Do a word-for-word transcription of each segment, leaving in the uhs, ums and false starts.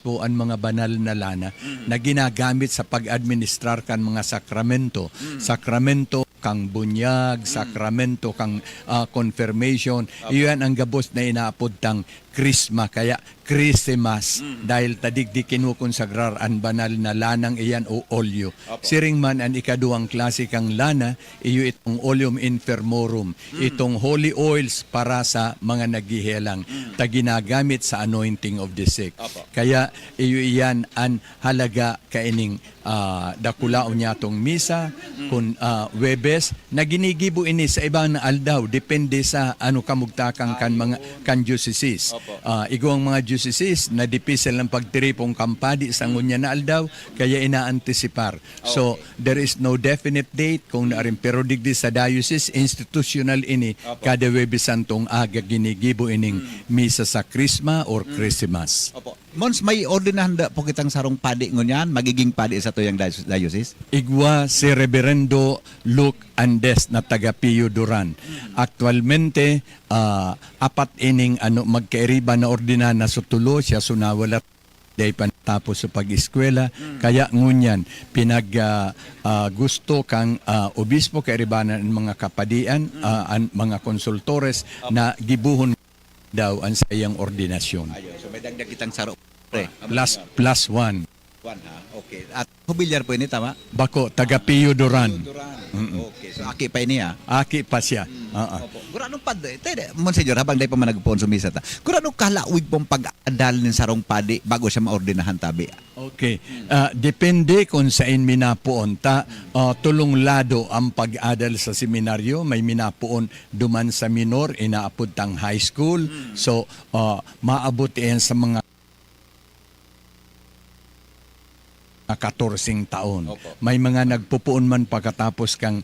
po an mga banal na lana Mm. na ginagamit sa pag-administrar kan mga sakramento. Mm. Sakramento kang bunyag, Mm. sakramento kang, ah, confirmation. Apo. Iyan ang gabos na inaapod tang Krisma, kaya Christmas, Mm. dahil ta digdi kinukonsagrar an banal na lanang iyan o olyo. Apo. Siring man an ikaduwang klase kang lana, iyo itong oleum infirmorum, Mm. itong holy oils para sa mga naghihelang, Mm. ta ginagamit sa anointing of the sick. Apo. Kaya iyo iyan an halaga kaining, ah, dakulaon niyatong misa, Mm. kun, ah, Huwebes, na ginigibo ini sa ibang aldaw, depende sa ano kamugtakan kan mga, Ayun. kan diocese. Opo. Ah, igwang mga diocese na dipisil ang pagtiripon kan padi sa Mm. ngunyan na aldaw, kaya inaantisipar. So, Okay. there is no definite date kung Mm. naarin, pero digdi sa diocese, institutional ini, Opo. kada Huwebes Santong aga ginigibo ining Mm. misa sa Krisma or Mm. Christmas. Opo. Mons, may ordenahan da po kitang sarong padi ngunyan, magiging padi sa tuyang dios-, diocese? Igwa si Reverendo Luke Andes na taga Pio Duran. Mm. Aktualmente, ah, apat ining ano, magkairiba na ordenahan na sutulo, siya sunawalat dai pa natapos sa pag-eskwela. Mm. Kaya ngunyan, pinag, ah, ah, gusto kang, ah, obispo, kairibanan ang mga kapadian, Mm. ah, an mga konsultores Opo. na gibohon daw an saiyang ordinasyon. Ayun. So, may dagdag kitang saro, pre. Ah, plus, plus one. One, ha? Okay. At Hubilyar po ini, tama? Bako, taga Pio Duran. Pio Duran. Mm-mm. Okay. So, aki pa ini, ha? Aki pa siya. Mm. Oo. Opo. Gurano pa, te, te, Monsignor, habang dai pa man nagpoon sa misa ta, gurano kalawig pong pag-adal nin sarong padi bago siya maordinahan tabi? Okay. Mm. Ah, depende kung sain minapoon ta. Mm. Ah, tolong lado ang pag-adal sa seminaryo. May minapoon duman sa minor, inaapod tang high school. Mm. So, ah, maabot iyan sa mga katorseng taon. Opo. May mga nagpupoon man pagkatapos kang,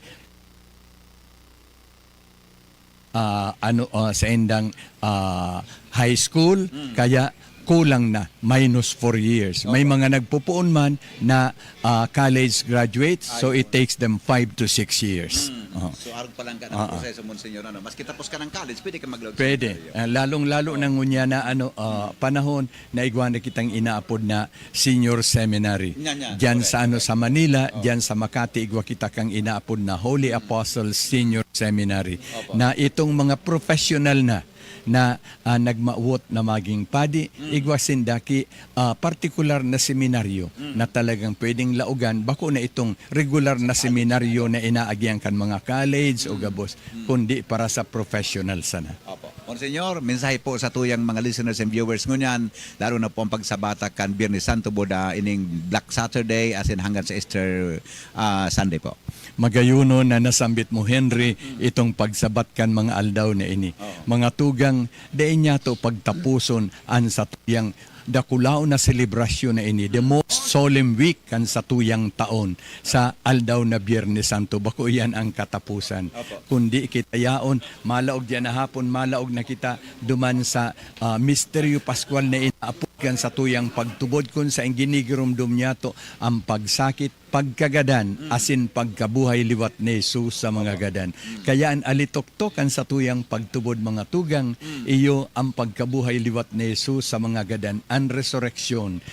ah, ano, ah, sa indang, ah, high school, Mm. kaya kulang na, minus four years. May Opo. mga nagpupoon man na, ah, college graduates, so Ayun. it takes them five to six years. Mm. Oo. So, arog pa lang ka ng Oo. proseso, Monsignor, ano? Maski tapos ka ng college, pwede ka maglaog sa Pwede. seminaryo. Ah, lalong-lalo Oo. na ngunyan na, ano, ah, Mm. panahon na igwa na kitang inaapod na senior seminary. Yan, yan. Diyan Correct, sa, ano, correct. sa Manila, Oh. diyan sa Makati, igwa kita kang inaapod na Holy Mm. Apostles Senior Seminary, Opo. na itong mga professional na, na, ah, nagmawot na maging padi, Mm. igwa sinda ki, ah, partikular na seminaryo Mm. na talagang pwedeng laogan, bako na itong regular na Ayun. seminaryo na inaagihan kan mga college o Mm. gabos, Mm. kundi para sa professional sana. Opo. Monsignor, mensahe po sa tuyang mga listeners and viewers ngunyan, lalo na po ang pagsabata kan Biyernes Santo, Buda, ining Black Saturday, asin hanggang sa Easter, ah, Sunday po. Magayunon na nasambit mo, Henry, Mm. itong pagsabat kan mga aldaw na ini. Oo. Mga tugang, dai niyato pagtapuson an satuyang dakulaon na selebrasyon na ini, the most solemn week kan satuyang taon, sa aldaw na Biyernes Santo. Bako iyan ang katapusan. Opo. Kundi kita yaon, malaog diyan na hapon, malaog na kita duman sa, ah, misteryo paskwal na inaapod kan satuyang pagtubod, kun saen ginigiromdom niyato ang pagsakit, pagkagadan, Mm. asin pagkabuhay liwat ni Jesus sa mga Opo. gadan. Mm. Kaya an alitoktok kan satuyang pagtubod, mga tugang, Mm. iyo ang pagkabuhay liwat ni Jesus sa mga gadan, an resureksyon.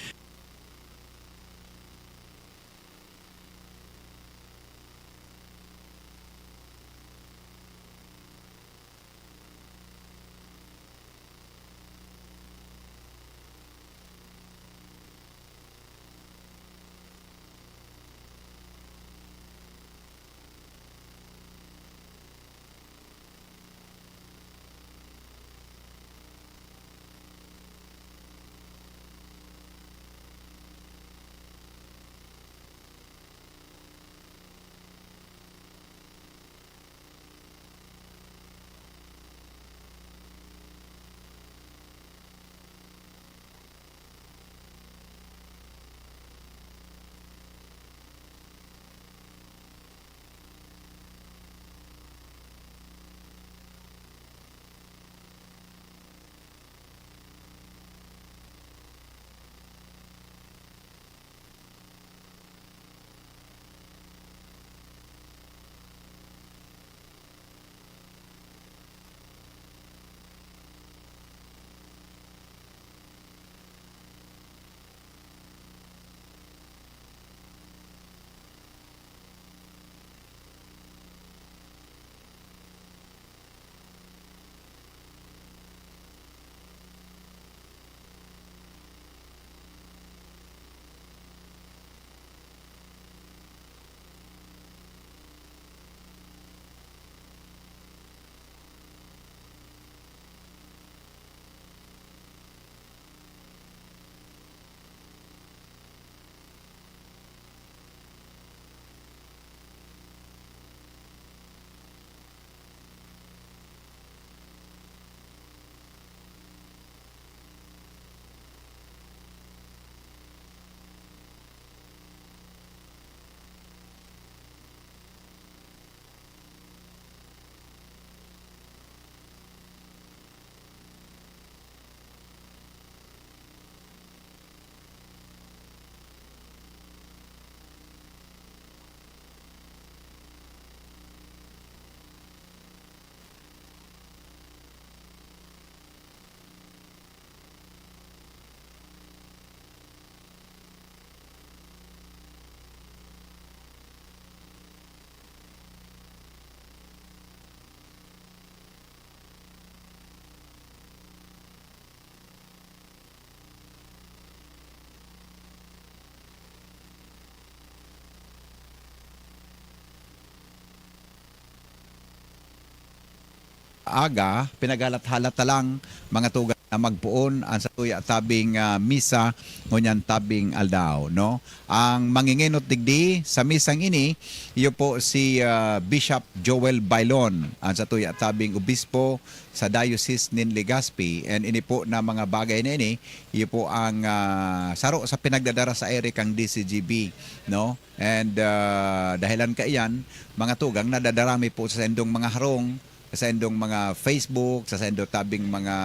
aga, pinaghalat-halat ta lang, mga tugang, na magpoon an satuya tabing, ah, misa ngunyan tabing aldaw, no? Ang mangingenot digdi sa misang ini, iyo po si, ah, Bishop Joel Bailon, ang satuya tabing obispo sa Diocese nin Legazpi. And ini po na mga bagay na ini, iyo po ang, ah, saro sa pinagdadara sa ere kang D C G B, no? And, ah, dahelan kaiyan, mga tugang, nadadarami po sa saindong mga harong, sa saindong mga Facebook, sa saindo tabing mga,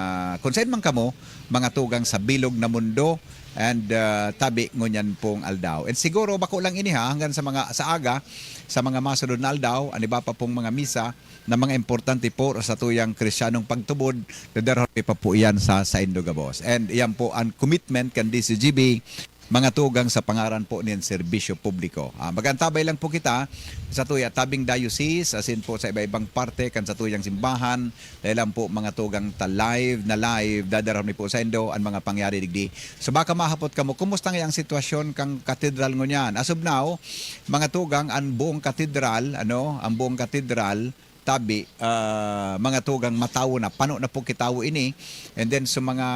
kung saan man kamo, mga tugang sa bilog na mundo, and, ah, tabi ngunyan pong aldaw. And siguro, bako lang ini ha, hanggang sa mga, sa aga, sa mga masunod na aldaw, an iba pa pong mga misa, na mga importante po sa tuyang Kristiyanong pagtubod, dadarahon mi pa po iyan sa saindo gabos. And iyan po ang commitment kan D C G B, mga tugang, sa pangaran po nin serbisyo publiko. Ah, mag-antabay lang po kita sa tuya tabing diocese, asin po sa iba-ibang parte kan sa tuyang simbahan. Dahil lang po, mga tugang, ta live na live, dadarahon mi po saindo an mga pangyari digdi. So baka mahapot kamo, kumusta nga ang sitwasyon kan katedral ngunyan? As of now, mga tugang, ang buong katedral, ano, ang buong katedral, tabi, ah, mga tugang, matawo na, pano na po kitawo ini. And then, sa mga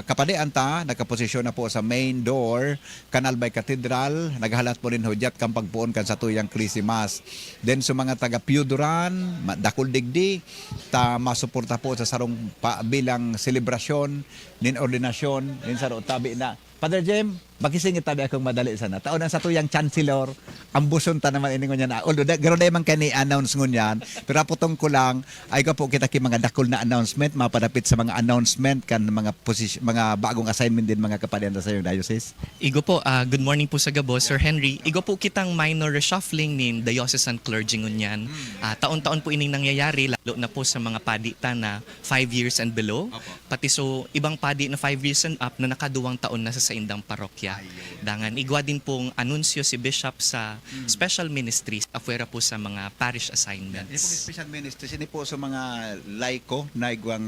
kapadian ta, nakaposisyon na po sa main door kan Albay Cathedral, naghalat po nin hudyat kan pagpoon kan satuyang Christmas. Then, sa mga taga Pio Duran, ma-, dakul digdi, ta masuporta po sa sarong pa-, bilang selebrasyon nin ordinasyon nin saro tabi na. Father Jem, makisingit tabi akong madali sana. Taon ang satuyang Chancellor, ambuson ta naman ini ngunyan. Ah, although, da-, garo na man kayo ni-announce ngunyan, pero apotong ko lang, ay ko po kita ki mga dakul na announcement, mapadapit sa mga announcement kan mga posis-, mga bagong assignment din, mga kapadian sa iyong diocese. Igo po, ah, good morning po sa gabos, Sir Henry. Igo po kitang minor reshuffling nin diocesan clergy ngunyan. Ah, taon-taon po ining nangyayari, lalo na po sa mga padi ta na five years and below. Opo. Pati so, ibang padi na five years and up na nakaduwang taon na sa saindang parokya. Ayun. Dangan, igwa din pong anunsyo si Bishop sa Hmm. special ministries, afuera po sa mga parish Yan. Ini pong assignments. Special ministries, ini po sa mga laiko na igwang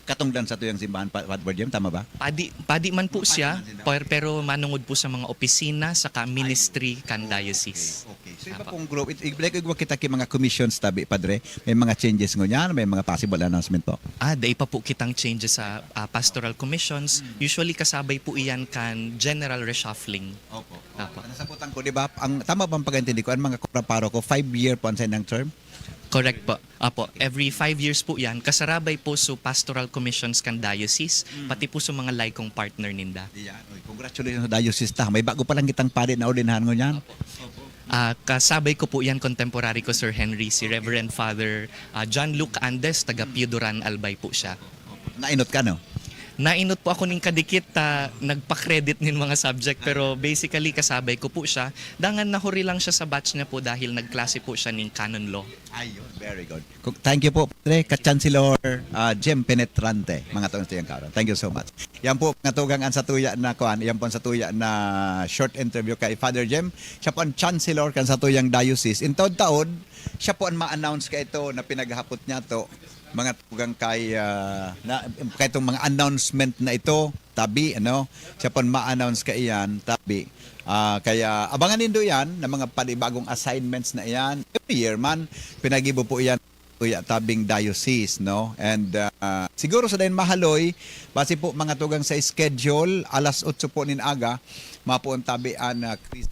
katungdan sa tuyang simbahan, Pa-, Father Jim, tama ba? Padi, padi man po Padi siya, man sila. per-, pero manungod po sa mga opisina saka Ayun. ministry kan Okay, diocese. okay. So, iba Apo. pong group, it-, ibalik igwa kita ki mga commissions tabi, Padre. May mga changes ngunyan, may mga possible announcement po. Ah, dai pa po kitang changes sa, ah, pastoral commissions. Hmm. Usually, kasabay po iyan kan general reshuffling. Opo. Apo. Nasabutan ko, di ba? Ang, tama bang pag-intindi ko, ang mga kura paroko, five year po ang saindang term? Correct po. Apo, every five years po yan. Kasarabay po sa pastoral commissions kan diocese, Mm. pati po sa mga laikong partner ninda. Yan. Oy, congratulations sa diocese ta. May bago pa lang kitang padi na ordenahan ngunyan. Opo. Ah, kasabay ko po yan, contemporary ko, Sir Henry, si Okay. Reverend Father, ah, John Luke Andes, taga Mm. Pio Duran, Albay po siya. Nainot ka, no? Nainot po ako ning kadikit ta nagpa-credit nin mga subject, pero basically kasabay ko po siya. Dangan nahuri lang siya sa batch niya po dahil nagklase po siya ning canon law. Ayun, very good. Ku-, thank you po, Padre, ka Chancellor, ah, Jem Penetrante, mga tugang sa iyang karon. Thank you so much. Yan po, mga tugang, ang satuya na kuan, yan po ang satuya na short interview kay Father Jem. Siya po ang Chancellor kan satuyang diocese. In taod-taod, siya po ang ma-announce ka ito na pinaghapot niya to, mga tugang, kay, ah, na, kay itong mga announcement na ito, tabi, ano, siya pon ma-announce kaiyan, tabi. Ah, kaya abangan nindo yan na mga panibagong assignments na iyan. Every year man, pinagibo po iyan, Kuya, tabing diocese, no? And, ah, siguro sa dayon mahaloy, base po, mga tugang, sa schedule, alas otso po nin aga, mapuon tabi an, ah, Chris-,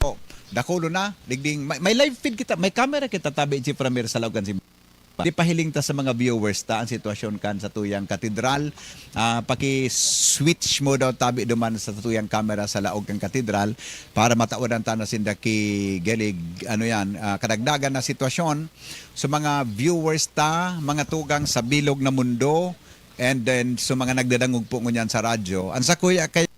po, dakulo na, digding, may, may live feed kita, may camera kita, tabi, Chief Ramir, sa laog kan simbahan. Di pahiling ta sa mga viewers ta ang sitwasyon kan satuyang katedral. Ah, paki-switch mo daw tabi duman sa satuyang camera sa laog kan katedral para matawadan ta na sinda ki Gelig. Ano yan, ah, kadagdagan na sitwasyon sa mga viewers ta, mga tugang sa bilog na mundo, and then sa mga nagdadangog po ngunyan sa radyo. Ang sakuya kay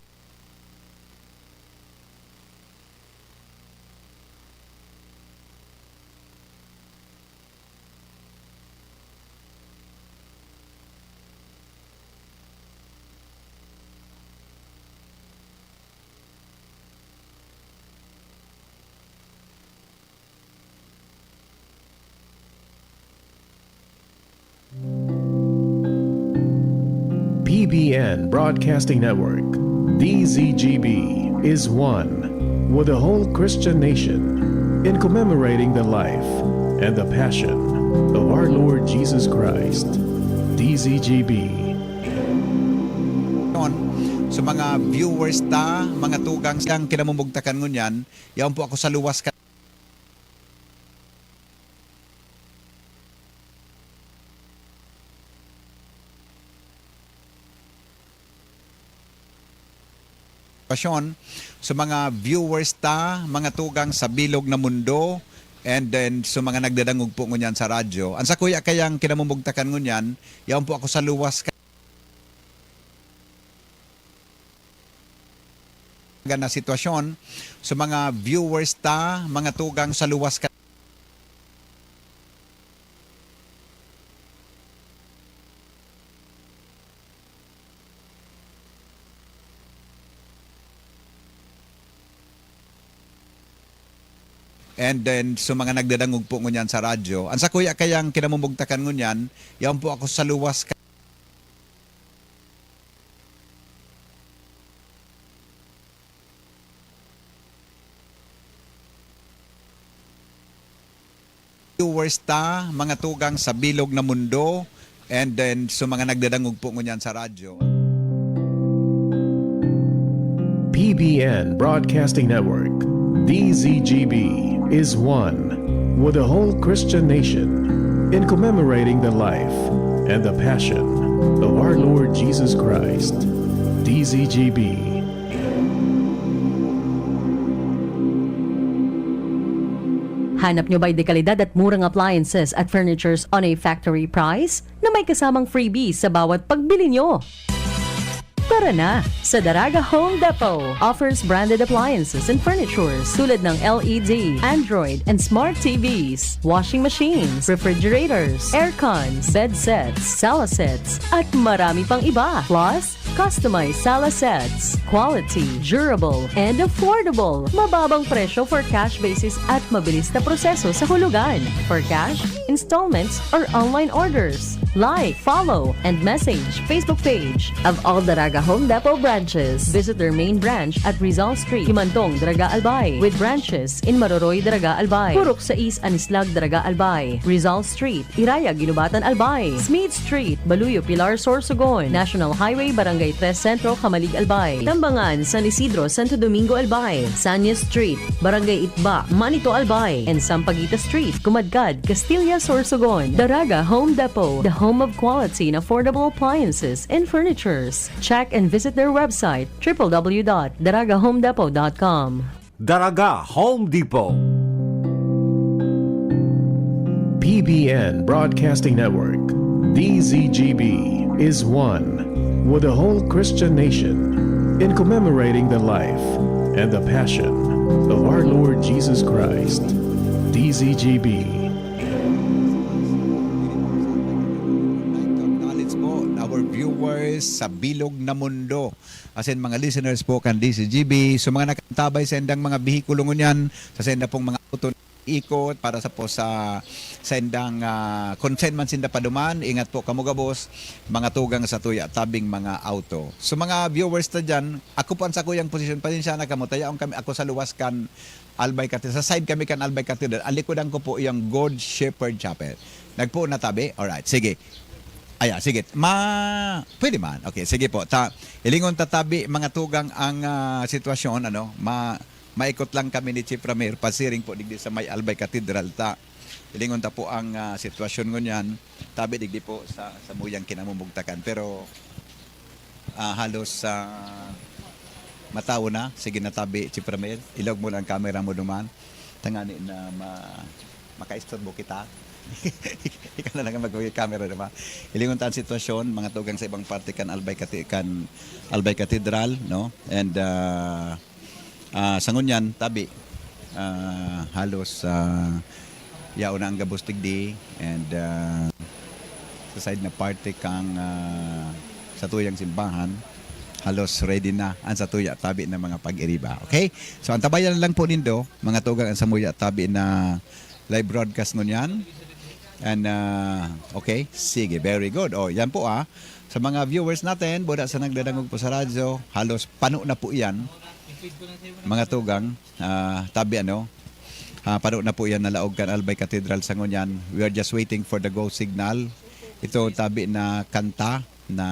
P B N Broadcasting Network, D Z G B, is one with the whole Christian nation in commemorating the life and the passion of Our Lord Jesus Christ, D Z G B. Yon, sa mga viewers ta, mga tugang siyang kinamumugtakan ngunyan, yaon po ako sa luwas ka- Pasyon, sa mga viewers ta, mga tugang sa bilog na mundo, and then sa mga nagdadangog po ngunyan sa radyo. Ang sakuya kayang kinamumugtakan ngunyan, yaon po ako sa luwas ka- na sitwasyon, sa mga viewers ta, mga tugang sa luwas ka- And then, sa mga nagdadangog po ngunyan sa radyo, ang sakuya kayang kinamumugtakan ngunyan, yaon po ako sa luwas ka- viewers ta, mga tugang sa bilog na mundo, and then sa mga nagdadangog po ngunyan sa radyo. P B N Broadcasting Network, D Z G B, is one with the whole Christian nation in commemorating the life and the passion of our Lord Jesus Christ. D Z G B. Hanap nyo ba'y dekalidad at murang appliances at furnitures on a factory price na may kasamang freebies sa bawat pagbili nyo? Tara na! Sa Daraga Home Depot offers branded appliances and furnitures tulad ng L E D, Android, and smart T Vs, washing machines, refrigerators, aircons, bed sets, sala sets, at marami pang iba. Plus, customized sala sets. Quality, durable, and affordable. Mababang presyo for cash basis at mabilis na proseso sa hulugan. For cash, installments, or online orders. Like, follow, and message Facebook page of all Daraga Home Depot branches. Visit their main branch at Rizal Street, Kimantong, Daraga, Albay, with branches in Maroroy, Daraga, Albay, Purok sais, Anislag, Daraga, Albay, Rizal Street, Iraya, Guinobatan, Albay, Smith Street, Baluyo, Pilar, Sorsogon, National Highway, Barangay tres Centro, Camalig, Albay, Tambangan, San Isidro, Santo Domingo, Albay, Sanyas Street, Barangay Itba, Manito, Albay, and Sampaguita Street, Kumadkad, Castilla, Sorsogon. Daraga Home Depot, the home of quality and affordable appliances and furnitures. Check and visit their website, triple W dot daraga home depot dot com. Daraga Home Depot. P B N Broadcasting Network, D Z G B, is one with the whole Christian nation in commemorating the life and the passion of our Lord Jesus Christ. D Z G B. Acknowledge po our viewers sa bilog na mundo. As in, mga listeners po kan D Z G B, so mga nakantabay sa indang mga behikulo ngunyan, sa sainda pong mga auto ikot para sa po sa, sa indang, ah, kung saan man sinda paduman, ingat po kamo gabos, mga tugang sa tuya tabing mga auto. So mga viewers ta dyan, ako po ang sakuyang posisyon, pasensya na kamo, tayaon kami, ako sa luwas kan Albay Cathedral, sa side kami kan Albay Cathedral, ang likodan ko po yung Good Shepherd Chapel. Nagpoon na tabi? Alright, sige. Aya, sige. Ma, pwede man. Okay, sige po. Ta, ilingon ta tabi, mga tugang ang, ah, sitwasyon, ano, ma, maikot lang kami ni Chief Ramir, pasiring po digdi sa may Albay Cathedral. Ta, ilingon ta po ang, ah, sitwasyon ngunyan. Tabi digdi po sa, sa muyang kinamumugtakan. Pero, ah, halos, ah, matawo na. Sige na tabi, Chief Ramir. Ilog mo lang ang camera mo duman. Tangani na ma, makaistorbo kita. Ikaw na lang ang mag-camera, di ba? Ilingon ta ang sitwasyon, mga tugang sa ibang parte kan Albay Cate-, kan Albay Cathedral, no? And, ah, ah, sa ngunyan, tabi, ah, halos, ah, yaon na ang gabos digdi, and, ah, sa side na parte kang, ah, sa tuyang simbahan, halos ready na ang sa tuya tabi ng mga pag-iriba. Okay? So, antabayan lang po nindo, mga tugang, ang samuya tabi na live broadcast ngunyan. And, ah, okay, sige, very good. Oh, yan po, ah. Sa mga viewers natin, buda sa nagdadangog po sa radyo, halos pano na po yan. Mga tugang, ah, tabi ano, Ah, pano na po yan nalaog kan Albay Cathedral sa ngunyan. We are just waiting for the go signal. Ito tabi na kanta na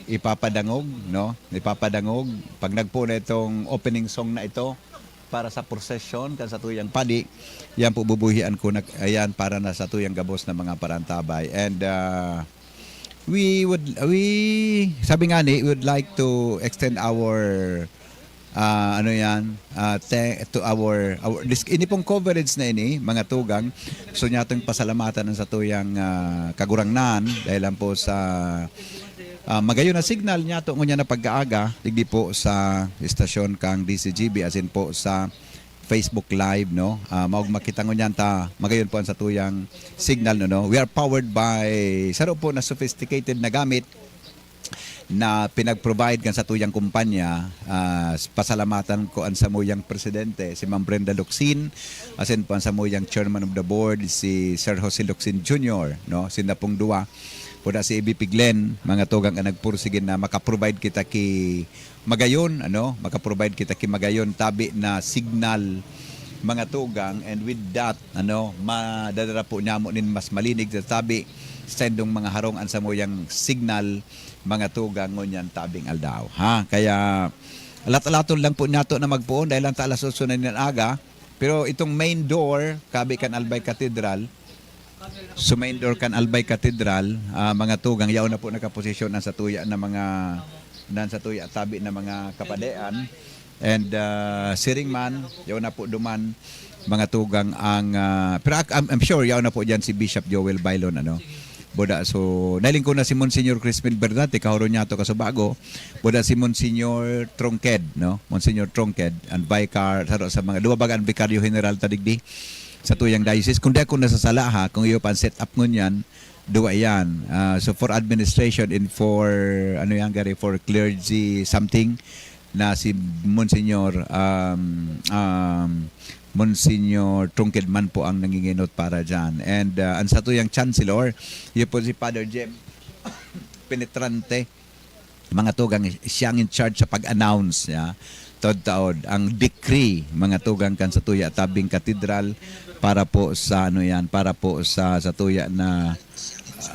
ipapadangog, no? Ipapadangog. Pag nagpo na itong opening song na ito para sa procession kan satuyang padi, yan po bubuhian ko na, ayan, para na sa tuyang gabos na mga parantabay. And, ah, we would, we, sabi nga ni, we would like to extend our, ah, ano yan, ah, thank to our, our this, ini pong coverage na ini, mga tugang. Gusto niya itong pasalamatan ang satuyang, ah, Kagurangnan dahil lang po sa, ah, magayon na signal niya to ngunyan na pagkaaga, digdi po sa istasyon kang D C G B, asin po sa Facebook Live, no? Ah, maog makita ngunyan ta, magayon po ang satuyang signal, no, no? We are powered by saro po na sophisticated na gamit na pinag-provide kan satuyang kumpanya. Ah, pasalamatan ko ang samuyang presidente, si Ma'am Brenda Locsin, asin po ang samuyang chairman of the board, si Sir Jose Locsin Junior, no? Sinda pong duwa. Puna si A B P Glenn, mga tugang, ang nagpursige na makaprovide kita ki magayon, ano, makaprovide kita ki magayon tabi na signal, mga tugang, and with that, ano, madadara po niya mo nin mas malinig sa tabi sa indong mga harong an samuyang signal, mga tugang, ngunyan tabing aldaw, ha? Kaya alat-alaton lang po niyato na magpoon dahil lang ta alas otso na nin aga, pero itong main door, kabi kan Albay Cathedral, so main door kan Albay Cathedral, ah, mga tugang, yaon na po nakaposisyon ang satuya na mga, nan satuya tabi na mga kapadean. And, ah, siring man, yaon na po duman, mga tugang ang, ah, pero ak-, I'm, I'm sure yaon na po diyan si Bishop Joel Bailon, ano. Boda, so, nailing ko na si Monsignor Crispin Bernate, kahuro niya to kasubago. Boda si Monsignor Tronqued, no? Monsignor Tronqued, ang vicar, sa, sa mga, duwa baga ang vicaryo general ta digdi sa tuyang diocese. Kung di ako nasasala, ha, kung iyo pa ang setup ngunyan, duwa yan. Ah, so for administration and for, ano yan, gari, for clergy something, na si Monsignor, um, um, Monsignor Tronqued man po ang nanginginot para dyan. And, ah, ang satuyang chancellor, yun po si Father Jem Penetrante, mga tugang, siyang in charge sa pag-announce niya. Taod-taod, ang decree, mga tugang, kan satuya tabing katedral para po sa, ano yan, para po sa satuya na,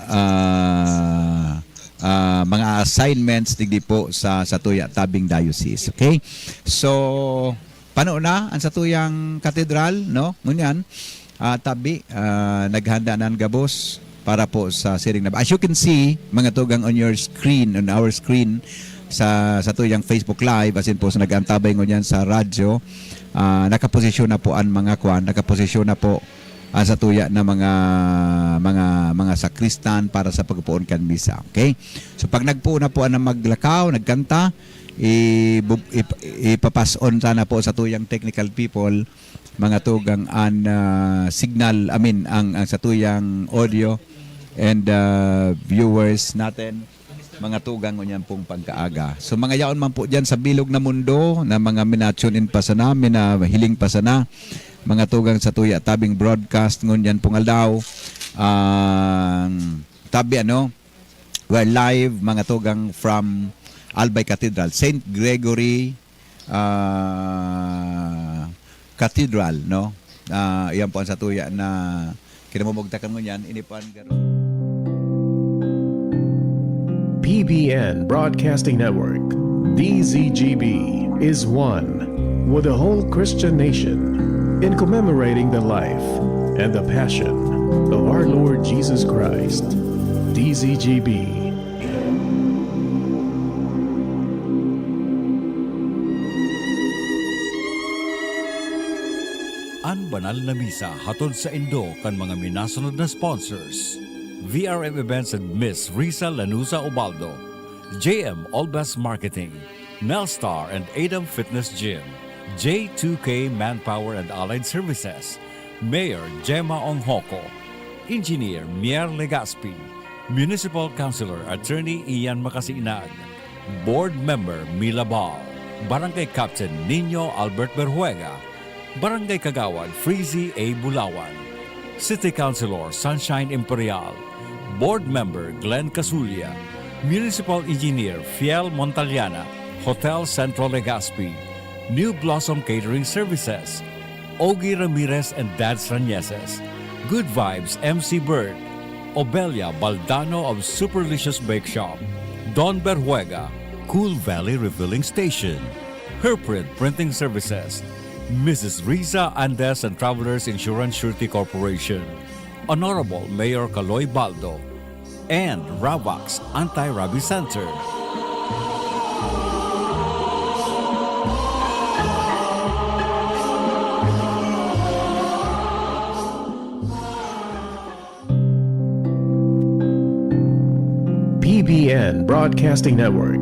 ah, ah, mga assignments digdi po sa satuya tabing diocese. Okay? So, pano na ang satuyang katedral, no? Ngunyan, ah, tabi, ah, naghanda na ang gabos para po sa siring na. As you can see, mga tugang, on your screen, on our screen, sa, sa tuyang Facebook Live, asin po sa nag-antabay ngunyan sa radyo, ah, nakaposisyon na po ang mga kwan, nakaposisyon na po ang satuya na mga, mga, mga sakristan para sa pagpoon kan misa. Okay? So, pag nagpoon na po ang maglakaw, nagkanta, i-, bu-, ip-, ipapas on sana po sa tuyang technical people, mga tugang, an, ah, signal, I mean, ang, ang satuyang audio and, ah, viewers natin, mga tugang, ngunyan pong pagkaaga. So, mga yaon man po dyan sa bilog na mundo na mga mina-tune in pa sana, minahiling pa sana, mga tugang, sa tuya tabing broadcast ngunyan pong aldaw. Ang tabi, ano, we're live, mga tugang, from Albay Cathedral, Saint Gregory, ah, Cathedral, no? Ah, iyan po ang satuya na kinamumugtakan ngunyan, ini po ang garo- P B N Broadcasting Network, D Z G B, is one with the whole Christian nation in commemorating the life and the passion of our Lord Jesus Christ. D Z G B. An banal na misa hatod saindo kan mga minasunod na sponsors: V R M Events and Miss Risa Lanusa Ubaldo, J M Olbas Marketing, Nelstar and Adam Fitness Gym, J two K Manpower and Allied Services, Mayor Gemma Onghoco, Engineer Mier Legaspi, Municipal Councilor Attorney Ian Makasinag, Board Member Mila Bal, Barangay Captain Nino Albert Berjuega, Barangay Kagawad Freezy A Bulawan, City Councilor Sunshine Imperial, Board Member Glenn Casulia, Municipal Engineer Fiel Montaliana, Hotel Central Legazpi, New Blossom Catering Services, Ogie Ramirez and Dads Rañeses, Good Vibes M C Bert, Obelia Baldano of Superlicious Bake Shop, Don Berjuega, Cool Valley Refilling Station, Herprit Printing Services, Missus Riza Andes and Travelers Insurance Surety Corporation, Honorable Mayor Kaloy Baldo, and Ravax Anti-Rabies Center. P B N Broadcasting Network,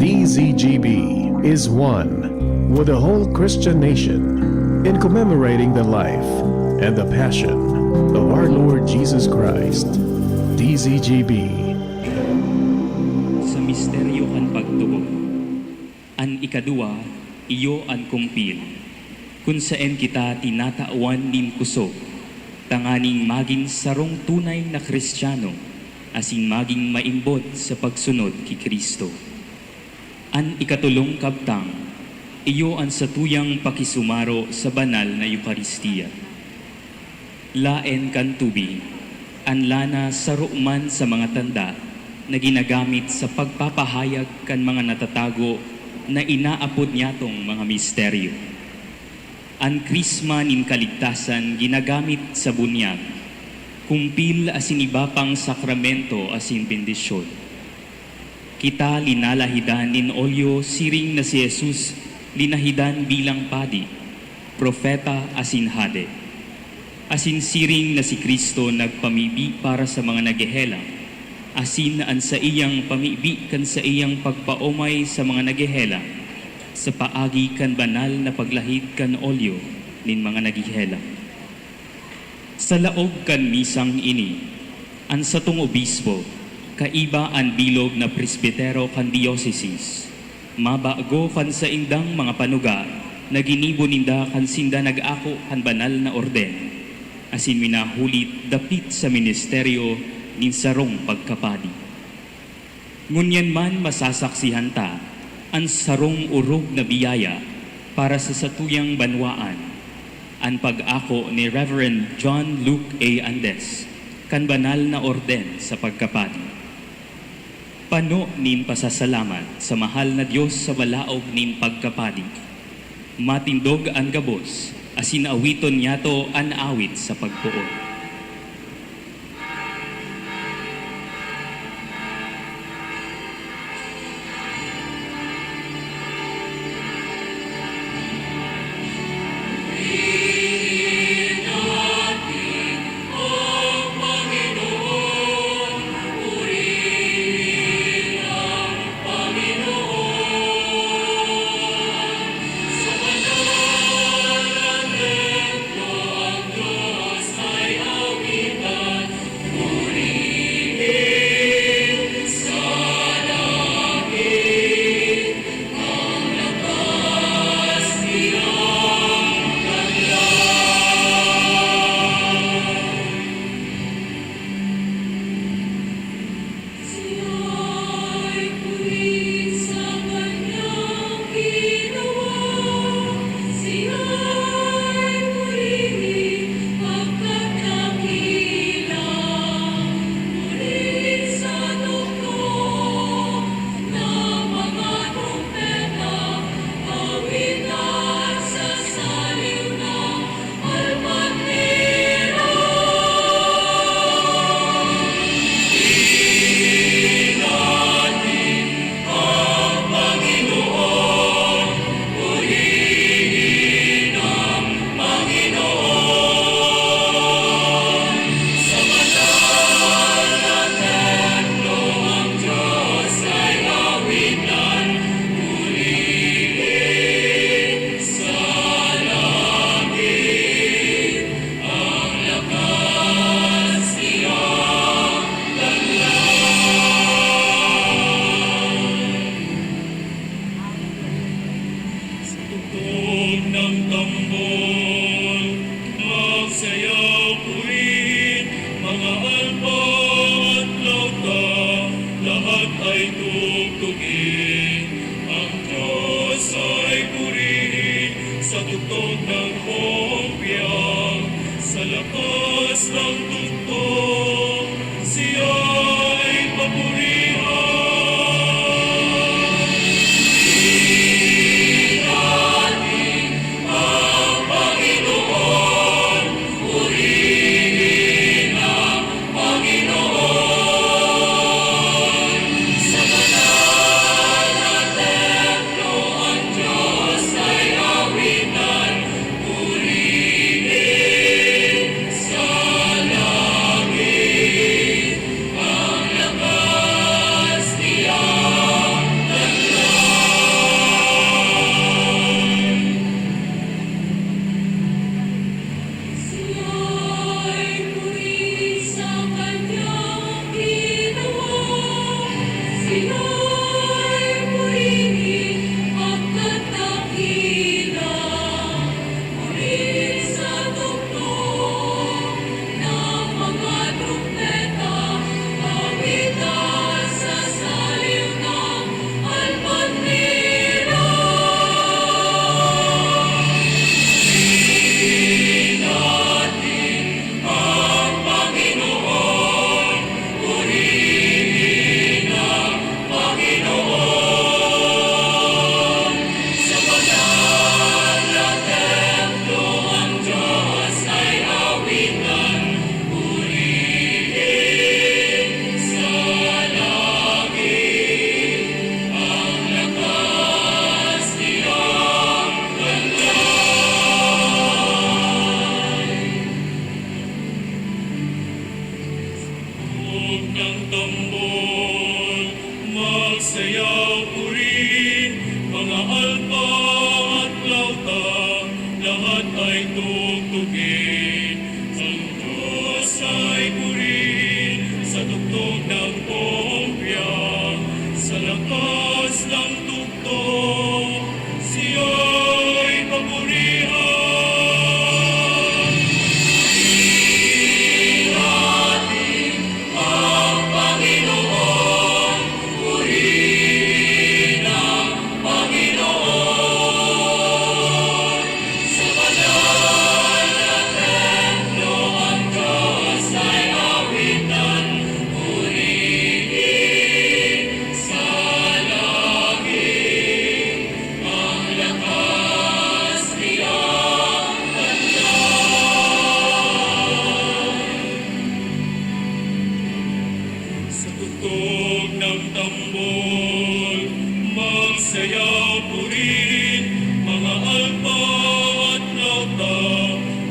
D Z G B, is one with the whole Christian nation in commemorating the life and the passion of our Lord Jesus Christ. D Z G B. Sa misteryo kan pagtubod. An ikaduwa, iyo an kumpil, kun saen kita tinatawan nin kosog, tanganing magin sarong tunay na Cristiano asin magin maimbod sa pagsunod ki Cristo. An ikatolong kabtang, iyo an satuyang pakisumaro sa banal na Eukaristia. Laen kan tubig, an lana saro man sa mga tanda na ginagamit sa pagpapahayag kan mga natatago na inaapod niyatong mga misteryo. An krisma nin kaligtasan ginagamit sa bunyag, kumpil asin iba pang sakramento asin bendisyon. Kita linalahidan nin olyo siring na si Jesus linahidan bilang padi, propeta asin hade. Asin siring na si Cristo nagpamibi para sa mga naghehelang, asin an saiyang pamibi kan saiyang pagpaomay sa mga naghehelang sa paagi kan banal na paglahid kan olyo nin mga naghehelang. Sa laog kan misang ini, an satong obispo, kaiba an bilog na presbitero kan dioceses, mabago kan saindang mga panuga na ginibo ninda kan sinda nag-ako kan banal na orden, asin minahulit dapit sa ministeryo nin sarong pagkapadi. Ngunyan man masasaksihan ta an sarong orog na biyaya para sa satuyang banwaan, an pag-ako ni Reverend John Luke A. Andes kan banal na orden sa pagkapadi. Pano nin pasasalamat sa mahal na Dios sa balaog nin pagkapadi. Matindog an gabos, asin awiton niyato an awit sa pagpoon. Siya ay pulit sa kanyang ginawa. Siya ay pulit pagkadakila. Pulit sa tukdo ng mga trumpeta, awit at sa saliw ng Sa tugtog ng tambol, magsayaw-puin, mga alpa at flauta, lahat ay tugtugin. Ang Diyos ay purihin sa tugtog ng buong Ang tugtong, siya'y papurihan. Purihin ang Panginoon, purihin ang Panginoon. Sa banal na templo ang Diyos ay awitan. Purihin sa langit ang lakas niyang taglay. Siya'y purihin sa kanyang ginawa. Siya'y purihin pagkat dakila. Purihin sa tugtong ng mga trumpeta, awitan sa saliw ng alpandera. Purihin natin ang Panginoon, purihin ang Panginoon. Sa banal na templo ang Diyos ay awitan, purihin sa langit ang lakas niyang taglay. Tugtog ng tambol, magsayaw, purihin, mga alpa at plauta, lahat ay tugtugin. Ang Diyos ay purihin sa tugtog ng pompya, sa lakas ng tugtog, siya'y papurihan. Purihin natin ang Panginoon, purihin ang Panginoon. Sa banal na templo ang Diyos ay awitan, purihin sa langit ang lakas niyang taglay. Sa tugtog ng tambol, magsayaw, purihin, mga alpa at plauta,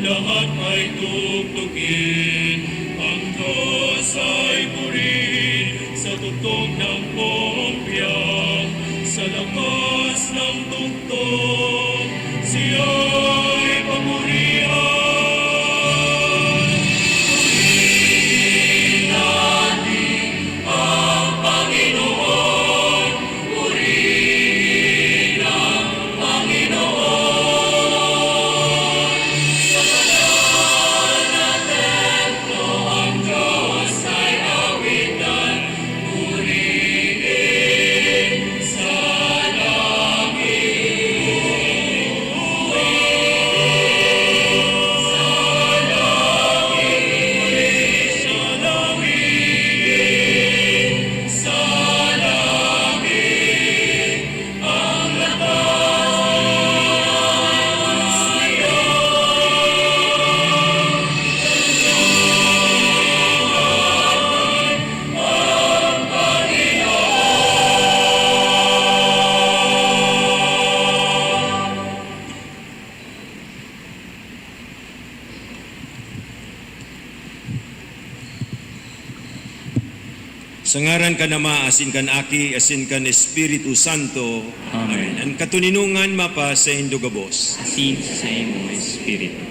lahat ay tugtugin. Ang Diyos ay purihin sa tugtog ng pompya, sa lakas ng tugtog. Siya'y papurihan. Purihin natin ang Panginoon. Purihin ang Panginoon. Sa banal na templo ang Diyos ay awitan. Purihin sa langit. Purihin sa langit. Purihin sa langit. Ang lakas niya. Sa ngaran kan Ama, asin kan Aki, asin kan Espiritu Santo. Amen. Amen. An katoninongan mapasaindo gabos. Asin sa saimong espiritu.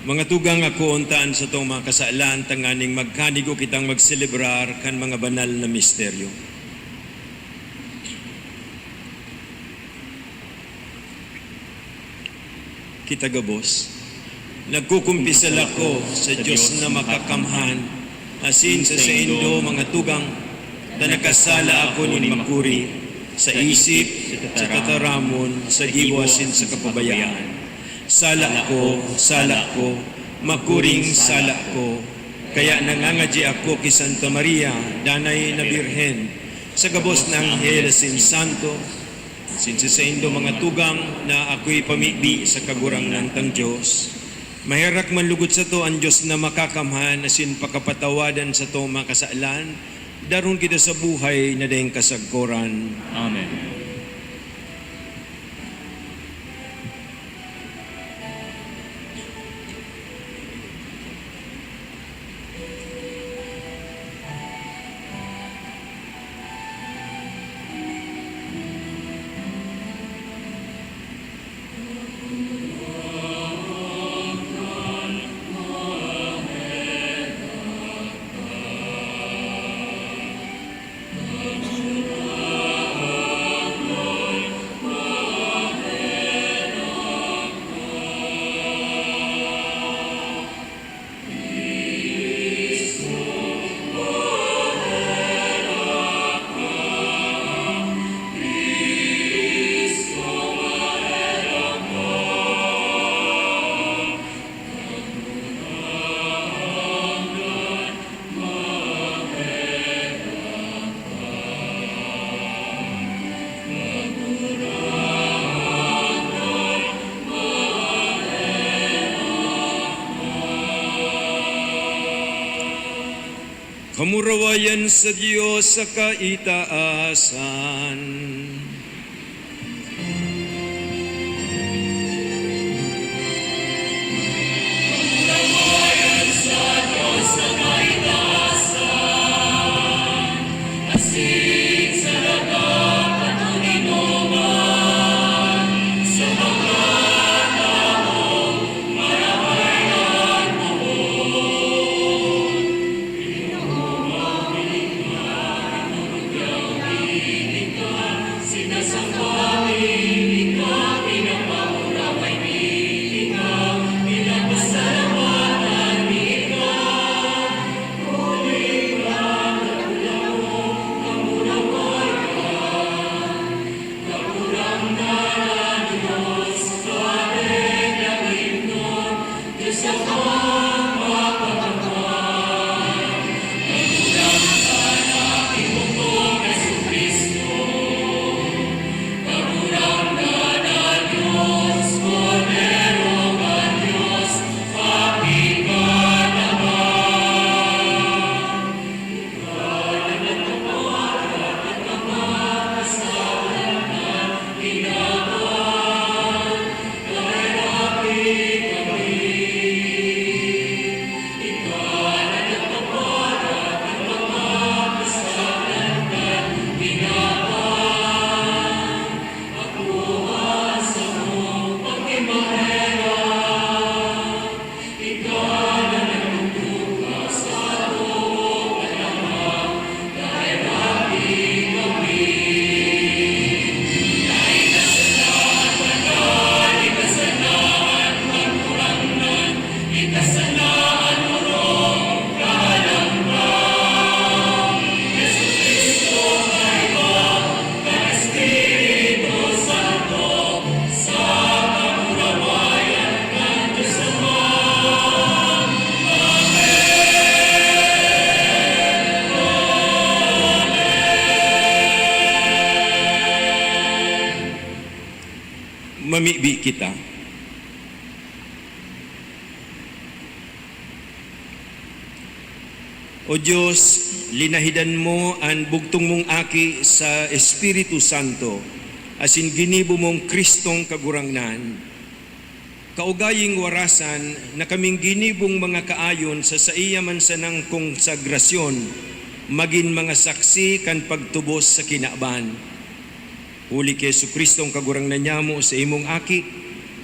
Mga tugang, akoon ta an satong mga kasalan tanganing magkanigo kitang magselebrar kan mga banal na misteryo. Kita gabos. Nagkukumpisal ako sa Dios na Makakamhan, asin sa saindo, mga tugang, ta nakasala ako nin makuri, sa isip, sa tataramon, sa gibo asin sa kapabayaan. Sala ko, sala ko, Makuring sala ko, kaya nangangadyi ako ki Santa Maria, Danay na Birhen, sa gabos na anghel asin santo, asin sa saindo mga tugang na ako'y pamibi sa Kagurangnan tang Dios. Maherak man lugod sato an Dios na Makakamhan asin pakapatawadan satong mga kasalan, daron kita sa buhay na daing kasagkoran. Amen. Kamurawayan sa Dios sa kaitaasan. Mamibi kita. O Dios, linahidan mo an bugtong mong Aki sa Espiritu Santo, asin ginibo mong Cristong Kagurangnan. Kaugaying warasan na kaming ginibong mga kaayon sa saiya man sanang konsagrasyon, magin mga saksi kan pagtubos sa kinaban. Huli ki Jesu-Cristo, an Kagurangnan nyamo, sa imong Aki,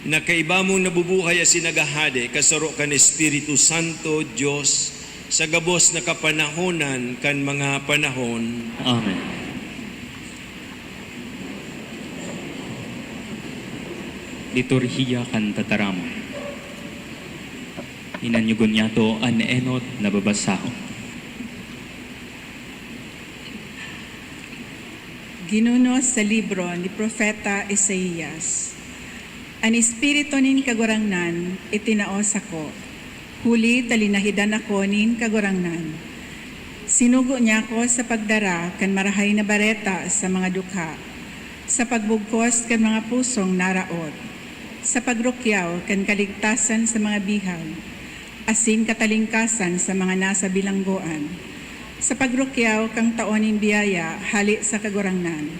na kaiba mong nabubuhay asin naghahade kasaro kan Espiritu Santo, Dios, sa gabos na kapanahonan kan mga panahon. Amen. Liturhiya kan Tataramon. Inanyugon niyato an enot na babasahon. Ginunos sa libro ni Propeta Isaias, "An Espiritu nin Kagurangnan itinao sako, Huli ta linahidan ako nin Kagurangnan. Sinugo niya ako sa pagdara kan Marahay na Bareta sa mga dukha, sa pagbugkos kan mga pusong naraot, sa pagrukyaw kan kaligtasan sa mga bihag, asin katalingkasan sa mga nasa bilanggoan, sa pagrukyaw kan tao nin biyaya hale sa Kagurangnan,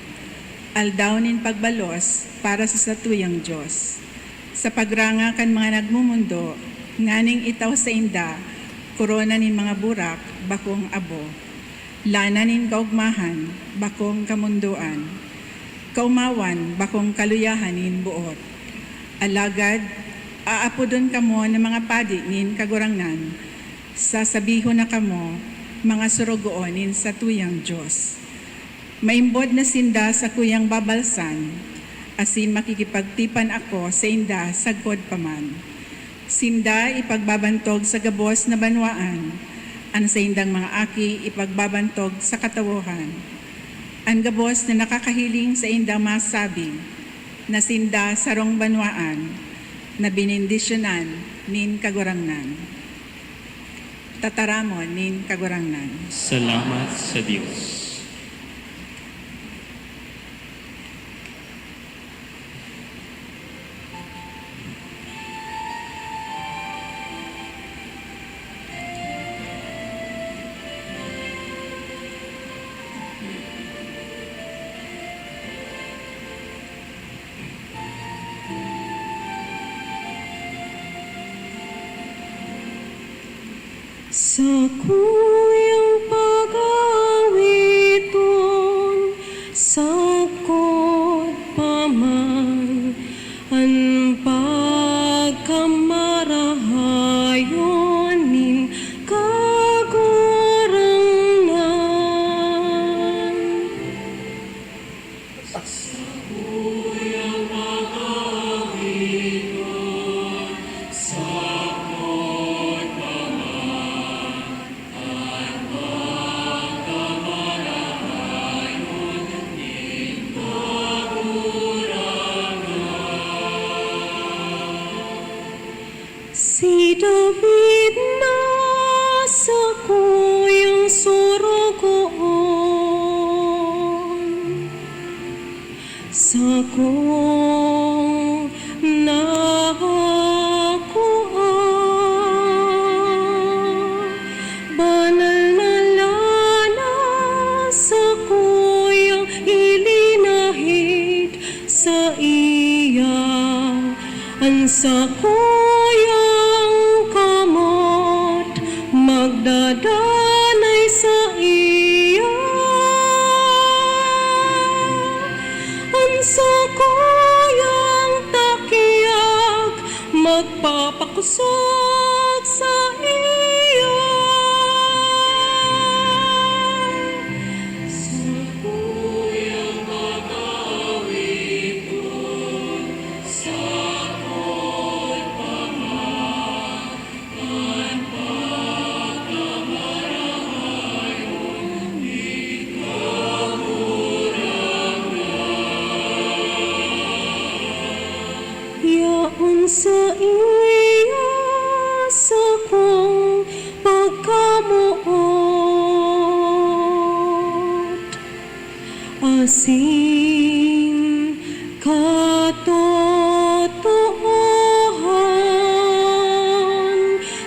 aldaw nin pagbalos para sa satuyang Dios, sa pagranga kan mga nagmomondo, nganing itao sainda korona nin mga burak, bakong abo, lana nin kaogmahan, bakong kamondoan, kaomawan, bakong kaluyahan nin boot. Alagad aapodon kamo na mga padi nin Kagurangnan, sasabihon na kamo, mga sorogoon nin satuyang Dios. Maimbod na sinda sakuyang babalsan, asin makikipagtipan ako sainda sagkod pa man. Sinda ipagbabantog sa gabos na banwaan, an saindang mga aki ipagbabantog sa katawohan. An gabos na nakakahiling saindang masabi na sinda sarong banwaan na benendisyonan nin Kagurangnan. Tataramon nin Kagurangnan. Salamat sa Dios. Sakuyang pag-awiton, sagkod pa man an pagkamarahayon nin Kagurangnan. Si David na sakuyang sorogoon, sakong nakua, banal na lana sakuyang ilinahid saiya. An sakuyang kamot magdadanay saiya, an sakuyang takyag magpapakosog saiya. Sakuyang pag-awiton, sakot pa man an pagkamarahayon nin Kagurangnan. Yaon saiya sakong pagkamoot asin katotoohan.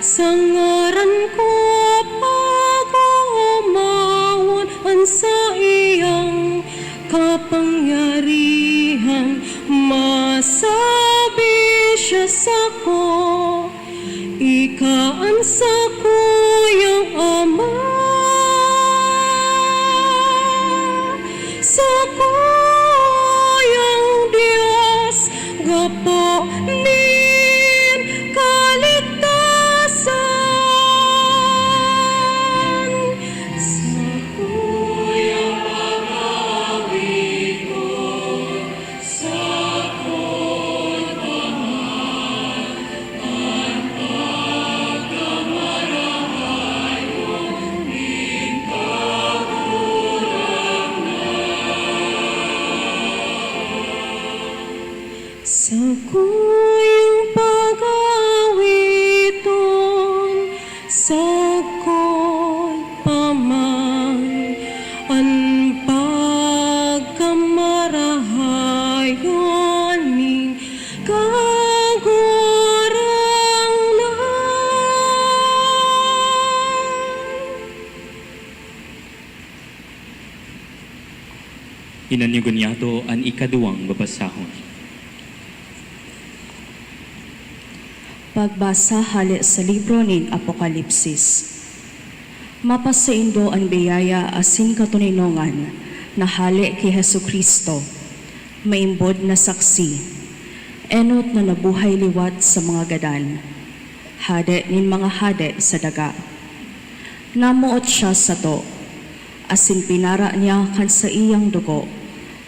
Sa ngaran ko pag-oomawon an saiyang kapangyarihan. Masabi siya sako, "Ika an sakuyang Ama, sakuyang Dios, gapo nin kaligtasan." Sakuyang pag-awiton, sakot pa man an pagkamarahayon nin Kagurangnan. Sakuyang pag-awiton, Inan niyo ngunyan an ikaduwang babasahon. Pagbasa hale sa libro nin Apokalipsis. Mapasaindo an biyaya asin katoninongan na hale ki Jesu-Cristo, maimbod na saksi, enot na nabuhay liwat sa mga gadan, Hade nin mga hade sa daga. Namoot siya sato, asin pinara niya kan saiyang dugo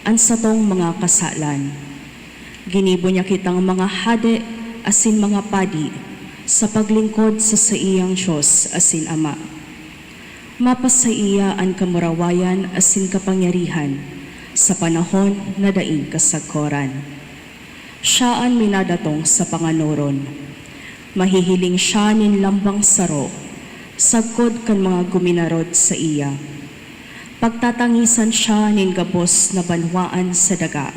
an satong mga kasalan. Ginibo niya kitang mga hade asin mga padi sa paglingkod sa saiyang Dios asin Ama. Mapasaiya an kamurawayan asin kapangyarihan sa panahon na daing kasagkoran. Siya an minadatong sa panganoron. Mahihiling siya nin lambang saro, sagkod kan mga guminarod saiya. Pagtatangisan siya nin gabos na banwaan sa daga.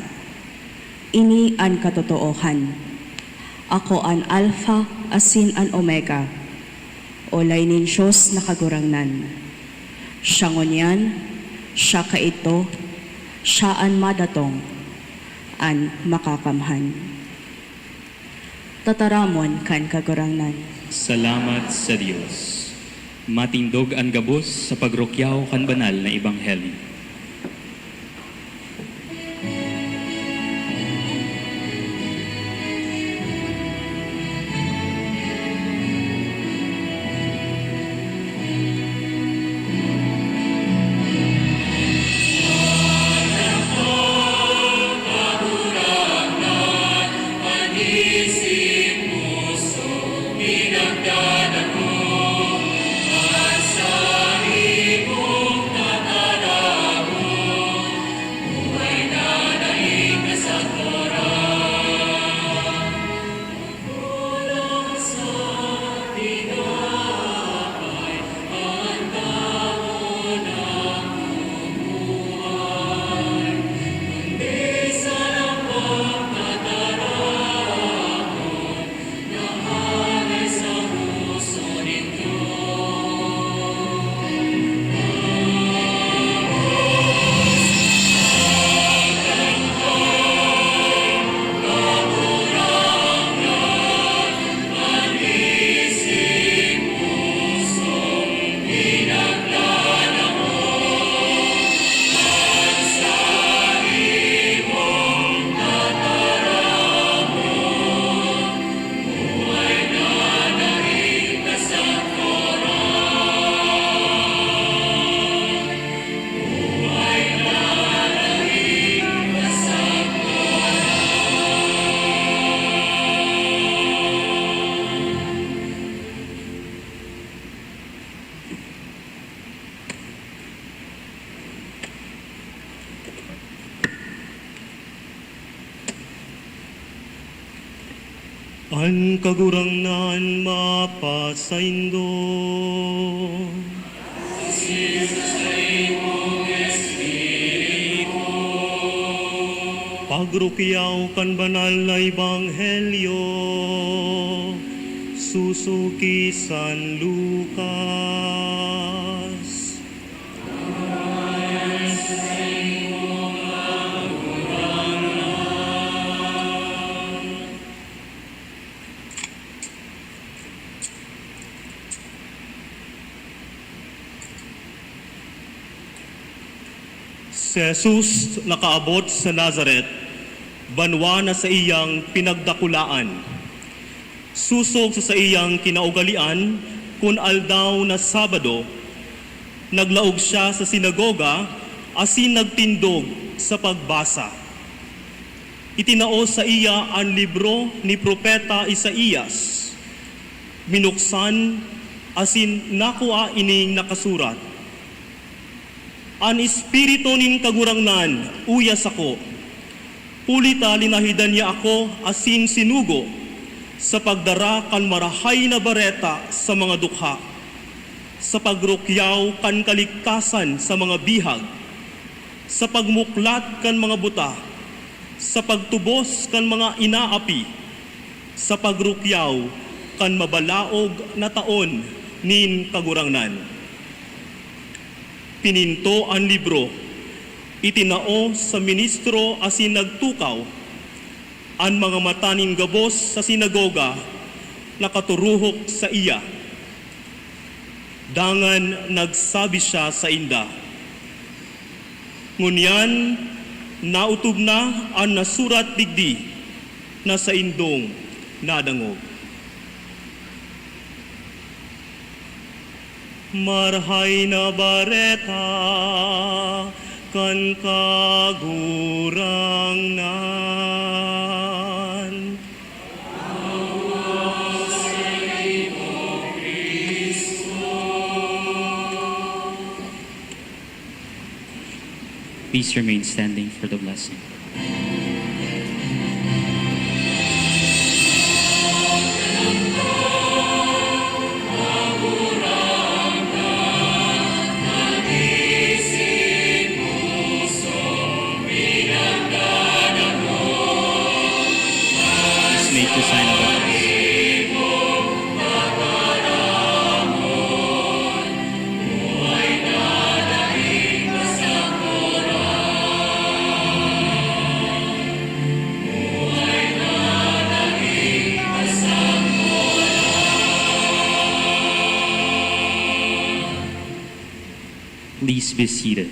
Ini an katotoohan. Ako an Alfa asin an Omega, olay nin Dios na Kagurangnan. Siya ngunyan, siya kaidto, siya an madatong, an Makakamhan. Tataramon kan Kagurangnan. Salamat sa Dios. Matindog an gabos sa pagrukyaw kan banal na ebanghelyo. An Kagurangnan mapasaindo. Pagrukyaw kan Banal na Ebanghelyo susuki San Lucas. Si Jesus nakaabot sa Nazaret, banwa na saiyang pinagdakulaan. Sosog sa saiyang kinaugalean, kun aldaw na Sabado, naglaog siya sa sinagoga asin nagtindog sa pagbasa. Itinao saiya an libro ni Propeta Isaias, minuksan asin nakua ining nakasurat, "An Espiritu nin Kagurangnan uya sako, huli ta linahidan niya ako asin sinugo sa pagdara kan Marahay na Bareta sa mga dukha, sa pagrukyaw kan kaligtasan sa mga bihag, sa pagmuklat kan mga buta, sa pagtubos kan mga inaapi, sa pagrukyaw kan mabalaog na taon nin Kagurangnan." Pininto an libro, Itinao sa ministro asin nagtukaw an mga mata nin gabos sa sinagoga nakaturuhok saiya. Dangan nagsabi siya sainda, "Ngunyan, naotob na an nasurat digdi na saindong nadangog." Marahay na Bareta kan Kagurangnan. Please remain standing for the blessing. Please make the sign of the cross. Please be seated.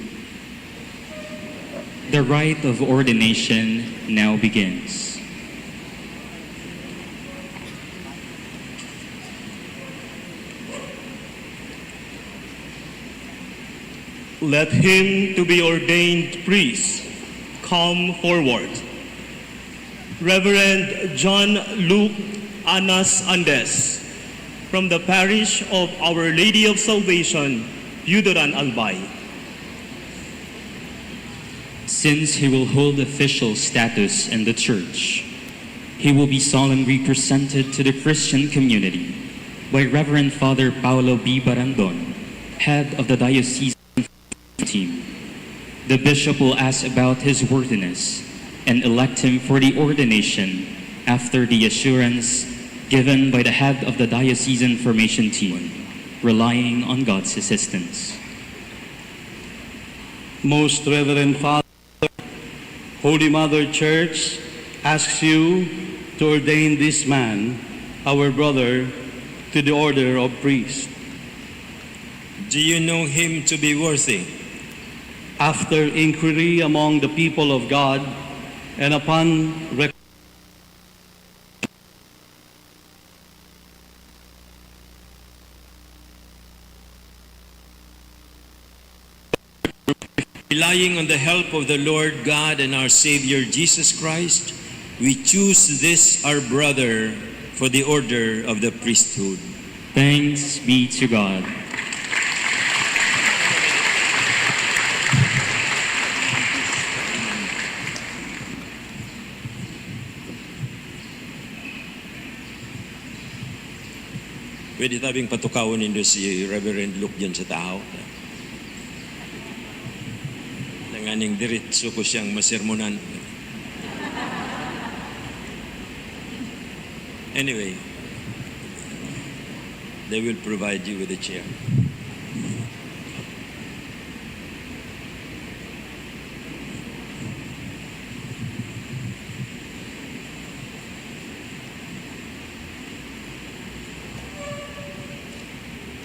The rite of ordination now begins. Let him to be ordained priest come forward. Reverend John Luke Anas Andes, from the parish of Our Lady of Salvation, Yudoran, Albay. Since he will hold official status in the church, he will be solemnly presented to the Christian community by Reverend Father Paulo B. Barandon, head of the diocese team. The bishop will ask about his worthiness and elect him for the ordination after the assurance given by the head of the diocesan formation team, relying on God's assistance. Most Reverend Father, Holy Mother Church asks you to ordain this man, our brother, to the order of priest. Do you know him to be worthy? After inquiry among the people of God and upon rec- Relying on the help of the Lord God and our Savior Jesus Christ, we choose this our brother for the order of the priesthood. Thanks be to God. Pwede tabing patukawon nindo si Reverend Luke dyan sa tahaw? Tanganing diretso ko siyang masermonan. Anyway, they will provide you with a chair.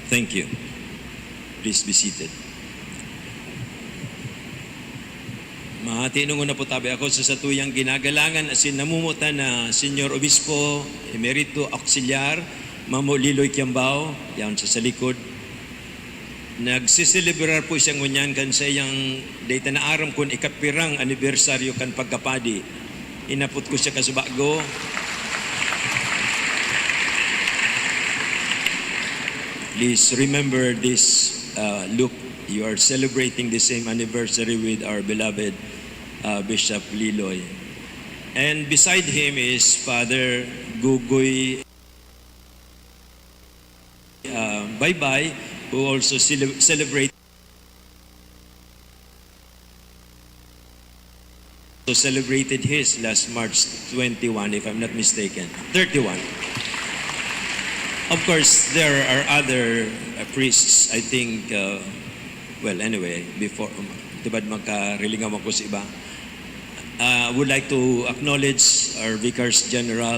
Thank you. Please be seated. Mahati nung una po tabi ako sa satuyang ginagalangan asin namumutan na Senyor Obispo Emerito Auxiliar, Mamo Liloy Kiambao, yan sa, sa likod. Nagseselebrar po siya ngunyan kan saiyang, dai ta naaram kun ikapirang anibersaryo kan pagkapadi. Inapot ko siya kasubago. Please remember this, uh, Luke. You are celebrating the same anniversary with our beloved, uh, Bishop Liloy. And beside him is Father Gugoy, uh, Baybay, who also cele-, celebrate, who celebrated his last March twenty-one, if I'm not mistaken. Thirty-one. Of course, there are other, uh, priests, I think, uh, well, anyway, before, um, Diba, magkarilingaw ako sa iba. Uh, I would like to acknowledge our Vicars General,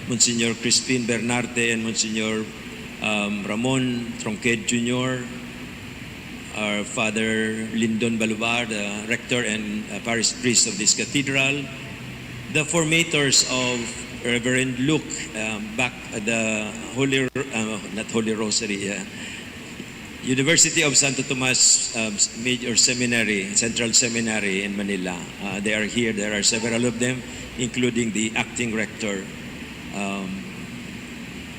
Monsignor Crispin Bernarte and Monsignor, um, Ramon Tronqued Junior, our Father Lindon Balubar, the rector and, uh, parish priest of this cathedral, the formators of Reverend Luke, um, back at the Holy, uh, not Holy Rosary, uh, University of Santo Tomas, um, Major Seminary, Central Seminary in Manila. Uh, they are here. There are several of them, including the acting rector. Um,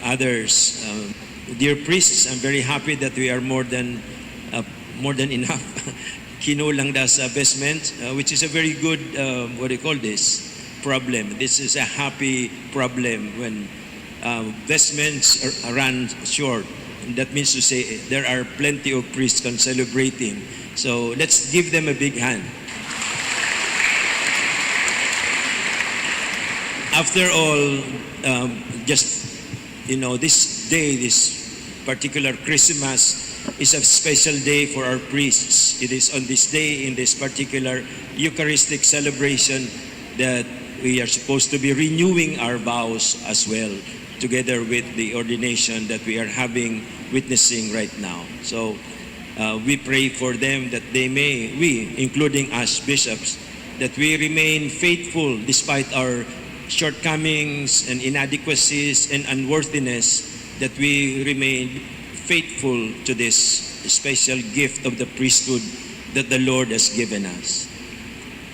others, um, dear priests, I'm very happy that we are more than, uh, more than enough. Kinulang da sa vestment, uh, which is a very good, uh, what do you call this, problem. This is a happy problem when, uh, vestments are, run short. That means to say there are plenty of priests can celebrating. So let's give them a big hand. After all, um, just, you know, this day, this particular Christmas is a special day for our priests. It is on this day, in this particular Eucharistic celebration, that we are supposed to be renewing our vows as well, together with the ordination that we are having, witnessing right now. So, uh, we pray for them that they may, we, including us bishops, that we remain faithful despite our shortcomings and inadequacies and unworthiness, that we remain faithful to this special gift of the priesthood that the Lord has given us.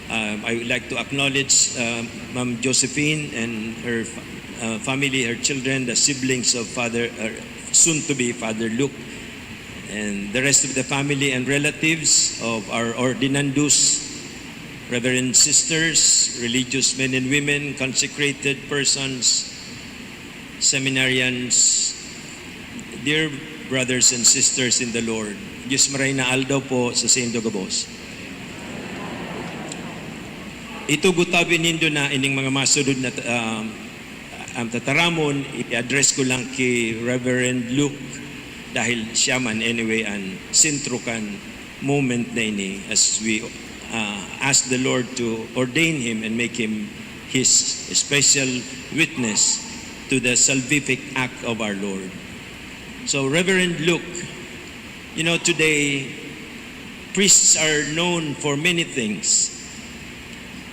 Um, I would like to acknowledge, uh, Ma'am Josephine and her fa-, uh, family, her children, the siblings of Father, uh, soon to be Father Luke, and the rest of the family and relatives of our ordinandos, Reverend sisters, religious men and women, consecrated persons, seminarians, dear brothers and sisters in the Lord. Diyos maray na aldaw po sa saindo gabos. Ito gutabi nindo na ining mga masunod na, um, ang tataramon, i-address ko lang ki Reverend Luke dahil siya man anyway an sentro kan moment na ini as we, uh, ask the Lord to ordain him and make him his special witness to the salvific act of our Lord. So, Reverend Luke, you know, today, priests are known for many things.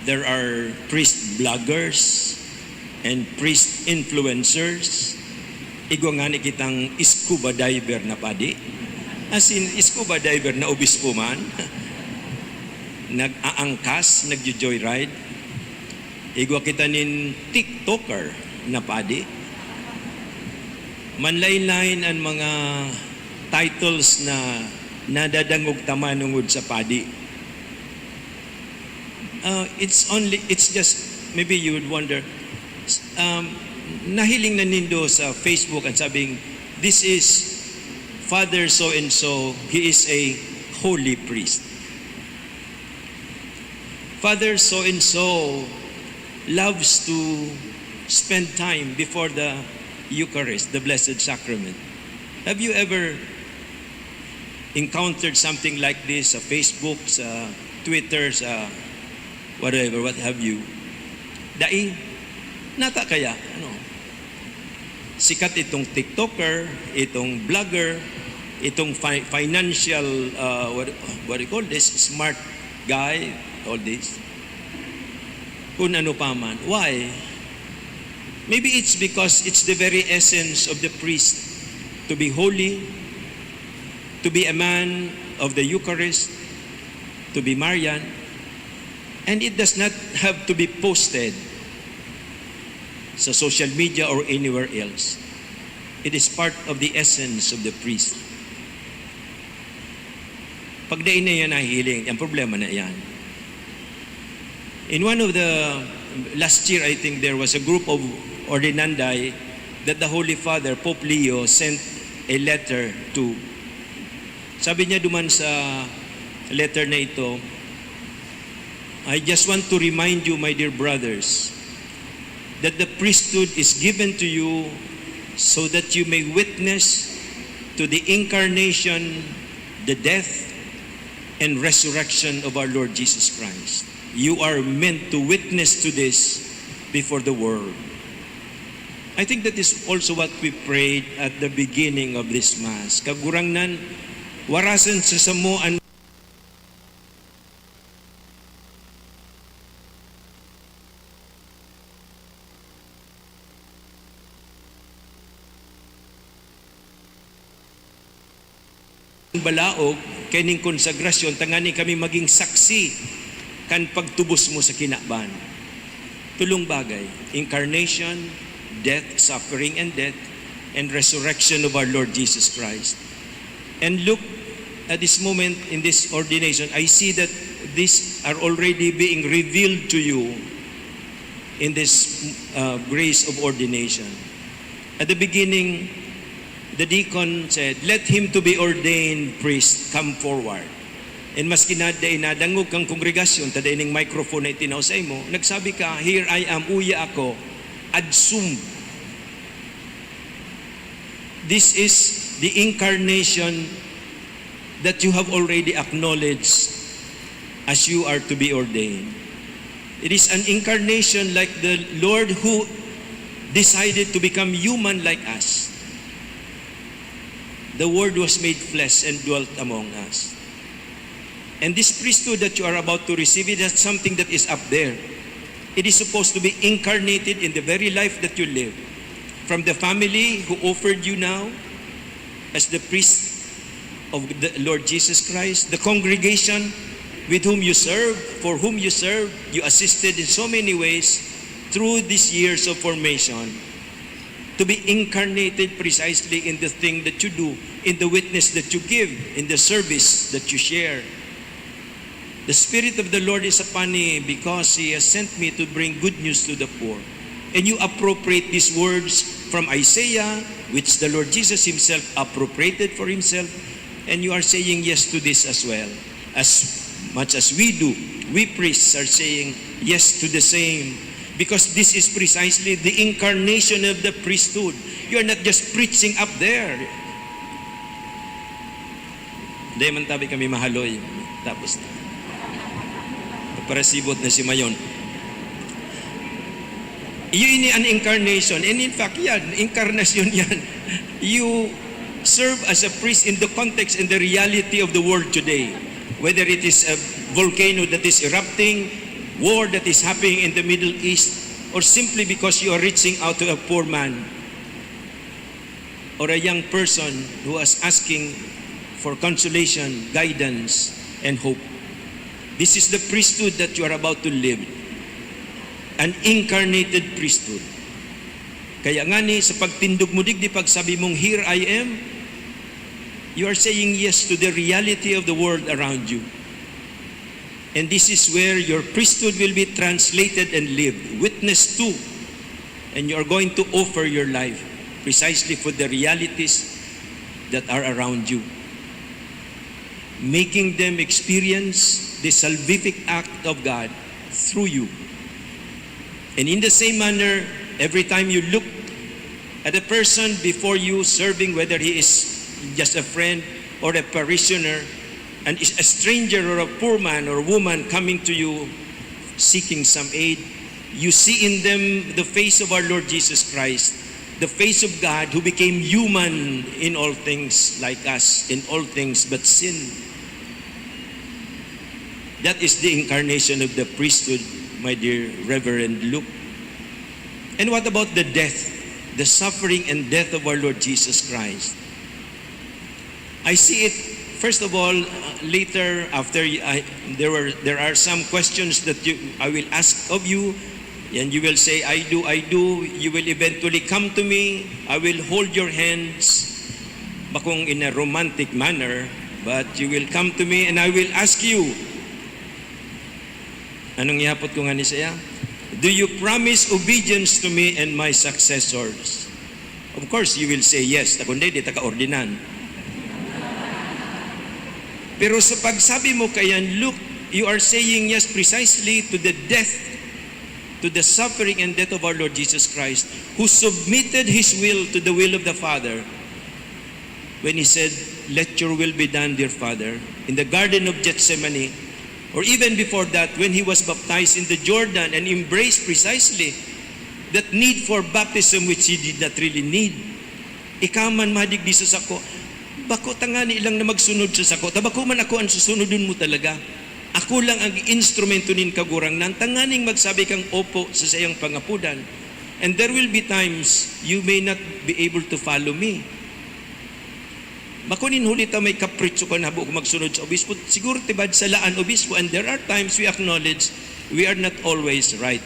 There are priest bloggers and priest influencers. Igwa ngani kitang scuba diver na padi. As in, scuba diver na obispo man. Nag-aangkas, nagjo-joyride. Igwa kita nin TikToker na padi. Manlain-lain an mga titles na nadadangog ta manongod sa padi. Uh, it's only, it's just, maybe you would wonder, um, nahiling na nindo sa Facebook ang sabing, "This is Father so-and-so, he is a holy priest." Father so-and-so loves to spend time before the Eucharist, the Blessed Sacrament. Have you ever encountered something like this sa Facebook, sa Twitter, sa whatever, what have you? Dai, nata kaya, ano? Sikat itong TikToker, itong vlogger, itong fi-, financial, uh, what, what do you call this? Smart guy, all this. Kung ano pa man. Why? Maybe it's because it's the very essence of the priest to be holy, to be a man of the Eucharist, to be Marian, and it does not have to be posted sa social media or anywhere else. It is part of the essence of the priest. Pag dai na yan nahihiling, ang problema na yan. In one of the, last year, I think, there was a group of ordinandi that the Holy Father, Pope Leo, sent a letter to. Sabi niya duman sa letter na ito, "I just want to remind you, my dear brothers, that the priesthood is given to you so that you may witness to the incarnation, the death, and resurrection of our Lord Jesus Christ. You are meant to witness to this before the world. I think that is also what we prayed at the beginning of this Mass. Kagurangnan, warasan sa samo an balaog kaining konsagrasyon, tanganing kami magin saksi kan pagtubos mo sa kinaban. Tolong bagay, incarnation, death, suffering, and death, and resurrection of our Lord Jesus Christ. And look, at this moment, in this ordination, I see that these are already being revealed to you in this, uh, grace of ordination. At the beginning, the deacon said, "Let him to be ordained priest come forward." And maski na dai nadangog kang kongregasyon, ta dai ning microphone na itinao sa imo, nagsabi ka, "Here I am, uya ako, adsum." This is the incarnation that you have already acknowledged as you are to be ordained. It is an incarnation like the Lord who decided to become human like us. The Word was made flesh and dwelt among us. And this priesthood that you are about to receive, it is something that is up there. It is supposed to be incarnated in the very life that you live. From the family who offered you now as the priest of the Lord Jesus Christ, the congregation with whom you serve, for whom you serve, you assisted in so many ways through these years of formation, to be incarnated precisely in the thing that you do, in the witness that you give, in the service that you share. The Spirit of the Lord is upon me because He has sent me to bring good news to the poor. And you appropriate these words from Isaiah, which the Lord Jesus Himself appropriated for Himself, and you are saying yes to this as well. As much as we do, we priests are saying yes to the same. Because this is precisely the incarnation of the priesthood. You are not just preaching up there. Dai man tabi kami mahaloy. Tapos na. Parasibot na si Mayon. Iyo ini an incarnation. And in fact, yan, inkarnasyon yan. You serve as a priest in the context and the reality of the world today. Whether it is a volcano that is erupting, war that is happening in the Middle East, or simply because you are reaching out to a poor man or a young person who is asking for consolation, guidance, and hope. This is the priesthood that you are about to live. An incarnated priesthood. Kaya ngani, sa pagtindog mo digdi, pagsabi mong, "Here I am," you are saying yes to the reality of the world around you. And this is where your priesthood will be translated and lived, witness to. And you are going to offer your life precisely for the realities that are around you, making them experience the salvific act of God through you. And in the same manner, every time you look at a person before you serving, whether he is just a friend or a parishioner, and is a stranger or a poor man or woman coming to you seeking some aid, you see in them the face of our Lord Jesus Christ, the face of God who became human in all things like us, in all things but sin. That is the incarnation of the priesthood, my dear Reverend Luke. And what about the death, the suffering and death of our Lord Jesus Christ? I see it, first of all, uh, later, after y-, I, there were, there are some questions that you, I will ask of you, and you will say, "I do, I do." You will eventually come to me. I will hold your hands, bakong in a romantic manner, but you will come to me and I will ask you, anong ihapot ko ngani saiya? "Do you promise obedience to me and my successors?" Of course, you will say yes. Ta kundi, di ta kaordinan. Pero sa pagsabi mo kaiyan, "Look, you are saying yes precisely to the death, to the suffering and death of our Lord Jesus Christ, who submitted His will to the will of the Father." When He said, "Let your will be done, dear Father." In the Garden of Gethsemane, or even before that, when he was baptized in the Jordan and embraced precisely that need for baptism which he did not really need. "Ika man madigdi sa sako." Bako tangani lang na magsunod sa sako, ta bako man ako an susunodon mo talaga. Ako lang ang instrumento nin Kagurangnan, tanganing magsabi kang opo sa saiyang pangapodan. And there will be times you may not be able to follow me. Bako nin huli ta may kapritso ka na habo ko magsunod sa obispo. Siguro tibad sala an obispo, and there are times we acknowledge we are not always right.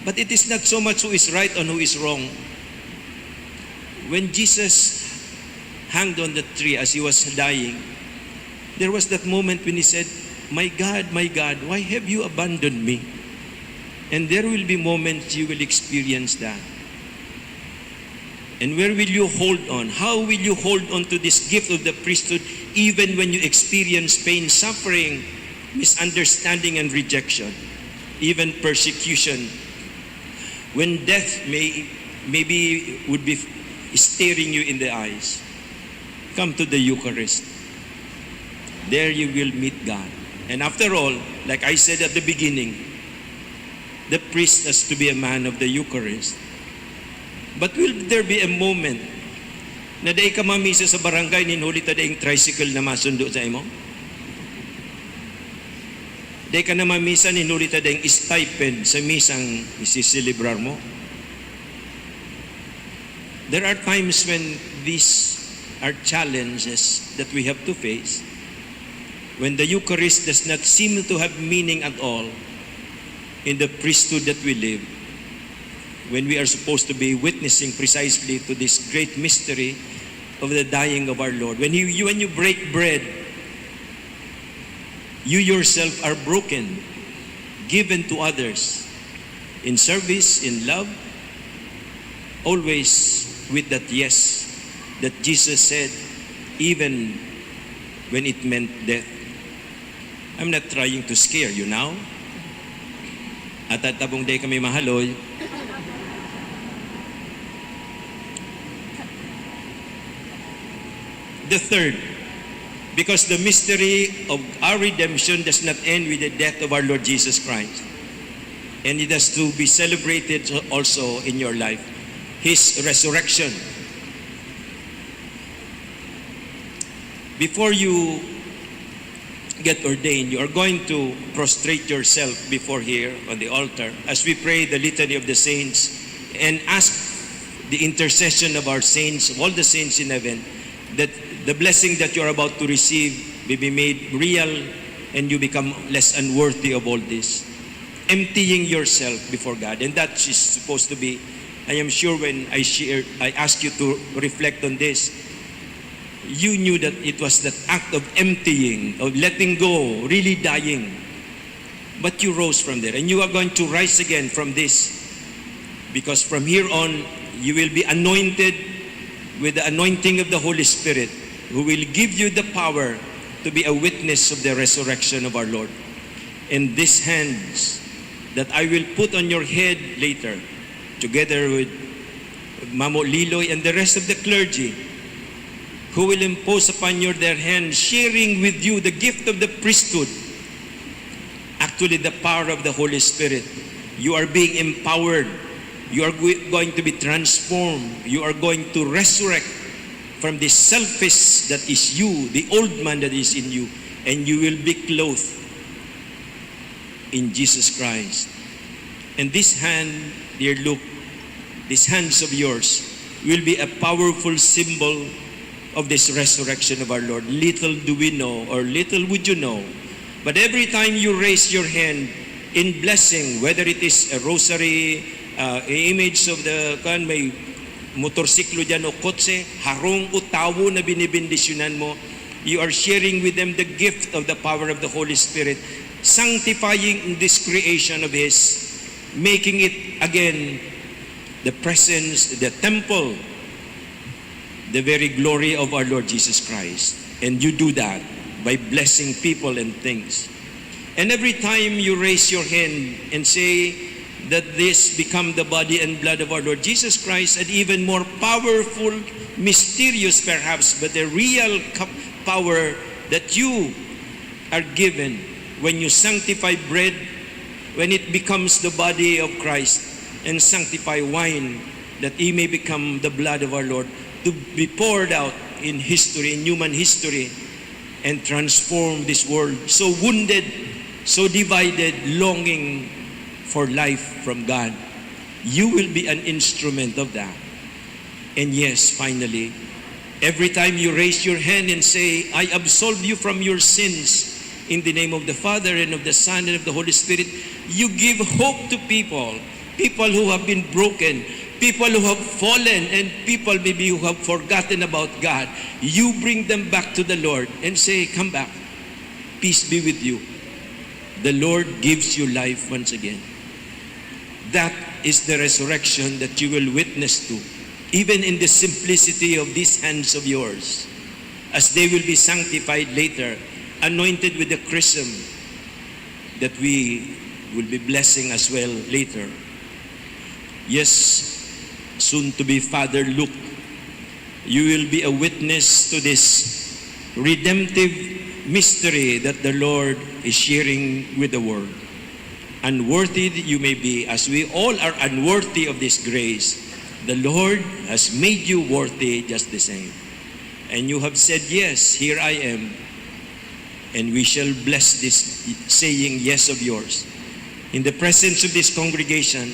But it is not so much who is right and who is wrong. When Jesus hanged on the tree as he was dying, there was that moment when he said, "My God, my God, why have you abandoned me?" And there will be moments you will experience that. And where will you hold on? How will you hold on to this gift of the priesthood even when you experience pain, suffering, misunderstanding, and rejection, even persecution? When death may, maybe would be staring you in the eyes, come to the Eucharist. There you will meet God. And after all, like I said at the beginning, the priest has to be a man of the Eucharist. But will there be a moment na dai ka mamisa sa barangay nin huli ta daing tricycle na masundo sa imo? Dai ka na mamisa nin huli ta daing stipend sa misang isiselebrar mo? There are times when these are challenges that we have to face, when the Eucharist does not seem to have meaning at all in the priesthood that we live, when we are supposed to be witnessing precisely to this great mystery of the dying of our Lord. When you, you, when you break bread, you yourself are broken, given to others, in service, in love, always with that yes that Jesus said, even when it meant death. I'm not trying to scare you now. At at tabong day kami mahaloy. The third, because the mystery of our redemption does not end with the death of our Lord Jesus Christ. And it has to be celebrated also in your life. His resurrection. Before you get ordained, you are going to prostrate yourself before here on the altar as we pray the Litany of the Saints and ask the intercession of our saints, of all the saints in heaven, that the blessing that you are about to receive may be made real and you become less unworthy of all this. Emptying yourself before God. And that is supposed to be, I am sure when I share, I ask you to reflect on this, you knew that it was that act of emptying, of letting go, really dying. But you rose from there, and you are going to rise again from this, because from here on, you will be anointed with the anointing of the Holy Spirit, who will give you the power to be a witness of the resurrection of our Lord. And these hands that I will put on your head later, together with Mamo Liloy and the rest of the clergy, who will impose upon you their hands, sharing with you the gift of the priesthood. Actually, the power of the Holy Spirit. You are being empowered. You are go-, going to be transformed. You are going to resurrect from this selfish that is you, the old man that is in you, and you will be clothed in Jesus Christ. And this hand, dear Luke, these hands of yours will be a powerful symbol of this resurrection of our Lord. Little do we know, or little would you know, but every time you raise your hand in blessing, whether it is a rosary, uh, image of the, kan may motorsiklo dyan o kotse, harong o tawo na binibendisyonan mo, you are sharing with them the gift of the power of the Holy Spirit, sanctifying this creation of His, making it again the presence, the temple, the very glory of our Lord Jesus Christ. And you do that by blessing people and things. And every time you raise your hand and say, that this become the body and blood of our Lord Jesus Christ, and even more powerful, mysterious perhaps, but the real co-, power that you are given when you sanctify bread, when it becomes the body of Christ, and sanctify wine, that it may become the blood of our Lord, to be poured out in history, in human history, and transform this world so wounded, so divided, longing for life from God. You will be an instrument of that. And yes, finally, every time you raise your hand and say, "I absolve you from your sins in the name of the Father and of the Son and of the Holy Spirit," you give hope to people, people who have been broken, people who have fallen, and people maybe who have forgotten about God. You bring them back to the Lord and say, "Come back. Peace be with you." The Lord gives you life once again. That is the resurrection that you will witness to, even in the simplicity of these hands of yours, as they will be sanctified later, anointed with the chrism that we will be blessing as well later. Yes, soon to be Father Luke, you will be a witness to this redemptive mystery that the Lord is sharing with the world. Unworthy you may be, as we all are unworthy of this grace, the Lord has made you worthy just the same. And you have said, "Yes, here I am." And we shall bless this saying yes of yours. In the presence of this congregation,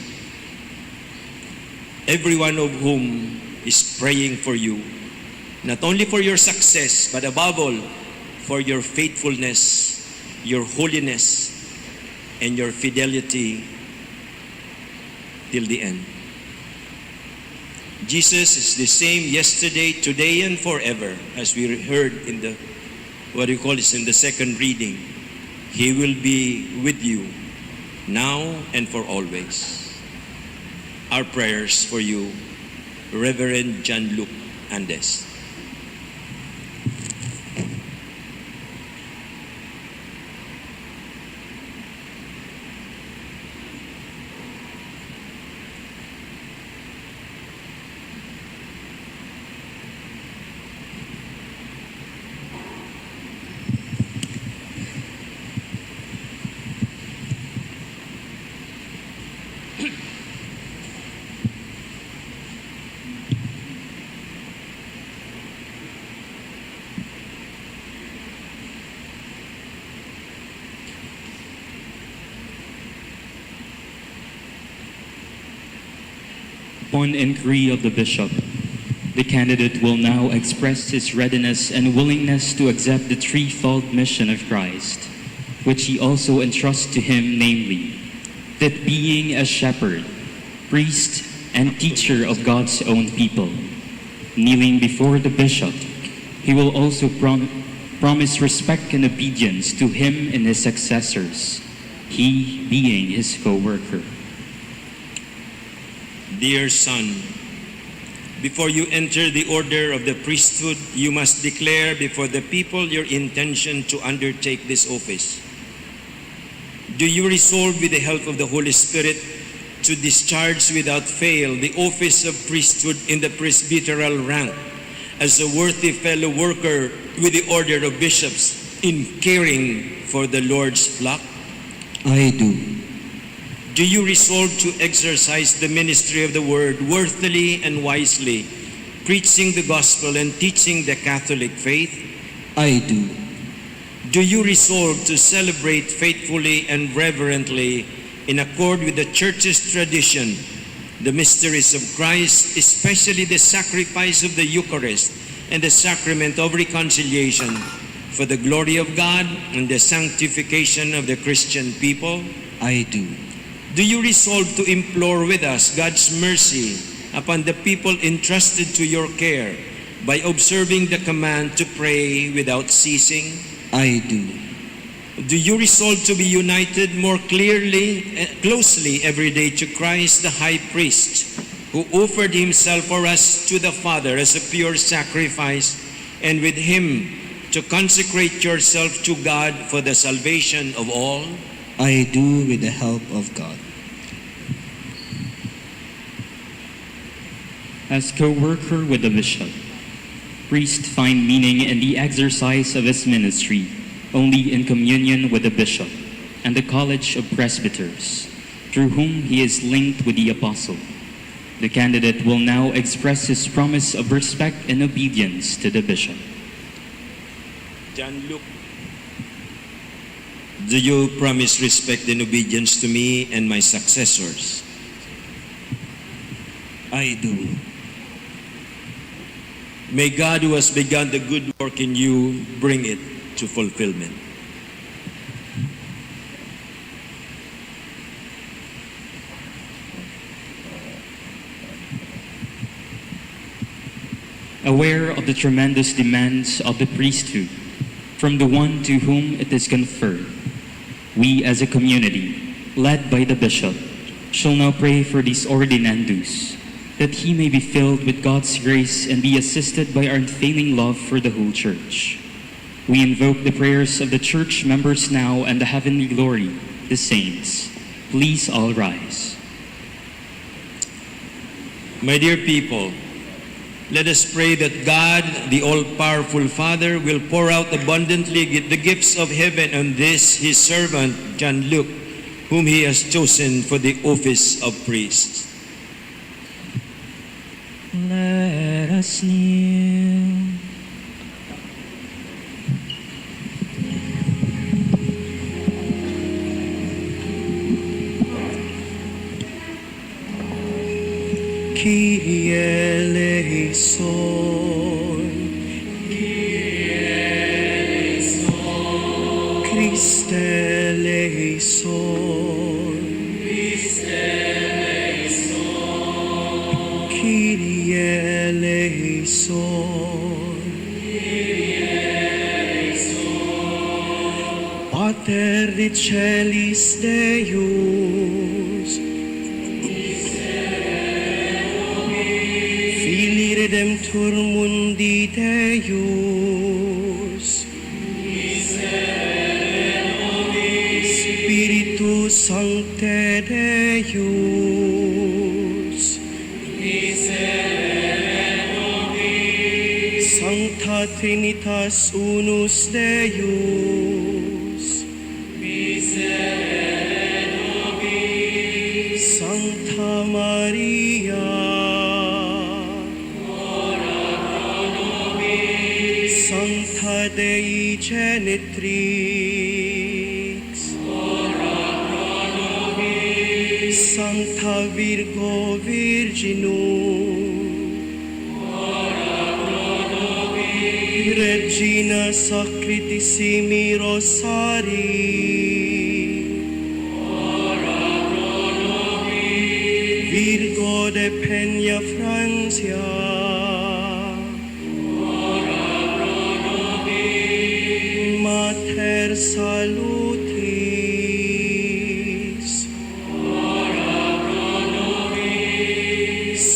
every one of whom is praying for you, not only for your success, but above all, for your faithfulness, your holiness, and your fidelity till the end. Jesus is the same yesterday, today, and forever, as we heard in the, what you call this, in the second reading. He will be with you now and for always. Our prayers for you, Reverend Jean-Luc Andes. Upon inquiry of the bishop, the candidate will now express his readiness and willingness to accept the threefold mission of Christ, which he also entrusts to him, namely, that being a shepherd, priest, and teacher of God's own people, kneeling before the bishop, he will also prom-, promise respect and obedience to him and his successors, he being his co-worker. Dear son, before you enter the order of the priesthood, you must declare before the people your intention to undertake this office. Do you resolve, with the help of the Holy Spirit, to discharge without fail the office of priesthood in the presbyteral rank as a worthy fellow worker with the order of bishops in caring for the Lord's flock? I do. Do you resolve to exercise the ministry of the word worthily and wisely, preaching the gospel and teaching the Catholic faith? I do. Do you resolve to celebrate faithfully and reverently, in accord with the Church's tradition, the mysteries of Christ, especially the sacrifice of the Eucharist and the sacrament of reconciliation, for the glory of God and the sanctification of the Christian people? I do. Do you resolve to implore with us God's mercy upon the people entrusted to your care by observing the command to pray without ceasing? I do. Do you resolve to be united more clearly, eh, closely every day to Christ, the High Priest, who offered himself for us to the Father as a pure sacrifice, and with him to consecrate yourself to God for the salvation of all? I do, with the help of God. As co-worker with the bishop, priests find meaning in the exercise of his ministry only in communion with the bishop and the College of Presbyters, through whom he is linked with the apostle. The candidate will now express his promise of respect and obedience to the bishop. John Luke, do you promise respect and obedience to me and my successors? I do. May God who has begun the good work in you bring it to fulfillment. Aware of the tremendous demands of the priesthood from the one to whom it is conferred, we as a community, led by the bishop, shall now pray for this ordinandus, that he may be filled with God's grace and be assisted by our unfailing love for the whole church. We invoke the prayers of the church members now and the heavenly glory, the saints. Please all rise. My dear people, let us pray that God, the all-powerful Father, will pour out abundantly gi- the gifts of heaven on this, his servant, John Luke, whom he has chosen for the office of priest. Let us kneel. Kyrie eleison. Christe eleison. Kyrie eleison. Pater de coelis Deus, Filii Redemptor mundi Deus, Spiritus Sancte Deus, Sancta Trinitas Unus Deus, Sancta Maria, Sancta Dei Genetrix, Sancta Virgo Virginum, Regina Sacratissimi Rosarii, Virgo de Peñafrancia, Mater Salutis,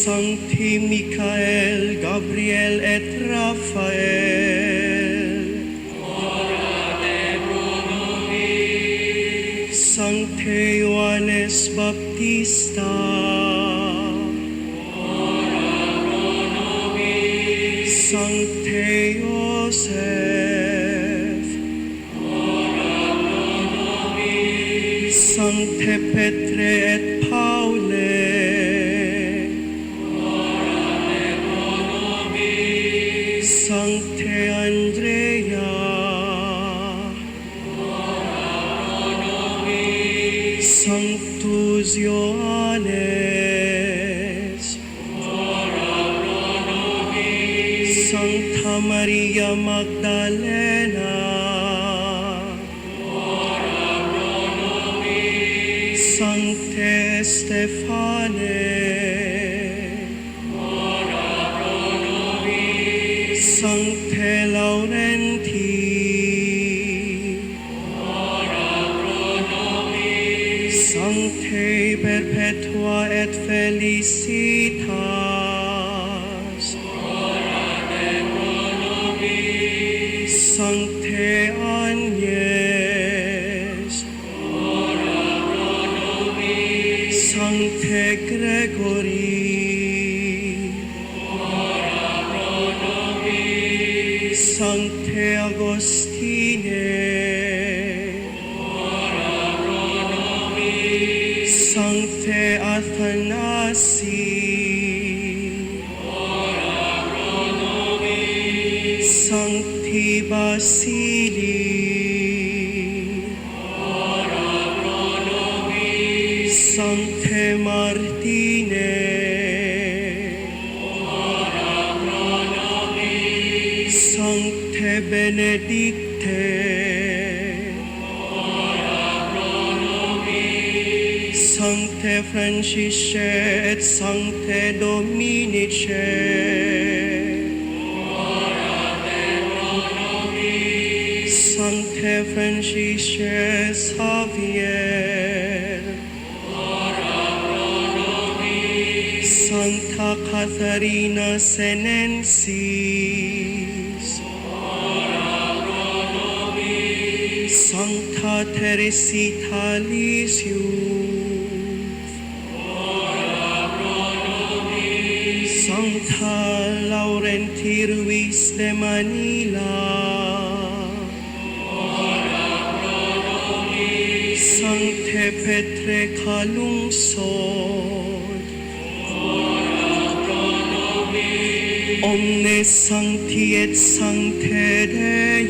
Sancti Michael, Gabriel et Rafael, Sancte Johannes Baptista, Sancte Joseph, Sancte Petre et Paule, Sancte Andrea, Sanctus Johannes, Sancta Maria Magdalena, Sancte Stefane, Sancte Laurenti, Sancte Perpetua et Felicitas, Sancte Agnes, Sancte Gregory, Sancte Agostine, Sancte Athanasi, Sancti Basili, Sancte Martine, Sancte Benedicte, Sancte Francisce et Sancte Dominice, Sancte Francisce Xavier, Santa Catharina Senensis, Santa Teresita Lisieux, Santa Laurenti Ruiz de Manila, Sancte Petre Calungsod, Omnes Sancti et Sancte Dei,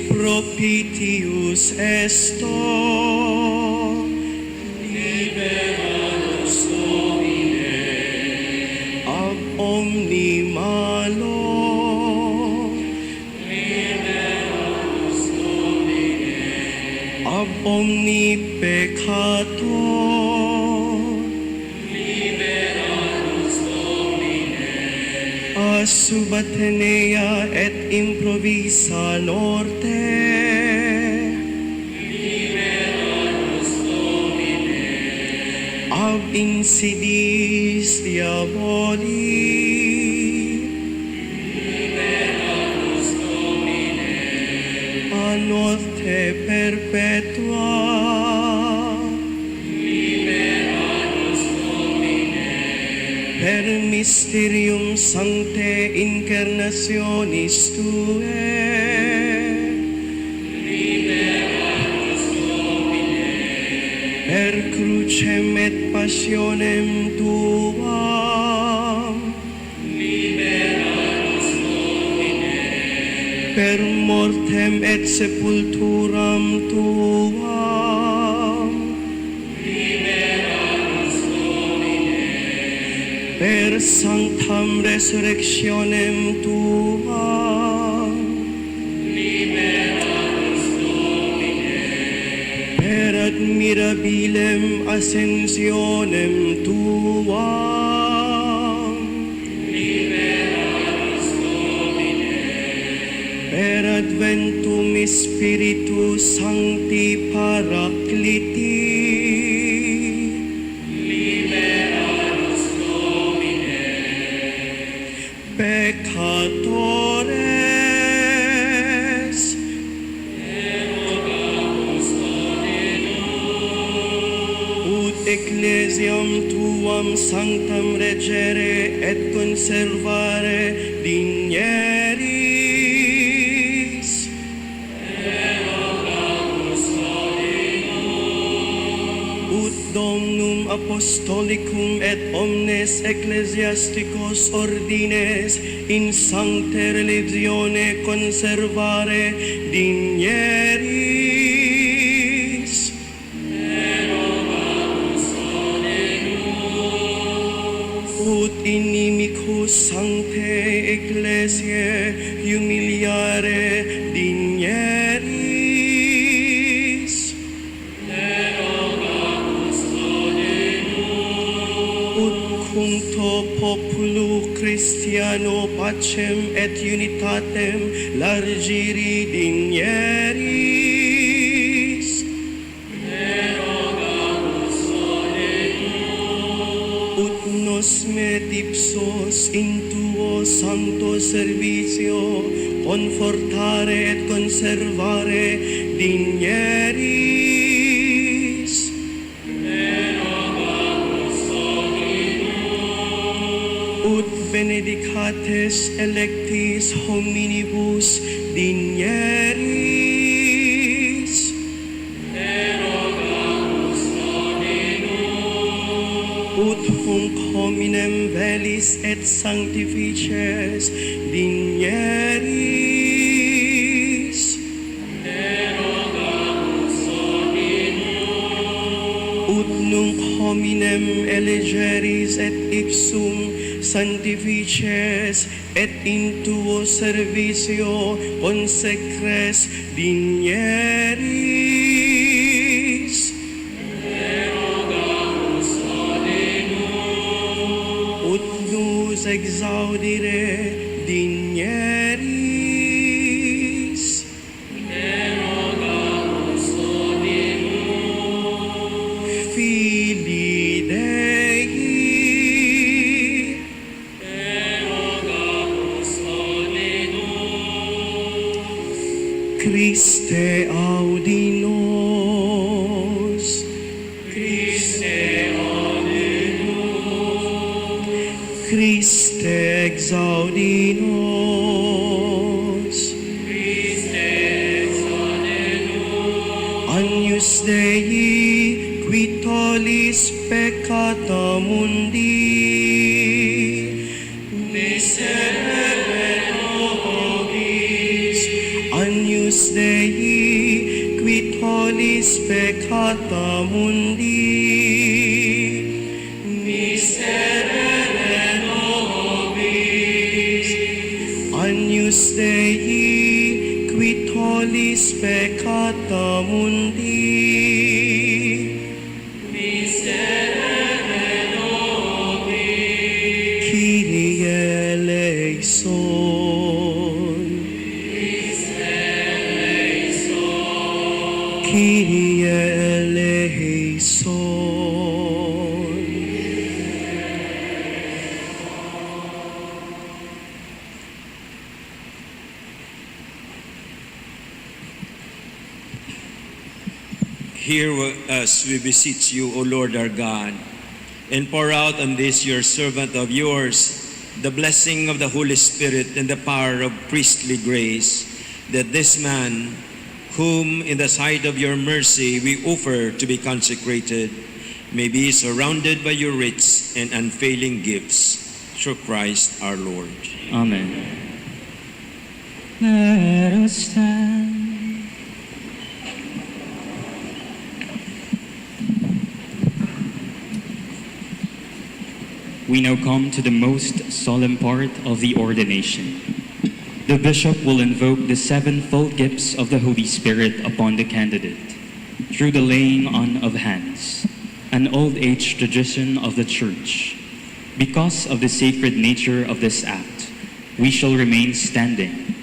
Propitius esto, Libera nos, Domine, ab omni malo, Libera nos, Domine, ab omni peccator, Libera nos, Domine, a subatenea et improvisa morte, Libera nos, Domine, ab insidiis diaboli, Libera nos, Domine, a morte perpetua, Libera nos, Domine, per mysterium sanctae incarnationis Tuae, Libera nos, Domine, per crucem et passionem Tuam, Libera nos, Domine, per mortem et sepulturam Tuam, Libera nos, Domine, per sanctam resurrectionem Tuam, Libera nos, Domine, per admirabilem ascensionem Tuam, Libera nos, Domine, per adventum Spiritus Sancti Paracliti, Libera nos, Domine, peccatores, ut ecclesiam Tuam sanctam regere et conservare digneris, ut Domnum Apostolicum et omnes ecclesiasticos ordines in sancte religione conservare digneris, ut inimicus sanctae ecclesiae humiliare digneris, ut cuncto populo Christiano pacem et unitatem largiri digneris, ut nos met ipsos in tuo sancto servicio confortare et conservare digneris, Medicates electis hominibus dinieris. Ut hunc hominem velis et sanctifices dinieris. Ut nunc hominem elegeris et ipsum sanctifices et in tuo servitio consecres dinieris. Ut nos exaudire dinieris. Filii Dei. Christe audi nos. Christe audi nos. Christe exaudi nos. Christe exaudi nos. Agnus Dei, qui tollis peccata mundi, miserere nobis. Agnus Dei, qui tollis peccata mundi, miserere nobis. Agnus Dei, qui tollis peccata mundi, miserere nobis. Kyrie eleison. Kyrie eleison. Hear us, we beseech you, O Lord our God, and pour out on this your servant of yours the blessing of the Holy Spirit and the power of priestly grace, that this man, whom in the sight of your mercy we offer to be consecrated, may be surrounded by your rich and unfailing gifts, through Christ our Lord. Amen. Let us stand. We now come to the most solemn part of the ordination. The bishop will invoke the sevenfold gifts of the Holy Spirit upon the candidate through the laying on of hands, an old age tradition of the Church. Because of the sacred nature of this act, we shall remain standing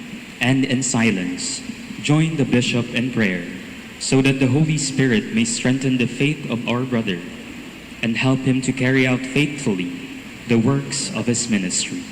and in silence join the bishop in prayer, so that the Holy Spirit may strengthen the faith of our brother and help him to carry out faithfully the works of his ministry.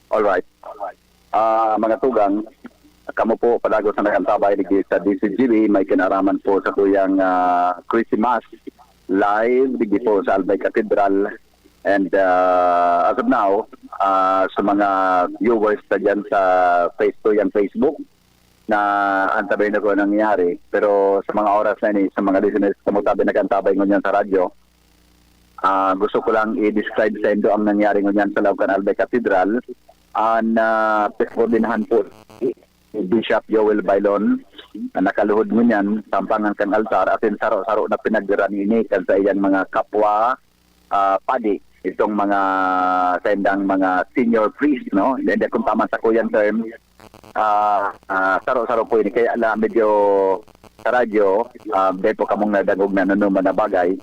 Alright. Ah, mga tugang, kamo po padagos na nag-antabay digdi sa D C G B, may kinaraman po sa tuyang, ah, Christmas live digdi po sa Albay Cathedral. And, ah, as of now, ah, sa mga viewers na dyan sa face, tuyang Facebook, na antabay na ko nangyayari. Pero sa mga oras na ini, sa mga listeners, kamo tabi nag-antabay ngunyan sa radyo, ah, gusto ko lang i-describe sa indo ang nangyari ngunyan sa laog kan Albay Cathedral. An, ah, pinakoordinahan po ni Bishop Joel Bailon, na nakaluhod ngunyan, sampangan kan altar, asin saro-saro na pinagrani ini kan sa iyang mga kapwa, ah, padi, itong mga, sa indang mga senior priest, no? Hindi, kung tama sa kuyang term, ah, ah, saro-saro po ini. Kaya lang medyo sa radyo, ah, dahil po kamong nadangog na nanoman na bagay,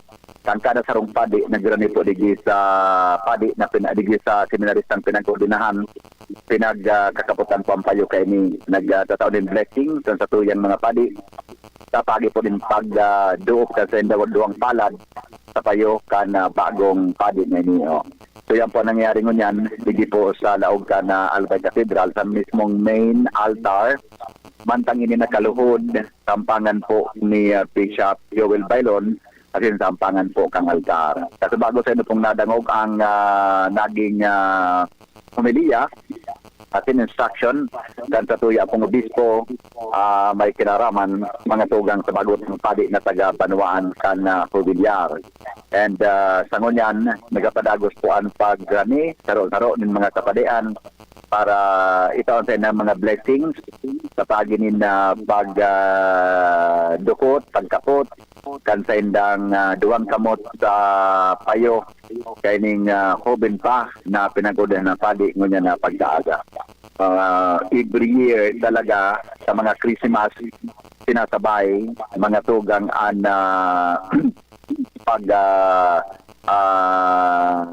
kan kada sarong padi, nagrani po digdi sa padi na pina-, digdi sa seminaristang pinag-ordinahan, pinag, ah, kakapotan po ang payo kaini, nag, ah, tatao nin blessing kan sa tuyang mga padi. Sa pagi po nin pag, ah, duop kan sa indang duwang palad sa payo kan, ah, bagong padi na ini, oh. So, yan po ang nangyari ngunyan, digdi po sa laog kan, ah, Albay Cathedral, sa mismong main altar. Mantang ini nakaluhod, sampangan po ni, ah, Bishop Joel Bailon, asin sampangan po kan altar. Kasi bago sa inyo pong nadangog ang, ah, naging, ah, homilya, asin instruction, kan sa tuya pong obispo, ah, may kinaraman, mga tugang sa bagong padi na taga Banwaan kan, ah, Jubilear. And, ah, sa ngunyan, nagapadagos po an pagrani, saro-saro nin mga kapadian para itawan sa inang mga blessings sa pagi nin, ah, pag, ah, dukot, pagkapot, kan sa indang, ah, duwang kamot sa payo kaining, ah, hoben pa na pinag-ordenan na padi ngunyan na pagkaaga. Ah, every year talaga sa mga Christmas, sinasabay, mga tugang an, ah, pag, ah, ah,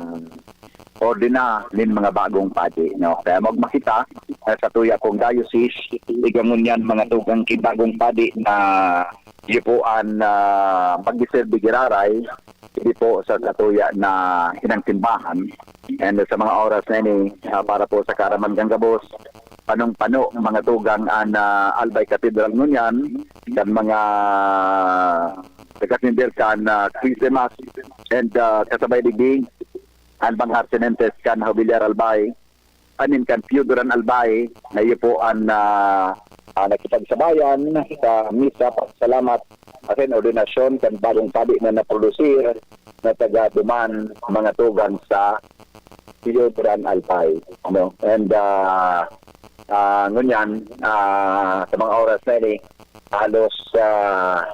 ordena nin mga bagong padi, no? Kaya magmakita, eh, sa tuya pong diocese, igangon yan mga tugang ki bagong padi na iyo po an, ah, magdiserbi giraray, hindi po sa, sa tuya na inang simbahan. And sa mga oras na ini, ah, para po sa karaman kang gabos, panong-pano, mga tugang an, ah, Albay Cathedral ngunyan, kan mga nagkasender kan, ah, Christmas, and, ah, kasabay digdi, an mga abstinentes kan Jubilear Albay, I mean, kan Piyudoran Albay, na iyo po an, ah, ah, nakipagsabayan sa misa, pasalamat, asin ordinasyon kan bagong padi na naprodusir na taga Duman, mga tugang sa Piyudoran Albay, ano? And, ah, ah, ngunyan, ah, sa mga oras na ini, halos, ah,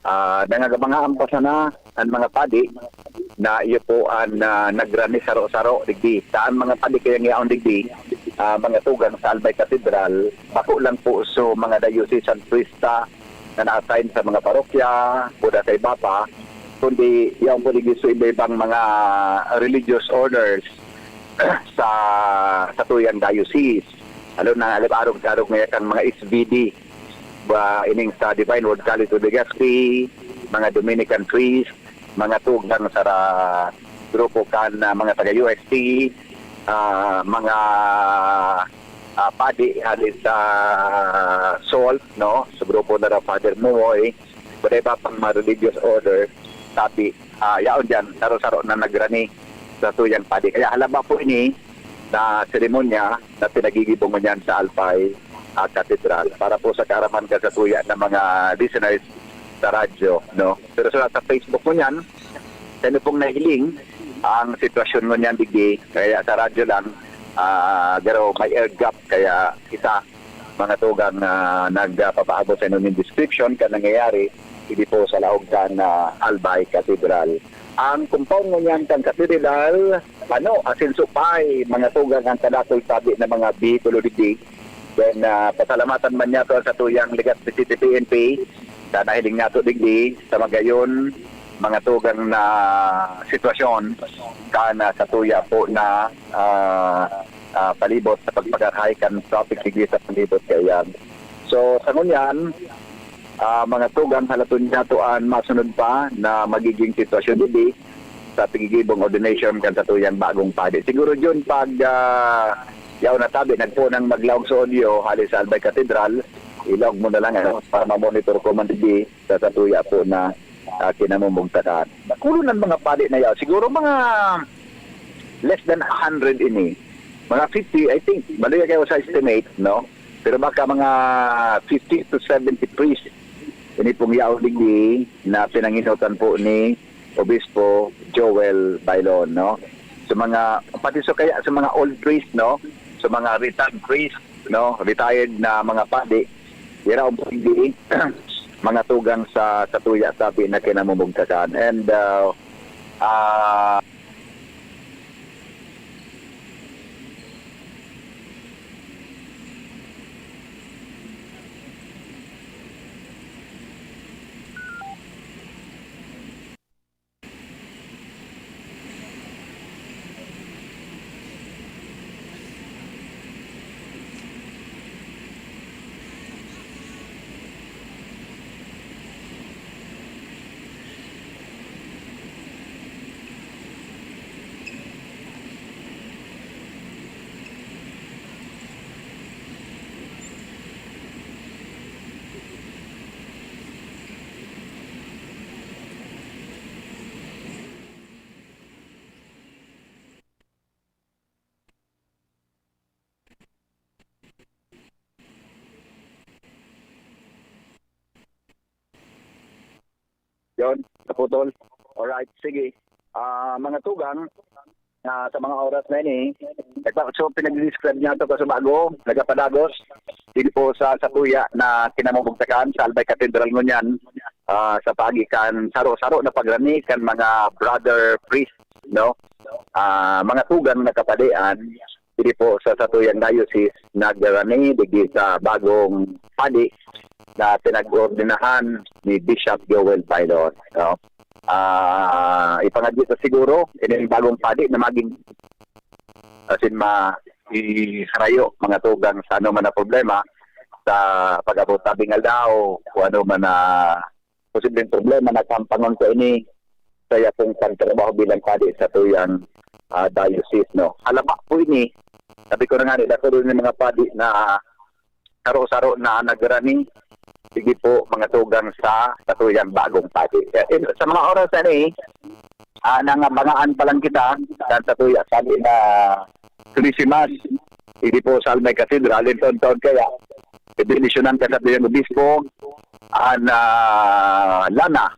ah, nangagabangaan pa sana an mga padi na iyo po an, ah, nagrani saro-saro digdi. Sa an mga padi kayang yaon digdi, ah, mga tugang sa Albay Cathedral, bako lang po so mga diocesan priesta na na-assign sa mga parokya, o da sa iba pa, kundi yaon po digdi so iba-ibang mga religious orders sa, sa tuyang diocese. Lalo na, alam, arog-arog ngayon kan mga S V D, ba, ining sa Divine Word College of Legazpi, mga Dominican priest, mga tugang sa ra-, grupo kan, ah, mga taga U S T, ah, mga, ah, padi hali sa SOLT, no? Sa grupo na ra Father Muoy, wala iba pang mga religious order, tapi, ah, yaon diyan, saro-saro na nagrani sa tuyang padi. Kaya halaba po ini na seremonya na pinagigibong ngunyan sa Albay, ah, Cathedral. Para po sa kaaraman ka sa tuya ng mga listeners sa radyo, no? Pero sa, sa Facebook ngunyan, sa inyo pong nahiling, ang sitwasyon ngunyan digdi, kaya sa radyo lang, ah, pero may air gap, kaya isa, mga tugang, ah, nagpapaabot sa inyo nin description kan nangyayari, idi po sa laog kan, ah, Albay Cathedral. Ang compound ngunyan kan Cathedral, ano, asin supay, mga tugang, ang kadakul tabi na mga behikulo digdi. Then, ah, pasalamatan man niya to sa tuyang Legazpi City P N P, sa nahiling niya to digdi, sa magayon, mga tugang na sitwasyon, kan, ah, sa tuya po na, ah, ah, palibot sa pagpagarahay kan traffic digdi sa palibot kaiyan. So, sa ngunyan, ah, mga tugang, halaton niya to an masunod pa na magiging sitwasyon digdi sa pagigibong ordination kan sa tuyang bagong padi. Siguro, Jun, pag, ah, Yaon na tabi, nagpoon ang maglaog sa audio hali sa Albay Cathedral. Ilaog mo na lang, ano, para ma-monitor ko man digdi sa satuya po na, ah, kinamumugtakan. Nakulo ng mga padi na yaw. Siguro mga less than a hundred ini. Mga fifty, I think. Maluya kayo sa estimate, no? Pero baka mga fifty to seventy priests ini pong yaon digdi na pinanginotan po ni Obispo Joel Bailon, no? Sa mga, pati sa kaya sa mga old priest, no? Sa mga retired priest, no? Retired na mga padi, ira ang pwede, mga tugang sa, sa tuya, sabi na kinamumugtakan. And, uh, uh, Yon, naputol. Alright, sige. Ah, mga tugang, ah, sa mga oras na ini, nagpa-, so, pinag-describe niya ito, kaso bago, nagapadagos, dito po sa, sa tuya na kinamumugtakan sa Albay Cathedral ngunyan, ah, sa paagi kan saro-saro na pagrani kan mga brother priest, no? Ah, mga tugang na kapadian, diri po sa satuyang diocese, nagrani digdi sa bagong padi na pinag-ordenahan ni Bishop Joel Bailon, no? Ah, ipangadyo ta siguro, ining bagong padi na magin asin ma-, iharayo mga tugang sa anoman na problema sa pag-abot tabing aldaw, kung ano man na posibleng problema na kampangon ko ini sa yapong pagtrabaho bilang padi sa tuyang, ah, diocese, no? Halaba po ini, sabi ko na nga, nila ko rin yung mga padi na saro-saro na nagrani, sige po, mga tugang sa, sa tuyang bagong padi. Eh, in, sa mga oras na ni, ah, nangabangaan pa lang kita, dan sa tuya, sabi na Christmas, hindi po sa Almay Cathedral, in taon-taon kaya, ibinisyonan ka sa tuyang obispo, an, ah, lana,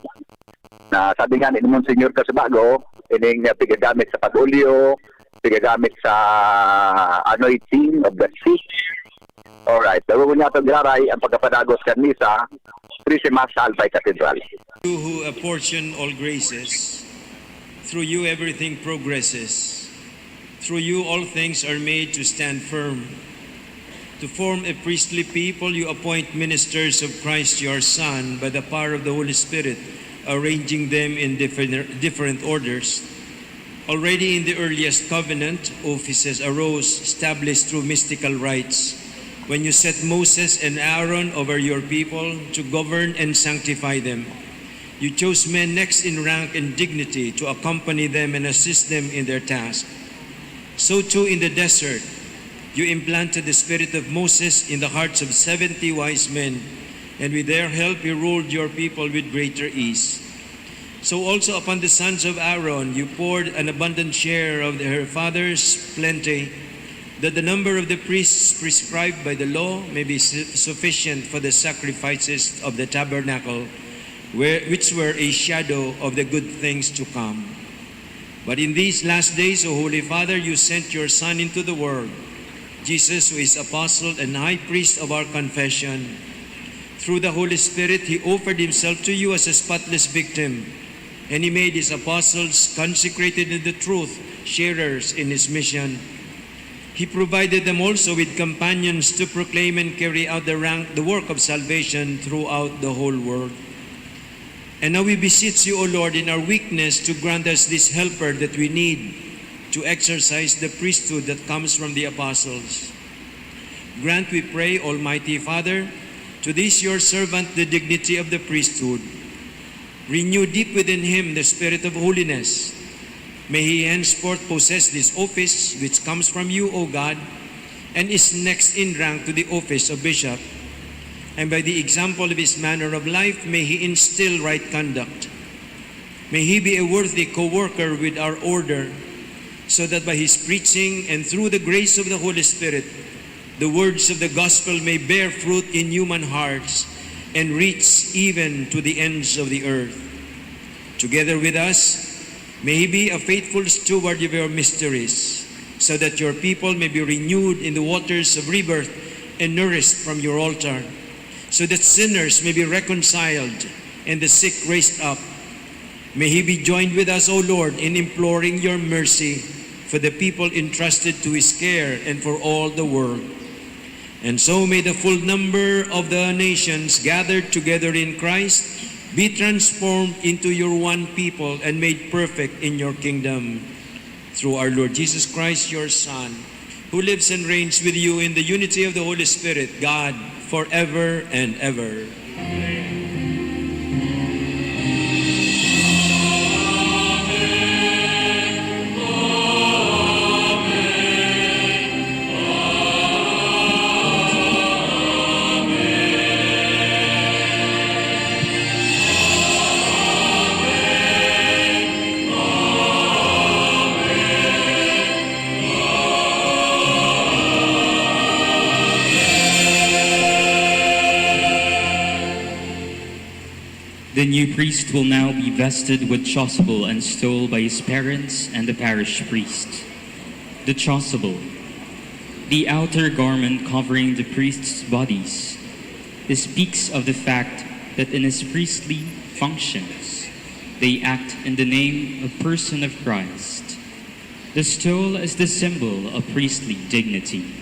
na sabi nga ni Monsignor Casubago, ining, ah, pigagamit sa pag-ulyo, pigagamit sa anointing of the sick. Alright, daw mo niya itong graray ang pagkapadagos kan misa, Christmas sa Albay Cathedral. You who apportion all graces, through you everything progresses. Through you all things are made to stand firm. To form a priestly people, you appoint ministers of Christ your Son by the power of the Holy Spirit, arranging them in different, different orders. Already in the earliest covenant, offices arose, established through mystical rites, when you set Moses and Aaron over your people to govern and sanctify them. You chose men next in rank and dignity to accompany them and assist them in their task. So too in the desert, you implanted the spirit of Moses in the hearts of seventy wise men, and with their help you ruled your people with greater ease. So also upon the sons of Aaron you poured an abundant share of their father's plenty, that the number of the priests prescribed by the law may be su-, sufficient for the sacrifices of the tabernacle, where, which were a shadow of the good things to come. But in these last days, O Holy Father, you sent your Son into the world, Jesus, who is Apostle and High Priest of our confession. Through the Holy Spirit, he offered himself to you as a spotless victim, and he made his apostles, consecrated in the truth, sharers in his mission. He provided them also with companions to proclaim and carry out the rank, the work of salvation throughout the whole world. And now we beseech you, O Lord, in our weakness, to grant us this helper that we need to exercise the priesthood that comes from the apostles. Grant, we pray, Almighty Father, to this your servant the dignity of the priesthood. Renew deep within him the spirit of holiness. May he henceforth possess this office which comes from you, O God, and is next in rank to the office of bishop, and by the example of his manner of life, may he instill right conduct. May he be a worthy co-worker with our order, so that by his preaching and through the grace of the Holy Spirit, the words of the gospel may bear fruit in human hearts and reach even to the ends of the earth. Together with us, may he be a faithful steward of your mysteries, so that your people may be renewed in the waters of rebirth and nourished from your altar, so that sinners may be reconciled and the sick raised up. May he be joined with us, O Lord, in imploring your mercy for the people entrusted to his care and for all the world. And so may the full number of the nations gathered together in Christ be transformed into your one people and made perfect in your kingdom. Through our Lord Jesus Christ, your Son, who lives and reigns with you in the unity of the Holy Spirit, God, forever and ever. The new priest will now be vested with chasuble and stole by his parents and the parish priest. The chasuble, the outer garment covering the priests' bodies, speaks of the fact that in his priestly functions, they act in the name of person of Christ. The stole is the symbol of priestly dignity.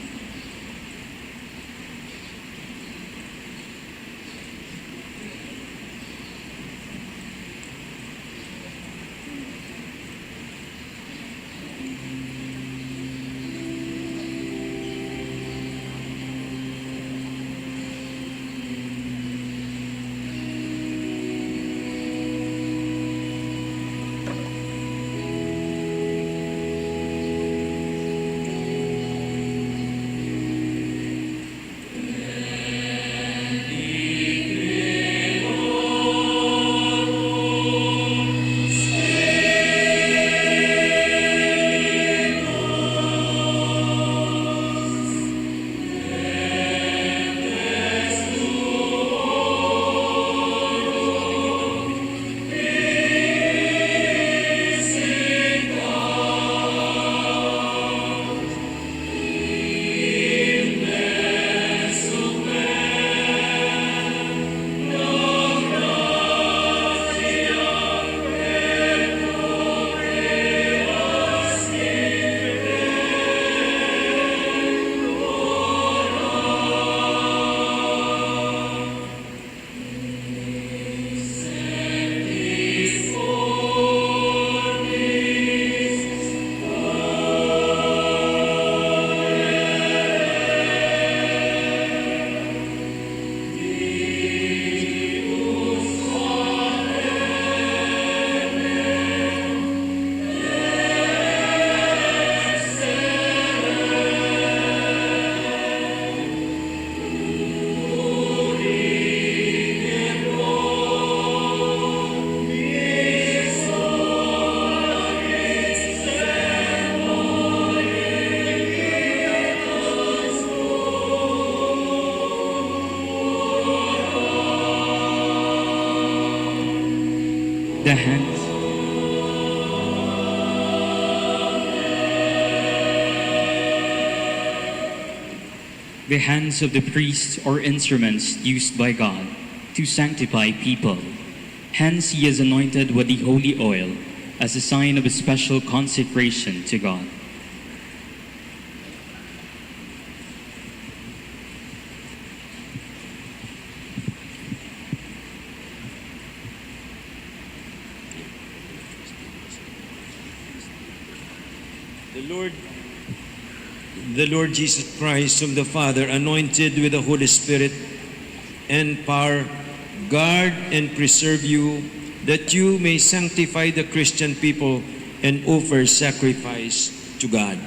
The hands. The hands of the priest are instruments used by God to sanctify people. Hence, he is anointed with the holy oil as a sign of a special consecration to God. The Lord, the Lord Jesus Christ, whom the Father anointed with the Holy Spirit and power, guard and preserve you, that you may sanctify the Christian people and offer sacrifice to God.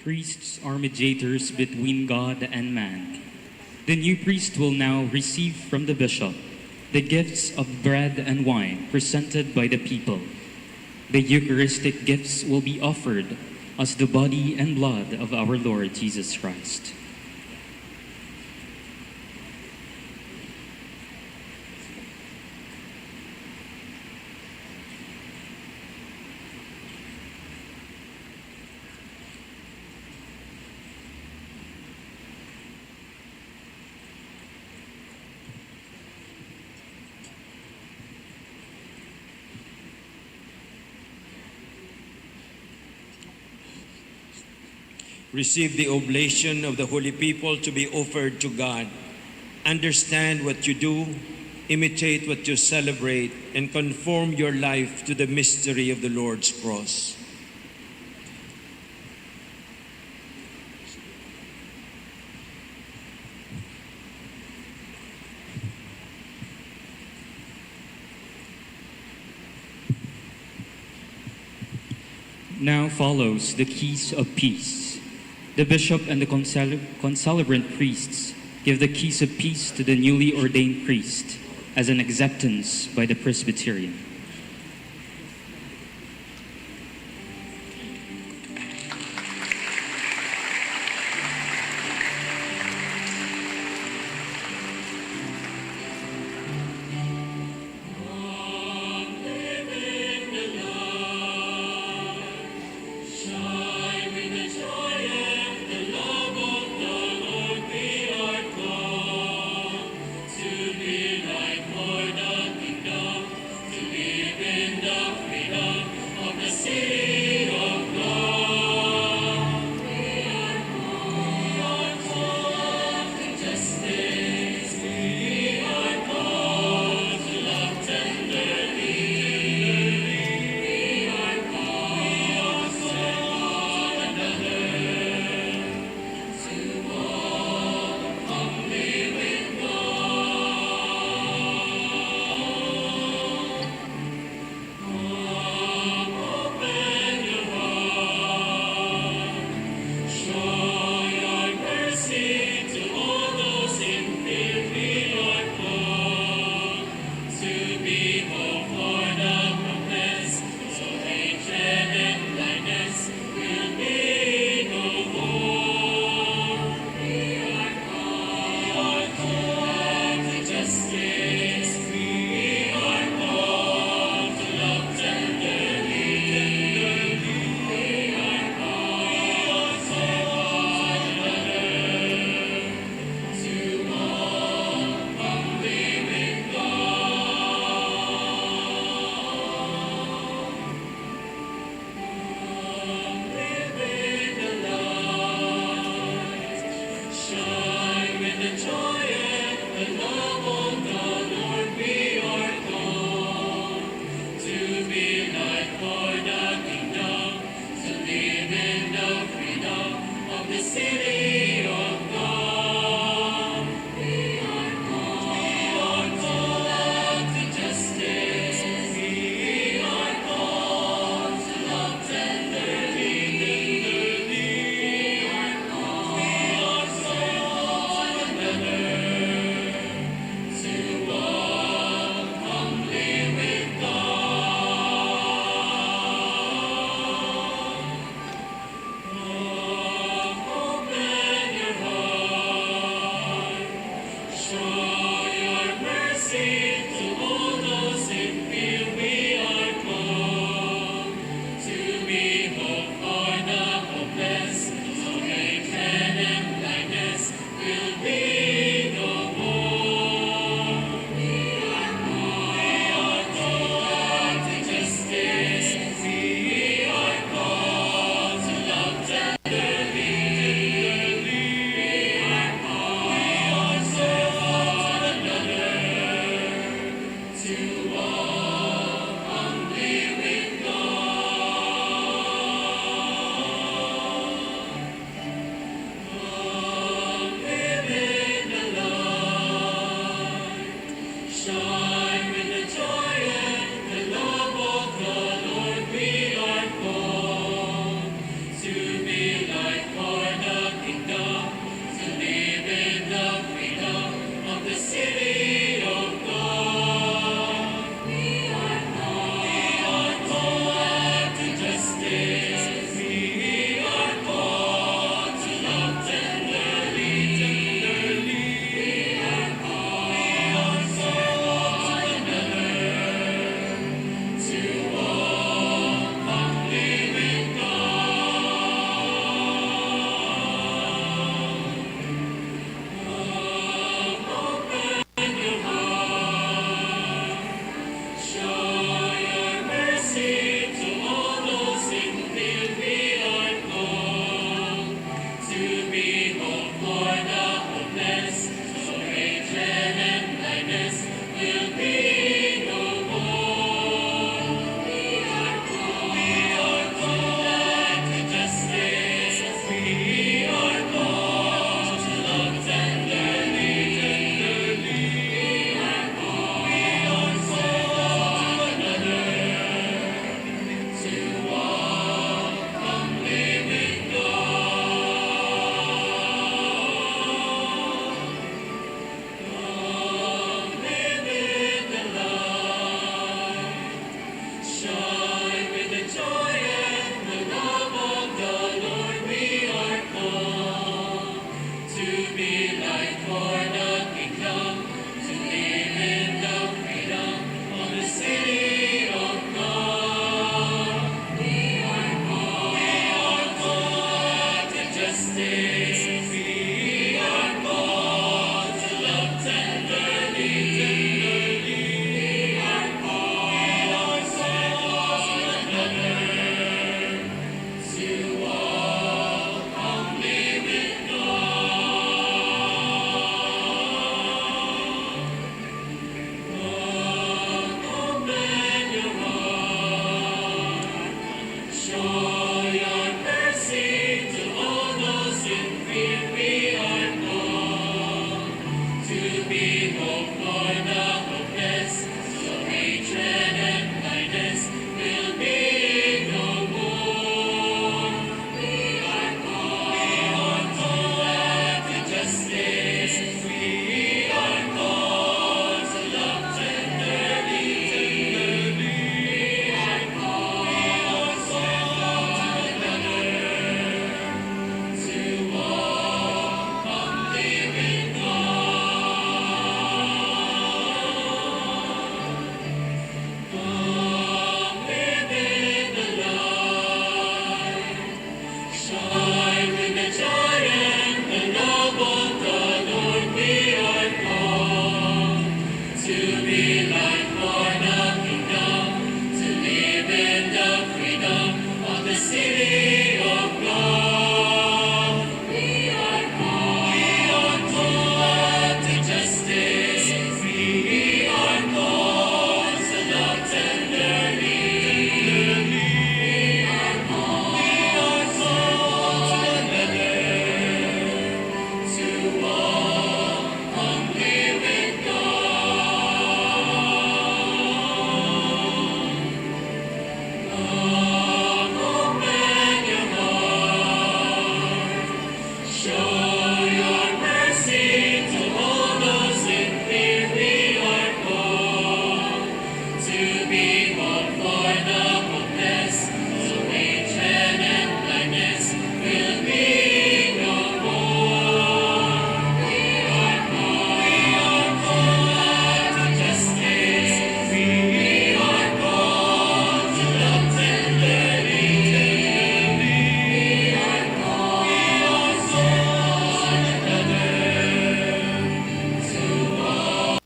Priests are mediators between God and man. The new priest will now receive from the bishop the gifts of bread and wine presented by the people. The Eucharistic gifts will be offered as the body and blood of our Lord Jesus Christ. Receive the oblation of the holy people to be offered to God. Understand what you do, imitate what you celebrate, and conform your life to the mystery of the Lord's cross. Now follows the keys of peace. The bishop and the concel- concelebrant priests give the keys of peace to the newly ordained priest as an acceptance by the Presbyterian. Show your mercy to all those in fear. We are called to be hope for the hopeless, so hatred and blindness will be no more. We are called to act in justice. We are called to love tenderly. We are called to serve one another, to walk humbly with God. Come within the light. Shine with the joy and the love of the Lord. We are called to be light for the kingdom, to live in the freedom of the city of God. We are called to love, to justice. We are called to love tenderly. We are called to love one another, to walk humbly with God. Come, open your heart. Show your mercy to all those in fear. We are called to be hope for the hopeless, so hatred and blindness will be no more. We are called, we are called to justice. We are called to love tenderly. We are called to serve one another, to walk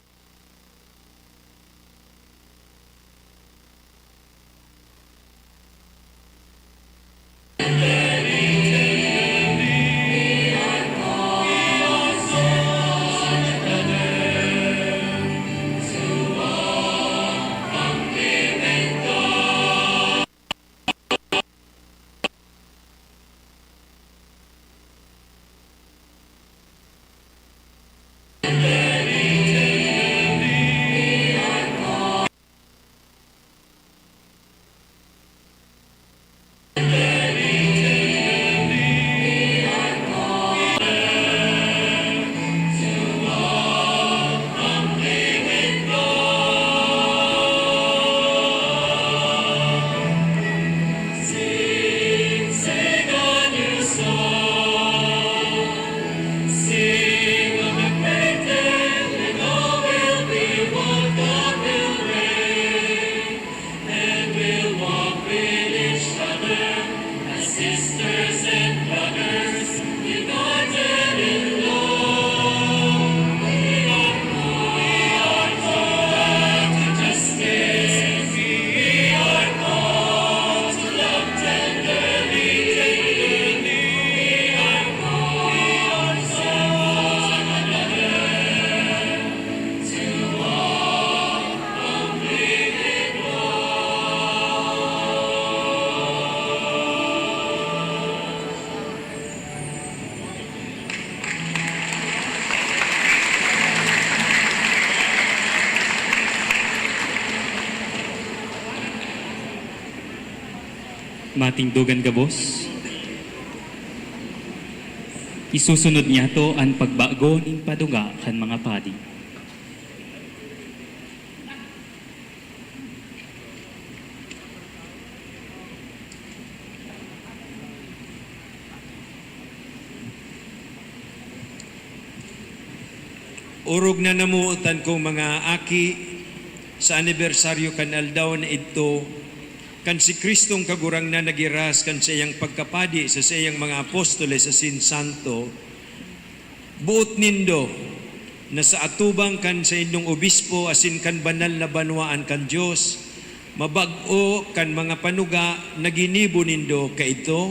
Sing, sing a new song. Sing of the great day when all will be one. God will reign, and we'll walk with each other as sisters and brothers, united in love. We are called, we are called to justice. We are called to love tenderly. We are called to serve one another, to walk humbly with God. Matindogan gabos. Isusunod niyato an pagbago nin paduga kan mga padi. Orog na namotan kong mga aki, sa anibersaryo kan aldaw na idto, kan si Cristong Kagurangnan nagiras kan saiyang pagkapadi sa saiyang mga apostoles asin santo, boot nindo na sa atubang kan saindong obispo asin kan banal na banwaan kan Dios, mabag-o kan mga panuga na ginibo nindo kaidto?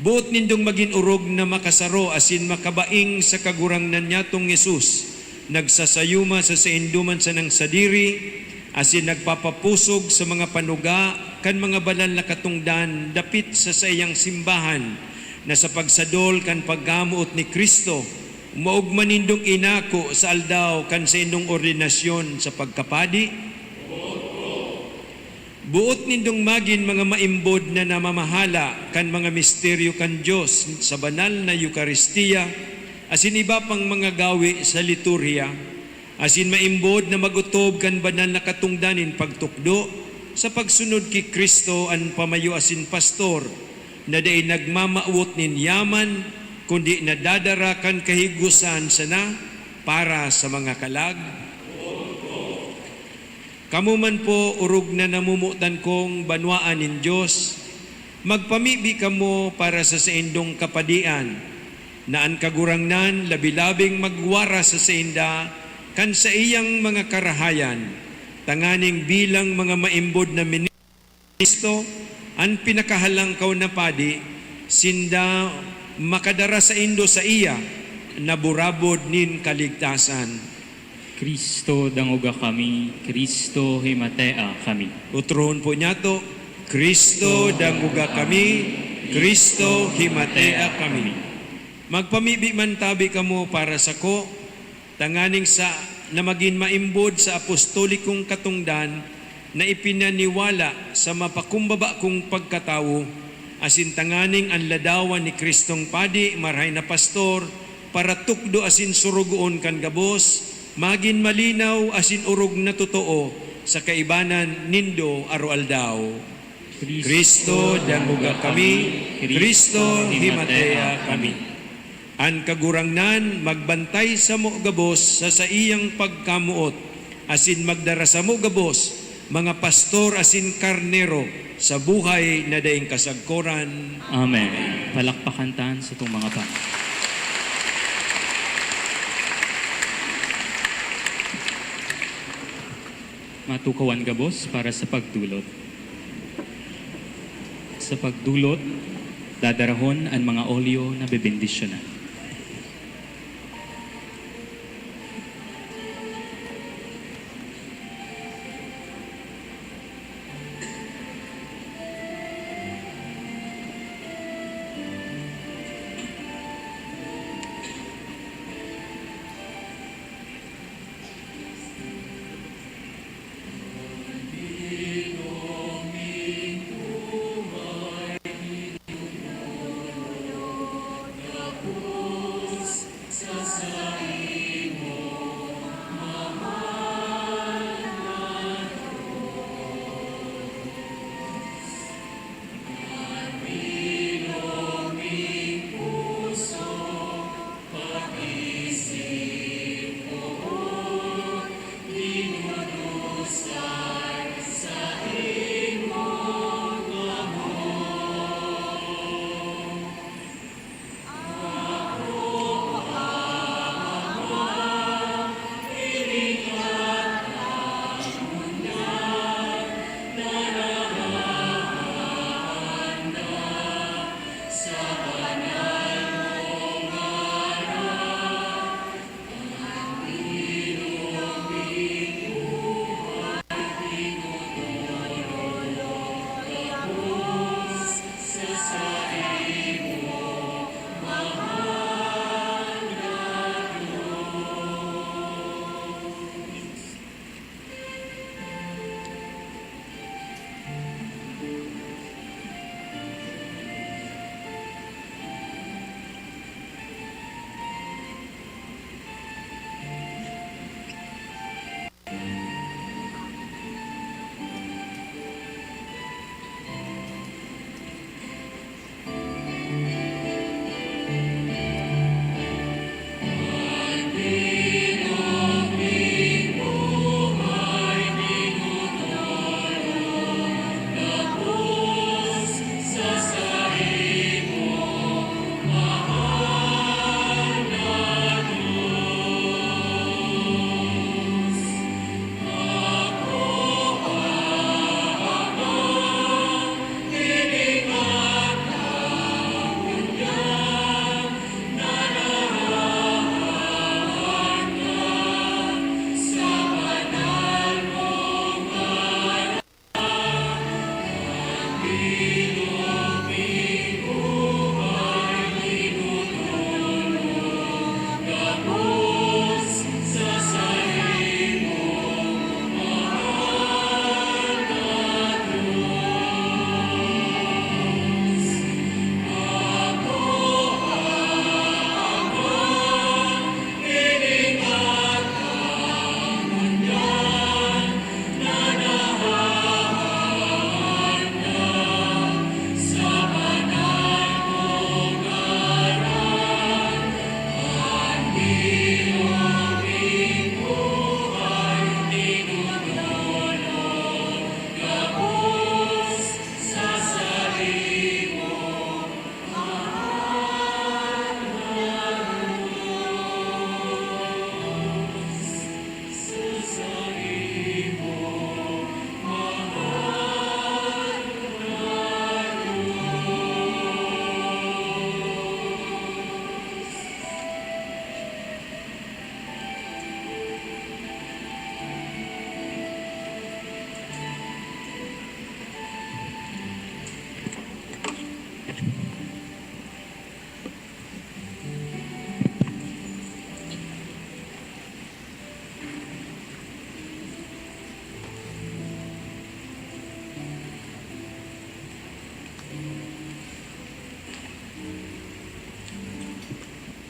Boot nindong magin orog na makasaro asin makabaing sa Kagurangnan nyatong Jesus, nagsasayuma sa saindo man sanang sadiri, asin nagpapapusog sa mga panuga kan mga banal na katongdan dapit sa saiyang simbahan, na sa pagsadol kan pagkamoot ni Cristo, maogma nindong inako sa aldaw kan saindong ordinasyon sa pagkapadi? Boot nindong magin mga maimbod na namamahala kan mga misteryo kan Dios sa banal na Eukaristia asin iba pang mga gawe sa liturhiya, asin maimbod na mag-otob kan banal na katongdan nin pagtukdo sa pagsunod ki Cristo, an pamayo asin pastor, na dai nagmamawot nin yaman, kundi nadadara kan kahigosan sana para sa mga kalag? Kamo man po, orog na namomotan kong banwaan nin Dios, magpamibi kamo para sa saindong kapadian, na an Kagurangnan labi-labing magwara sa sainda kan saiyang mga karahayan, tanganing bilang mga maimbod na mini- Cristo, an pinakahalangkaw na padi, sinda makadara saindo saiya na burabod nin kaligtasan. Cristo, dangoga kami. Cristo, himatea kami. Otrohon po niyato, Cristo, dangoga kami. Cristo, himatea kami. Magpamibi man tabi kamo para sako, tanganing sa, na magin maimbod sa apostolikong katongdan na ipinaniwala sa mapakumbaba kong pagkatawo, asin tanganing an ladawan ni Cristong Padi, Marahay na Pastor, paratukdo asin sorogoon kan gabos, magin malinaw asin orog na totoo sa kaibanan nindo aroaldaw. Cristo, dangoga kami. Cristo, himatea kami. An Kagurangnan magbantay samo gabos sa saiyang pagkamoot, asin magdara samo gabos, mga pastor asin karnero, sa buhay na daing kasagkoran. Amen. Palakpakan ta an satong mga padi. Matukawan gabos para sa pagdulot. Sa pagdulot, dadarahon an mga olyo na bebendisyonan.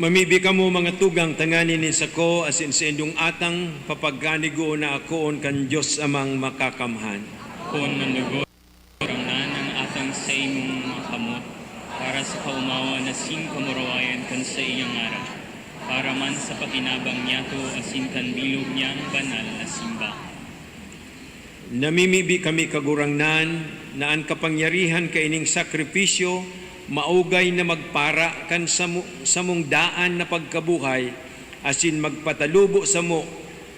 Mamibi kamo, mga tugang, tanganing nin sako asin saindong atang, papagkanigoon na akoon kan Dios Amang Makakamhan. Kun mandugo, Kagurangnan, an atang sa imong mga kamot, para sa kaomawan asin kamurawayan kan saiyang ngaran, para man sa pakinabang niyato asin kan bilog niyang banal na simbahan. Namimibi kami, Kagurangnan, na an kapangyarihan kaining sakripisyo maugay na magpara kan samo-, samong daan na pagkabuhay asin magpatalubo samo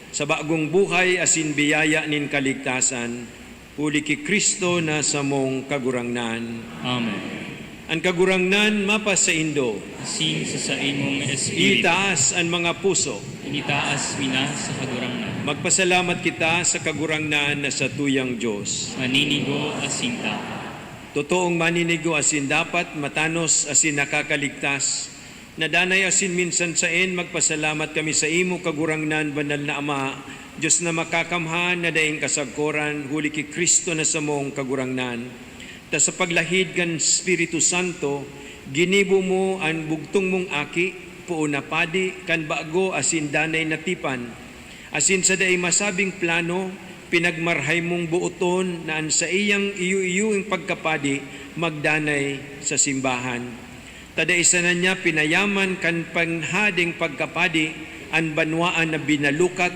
sa bagong buhay asin biyaya nin kaligtasan, huli ki Cristo na samong Kagurangnan. Amen. An Kagurangnan mapasaindo. Asin sa saimong espiritu. Itaas an mga puso. Initaas mi na sa Kagurangnan. Magpasalamat kita sa Kagurangnan na satuyang Dios. Maninigo asin dapat. Totoong maninigo asin dapat, matanos asin nakakaligtas, na danay asin minsan saen, magpasalamat kami saimo, Kagurangnan, Banal na Ama, Dios na Makakamhan, na daing kasagkoran, huli ki Cristo na samong Kagurangnan. Ta sa paglahid kan Espiritu Santo, ginibo mo an bugtong mong Aki, poon na padi kan bago asin danay na tipan. Asin sa dai masabing plano, pinagmarhay mong booton na an saiyang iyo-iyoing pagkapadi magdanay sa simbahan. Ta dai sana niya pinayaman kan panhadeng pagkapadi an banwaan na binalukat,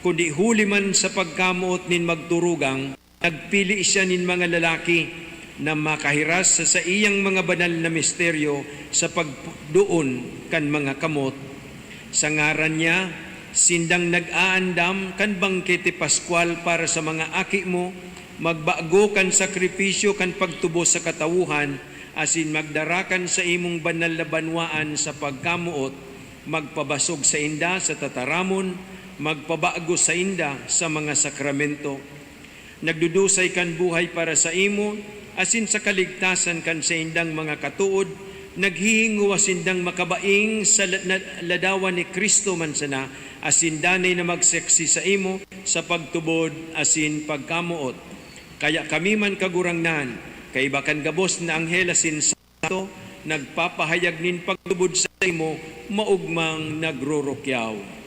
kundi huli man sa pagkamoot nin magturugang, nagpili siya nin mga lalaki na makahiras sa saiyang mga banal na misteryo sa pagdoon kan mga kamot. Sa ngaran niya, sindang nag-aandam kan bangkete paskwal para sa mga aki mo, magbago kan sakripisyo kan pagtubos sa katawohan, asin magdara kan saimong banal na banwaan sa pagkamoot, magpabasog sainda sa tataramon, magpabago sainda sa mga sakramento. Nagdudusay kan buhay para saimo asin sa kaligtasan kan saindang mga katood, naghihingowa sindang makabaing sa la-, na-, ladawan ni Cristo man sana, asin danay na magsaksi saimo sa pagtubod asin pagkamoot. Kaya kami man, Kagurangnan, kaiba kan gabos na anghel asin santo, nagpapahayag nin pagtubod saimo, maogmang nagrurukyaw.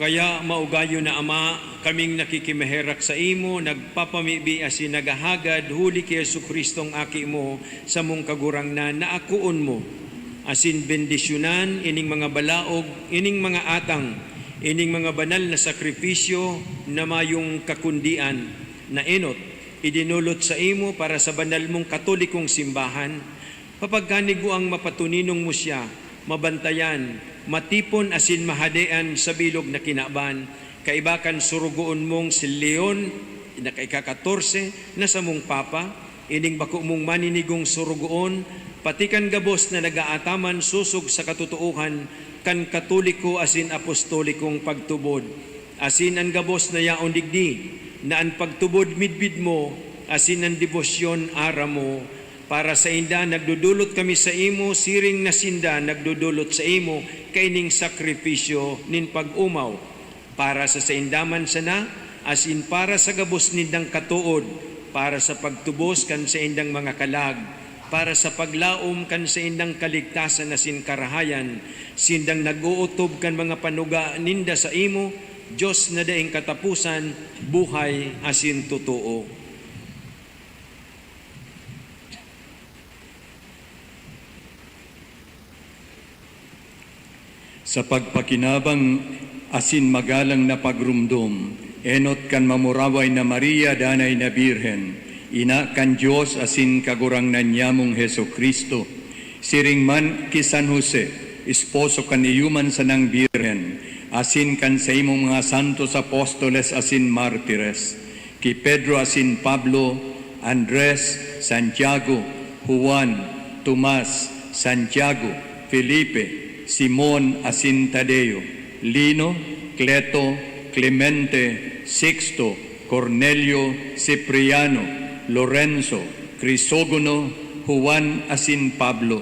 Kaya, maugayon na Ama, kaming nakikimaherak saimo, nagpapamibi asin naghahagad huli ki Jesu-Cristong Aki mo, samong Kagurangnan, na akoon mo asin bendisyonan ining mga balaog, ining mga atang, ining mga banal na sakripisyo na mayong kakundian, na enot, idinolot saimo para sa banal mong Katolikong Simbahan, papagkaniguang mapatoninong mo siya, mabantayan, matipon asin mahadean sa bilog na kinaban, kaiba kan sorogoon mong si Leon na kaika-katorse na samong Papa, ining bako mong maninigong sorogoon, pati kan gabos na nag-aataman sosog sa katotoohan kan Katoliko asin Apostolikong pagtubod, asin an gabos na yaon digdi, na an pagtubod midbid mo, asin an debosyon aram mo. Para sainda nagdodolot kami saimo, siring na sinda nagdodolot saimo kaining sakrifisyo nin pag-omaw. Para sa sainda man sana, asin para sa gabos nindang katood, para sa pagtubos kan saindang mga kalag, para sa paglaom kan saindang kaligtasan asin karahayan, sindang nag-ootob kan mga panuga ninda saimo, Dios na daing kataposan, buhay asin totoo. Sa pagpakinabang asin magalang na pagromdom, enot kan mamuraway na Maria, Danay na Birhen, Ina kan Dios asin Kagurangnan niyamong Jesu-Cristo, siring man ki San Jose, esposo kan iyo man sanang Birhen, asin kan saimong mga santos apostoles asin martires, ki Pedro asin Pablo, Andres, Santiago, Juan, Tomas, Santiago, Felipe, Simon asin Tadeo, Lino, Cleto, Clemente, Sixto, Cornelio, Cipriano, Lorenzo, Crisogono, Juan asin Pablo,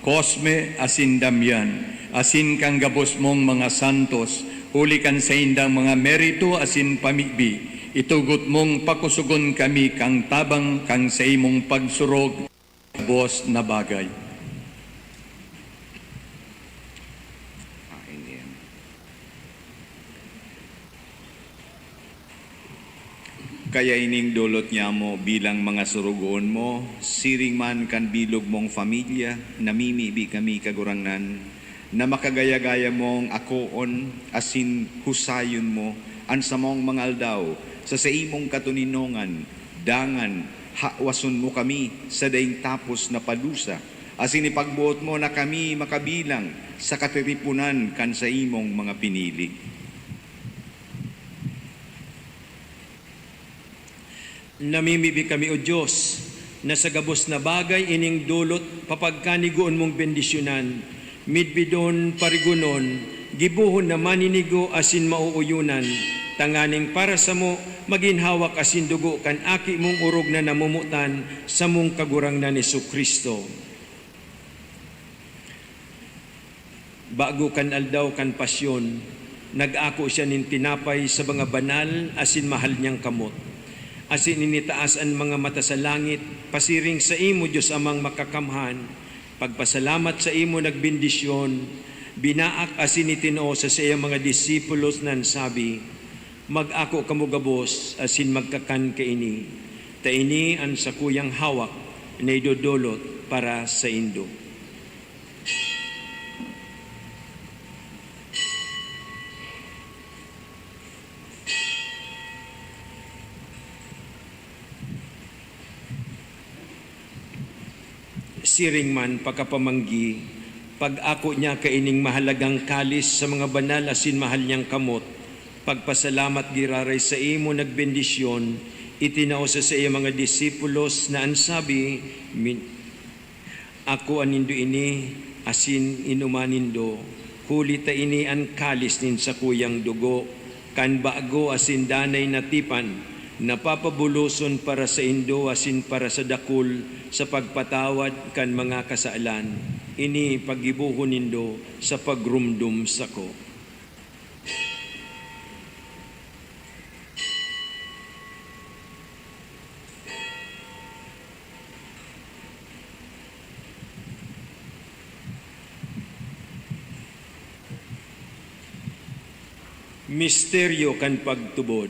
Cosme asin Damian, asin kan gabos mong mga santos, huli kan saindang mga merito asin pamibi, itugot mong pakosogon kami kan tabang kan saimong pagsurog, gabos na bagay. Kaya ining dolot nyamo bilang mga sorogoon mo, siring man kan bilog mong familya, namimibi kami, Kagurangnan, na makagaya-gaya mong akoon asin husayon mo an samong mga aldaw sa saimong katoninongan, dangan hawason mo kami sa daing tapos na padusa, asin ipagboot mo na kami makabilang sa katiriponan kan saimong mga pinili. Namimibi kami, O Dios, na sa gabos na bagay ining dolot papagkanigoon mong bendisyonan, midbidon, parigonon, gibohon na maninigo asin maooyonan, tanganing para samo magin hawak asin dugo kan Aki mong orog na namomotan, samong Kagurangnan Jesu-Cristo. Bago kan aldaw kan Pasyon, nag-ako siya nin tinapay sa mga banal asin mahal niyang kamot, asin initaas an mga mata sa langit, pasiring saimo, Dios Amang Makakamhan, pagpasalamat saimo, nagbendisyon, binaak asin itinao sa saiyang mga disipulos na nagsabi, "Mag-ako kamo gabos asin magkakan kaini, ta ini an sakuyang hawak na idodolot para saindo." Siring man, pakapamanggi, pag-ako niya kaining mahalagang kalis sa mga banal asin mahal niyang kamot, pagpasalamat giraray saimo, nagbendisyon, itinao sa saiyang mga disipulos na an sabi, min-, "Akoa nindo ini asin inoma nindo, huli ta ini an kalis nin sakuyang dugo kan bago asin danay na tipan, na papabuloson para saindo asin para sa dakul sa pagpatawad kan mga kasalan. Ini paggibohon nindo sa pagromdom sako." Misteryo kan pagtubod.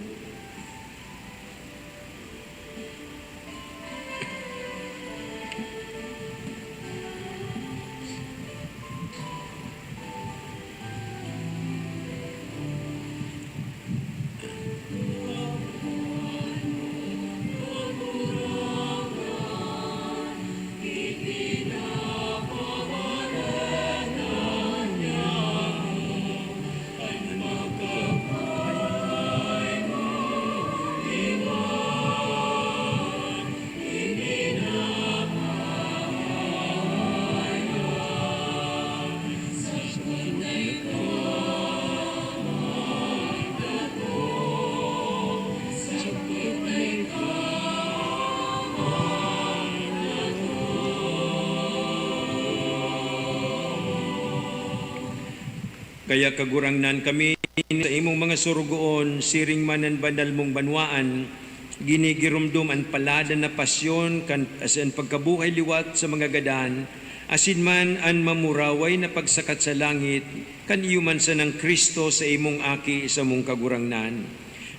Kaya, Kagurangnan, kami sa imong mga sorogoon, siring man an banal mong banwaan, ginigiromdom an paladan na pasyon kan, asin an pagkabuhay liwat sa mga gadan, asin man an mamuraway na pagsakat sa langit kan iyo man sanang Cristo sa imong Aki, samong Kagurangnan.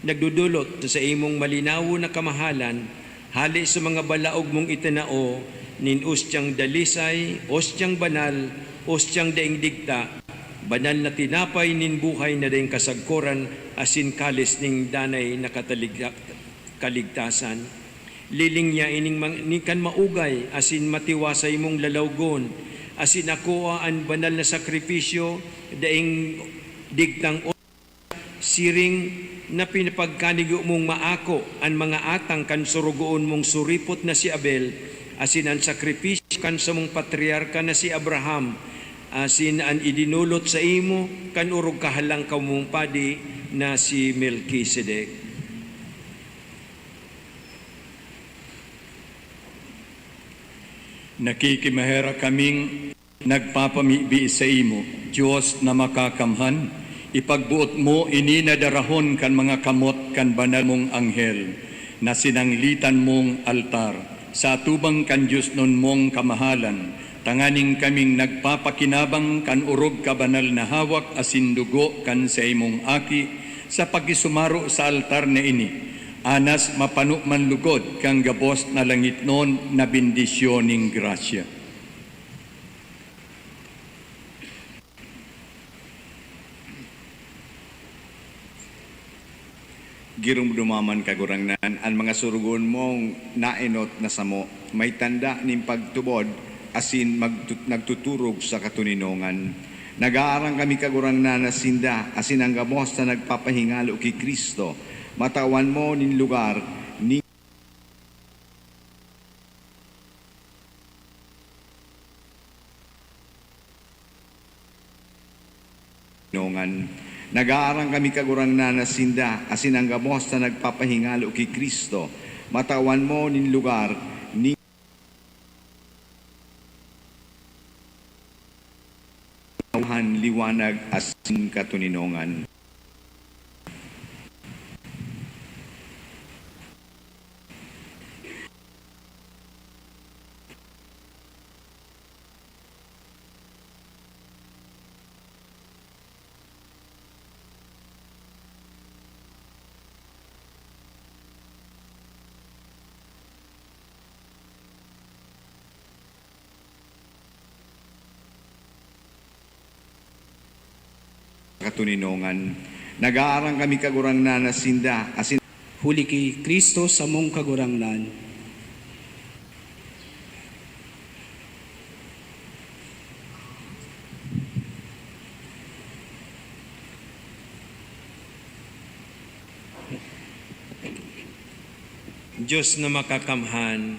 Nagdodolot sa imong malinawon na kamahalan, hale sa mga balaog mong itinao nin ostyang dalisay, ostyang banal, ostyang daing digta, banal na tinapay nin buhay na daing kasagkoran, asin kalis nin danay na katalig-, kaligtasan. Lilingya ining mang-, nin kan maugay asin matiwasay mong lalawgon, asin akoa an banal na sakripisyo, daing digtang siring na pinapagkanigo mong maako an mga atang kan sorogoon mong suripot na si Abel, asin an sakripisyo kan samong patriarka na si Abraham, asin an idinolot saimo kan orog kahalangkaw mong padi na si Melkisedek. Nakikimaherak kaming nagpapamibi saimo, Dios na Makakamhan, ipagboot mo ini na darahon kan mga kamot kan banal mong anghel na sinanglitan mong altar, sa atubang kan diosnon mong kamahalan, tanganing kaming nagpapakinabang kan orog kabanal na hawak asin dugo kan saimong Aki, sa pakisumaro sa altar na ini, anas mapano man lugod kan gabos na langitnon na bendisyon nin grasya. Giromdoma man, Kagurangnan, an mga sorogoon mong naenot na samo, may tanda nin pagtubod asin magtu-, nagtuturog sa katoninongan. Nag-aarang kami, Kagurangnan, na sinda asin an gabos na nagpapahingalo ki Cristo matawan mo nin lugar nin nongan. Nag-aarang kami, Kagurangnan, na sinda asin an gabos na nagpapahingalo ki Cristo matawan mo nin lugar nin liwanag asin katoninongan. Katoninongan. Nag-aarang kami, Kagurangnan, na sinda asin huli ki Cristo samong Kagurangnan. Dios na Makakamhan,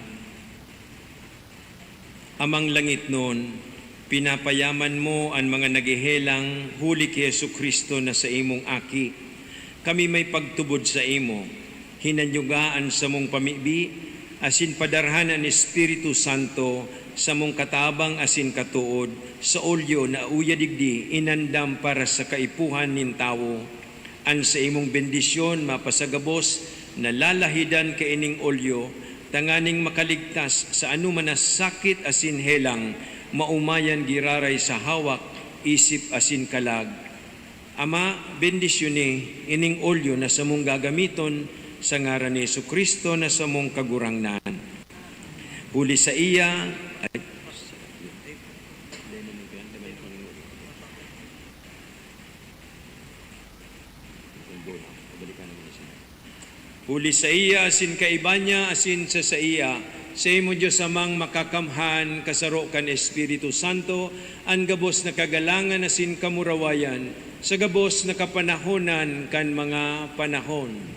Amang langitnon, pinapayaman mo an mga naghehelang huli ki Jesu-Cristo na saimong Aki. Kami may pagtubod saimo. Hinanyuga an samong pamibi, asin padarhan an Espiritu Santo samong katabang asin katood sa olyo na uya digdi inandam para sa kaipuhan nin tawo. An saimong bendisyon mapasagabos na lalahidan kaining olyo, tanganing makaligtas sa anoman na sakit asin helang, maomayan giraray sa hawak, isip asin kalag. Ama, bendisyoni ining olyo na samong gagamiton, sa ngaran ni Jesu-Cristo na samong Kagurangnan. Huli saiya, ay, Huli saiya, asin kaiba niya, asin sa saiya, saimo, Dios Amang Makakamhan, kasaro kan Espiritu Santo, an gabos na kagalangan asin kamurawayan, sa gabos na kapanahonan kan mga panahon.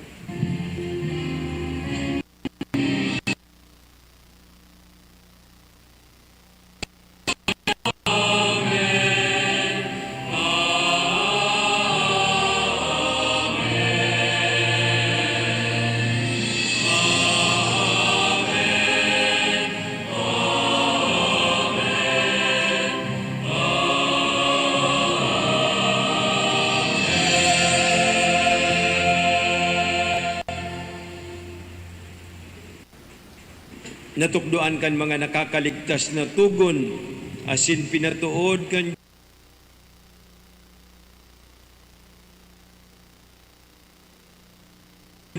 natukdoan kan mga nakakaligtas na togon, asin pinatood kan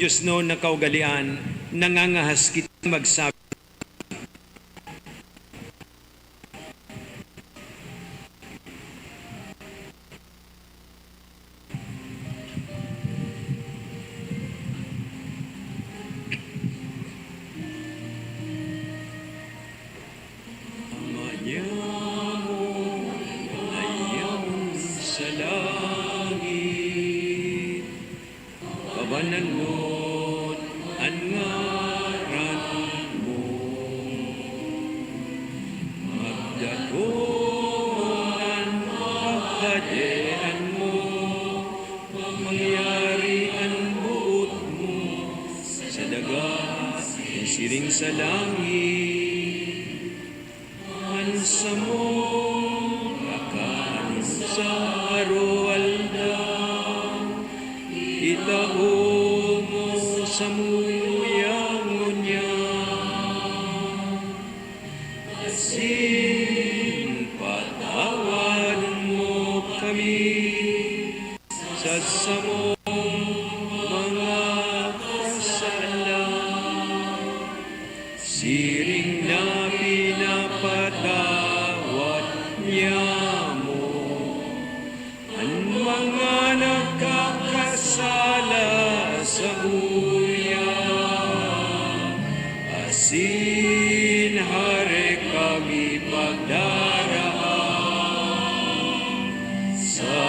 Dios no na kaugalean, nangangahas kita magsabi. Ama niamo na yaon sa langit, pabananon an ngaran mo. Magdaton an kahadean mo. Mangyari an boot mo sa daga, siring sa langit. An samong kakan sa aroaldaw, itao mo samo ngunyan. Asin patawad mo kami sa samong mga kasalan, siring na pinapatawad niamo an mga nakakasala sakuya, asin hare kami pagdaraan sa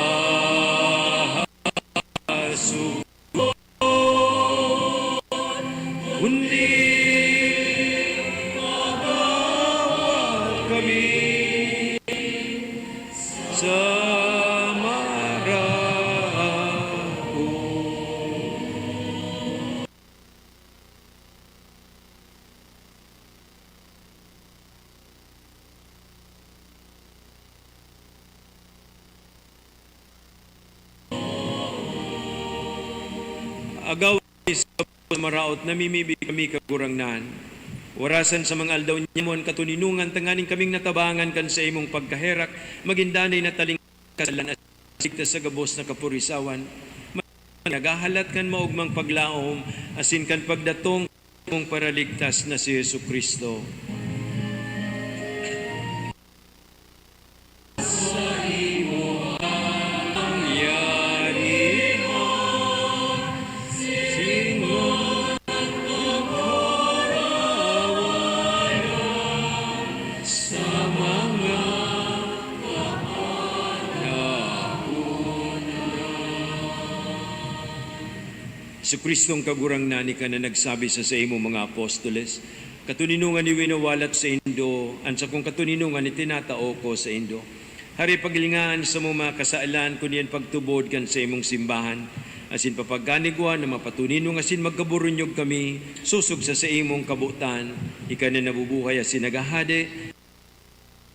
sugot, kundi pagawad kami sa maraot. Agaw sa maraot, namimibi kami, Kagurangnan. Warasan sa mga aldaw niamo an katoninongan, tanganing kaming natabangan kan saimong pagkaherak, magin danay na taling kasalan at ligtas sa gabos na kapurisawan. Naghahalat kan maogmang paglaom asin kan pagdatong mong Paraligtas na si Jesu-Cristo. Jesu-Cristong Kagurangnan, ika na nagsabi sa saimong mga apostoles, "Katoninongan iyo winawalat saindo, an sakong katoninongan itinatao ko saindo." Hare, paghilinga an samong mga kasalan, kundi an pagtubod kan saimong simbahan, asin papagkanigwa na mapatoninong asin magkaburunyog kami, sosog sa saimong kabotan. Ika na nabubuhay asin naghahade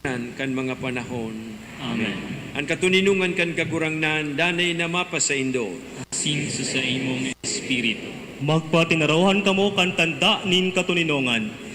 kan mga panahon. Amen. An katoninongan kan Kagurangnan danay na mapasaindo. Asin sa saimong espiritu. Magpatinarawan kamo kan tanda nin katoninongan.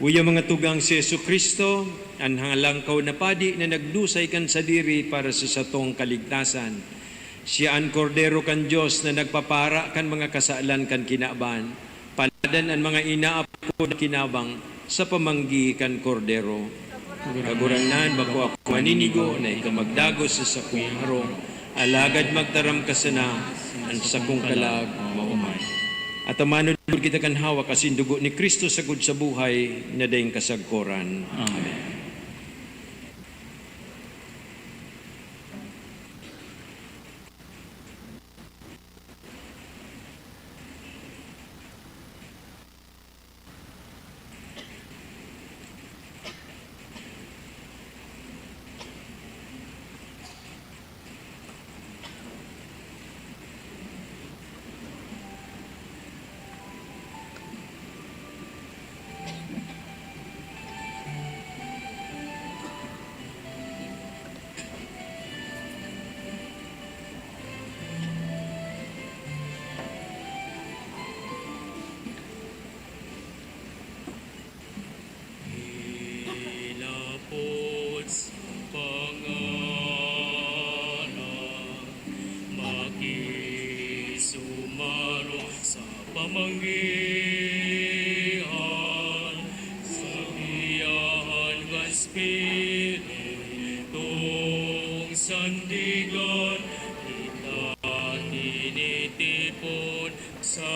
Uya, mga tugang, si Jesu-Cristo, an Halangkaw na Padi na nagdusay kan sadiri para sa satong kaligtasan. Siya an Kordero kan Dios na nagpapara kan mga kasalan kan kinaban. Paladan an mga inaapod na kinabang sa pamanggi kan Kordero. Kagurangnan, bako ako maninigo na ika magdagos sa sakong harong, alagad magtaram ka sana, an sakong kalag maoman. At amanon kita kan hawak asin dugo ni Cristo sagkod sa buhay na daing kasagkoran. Amen. Hilapot sa pangaran, makisumarong sa pamanggihan, sa biyahan kan Espiritong Sandigan, kita tinitipon sa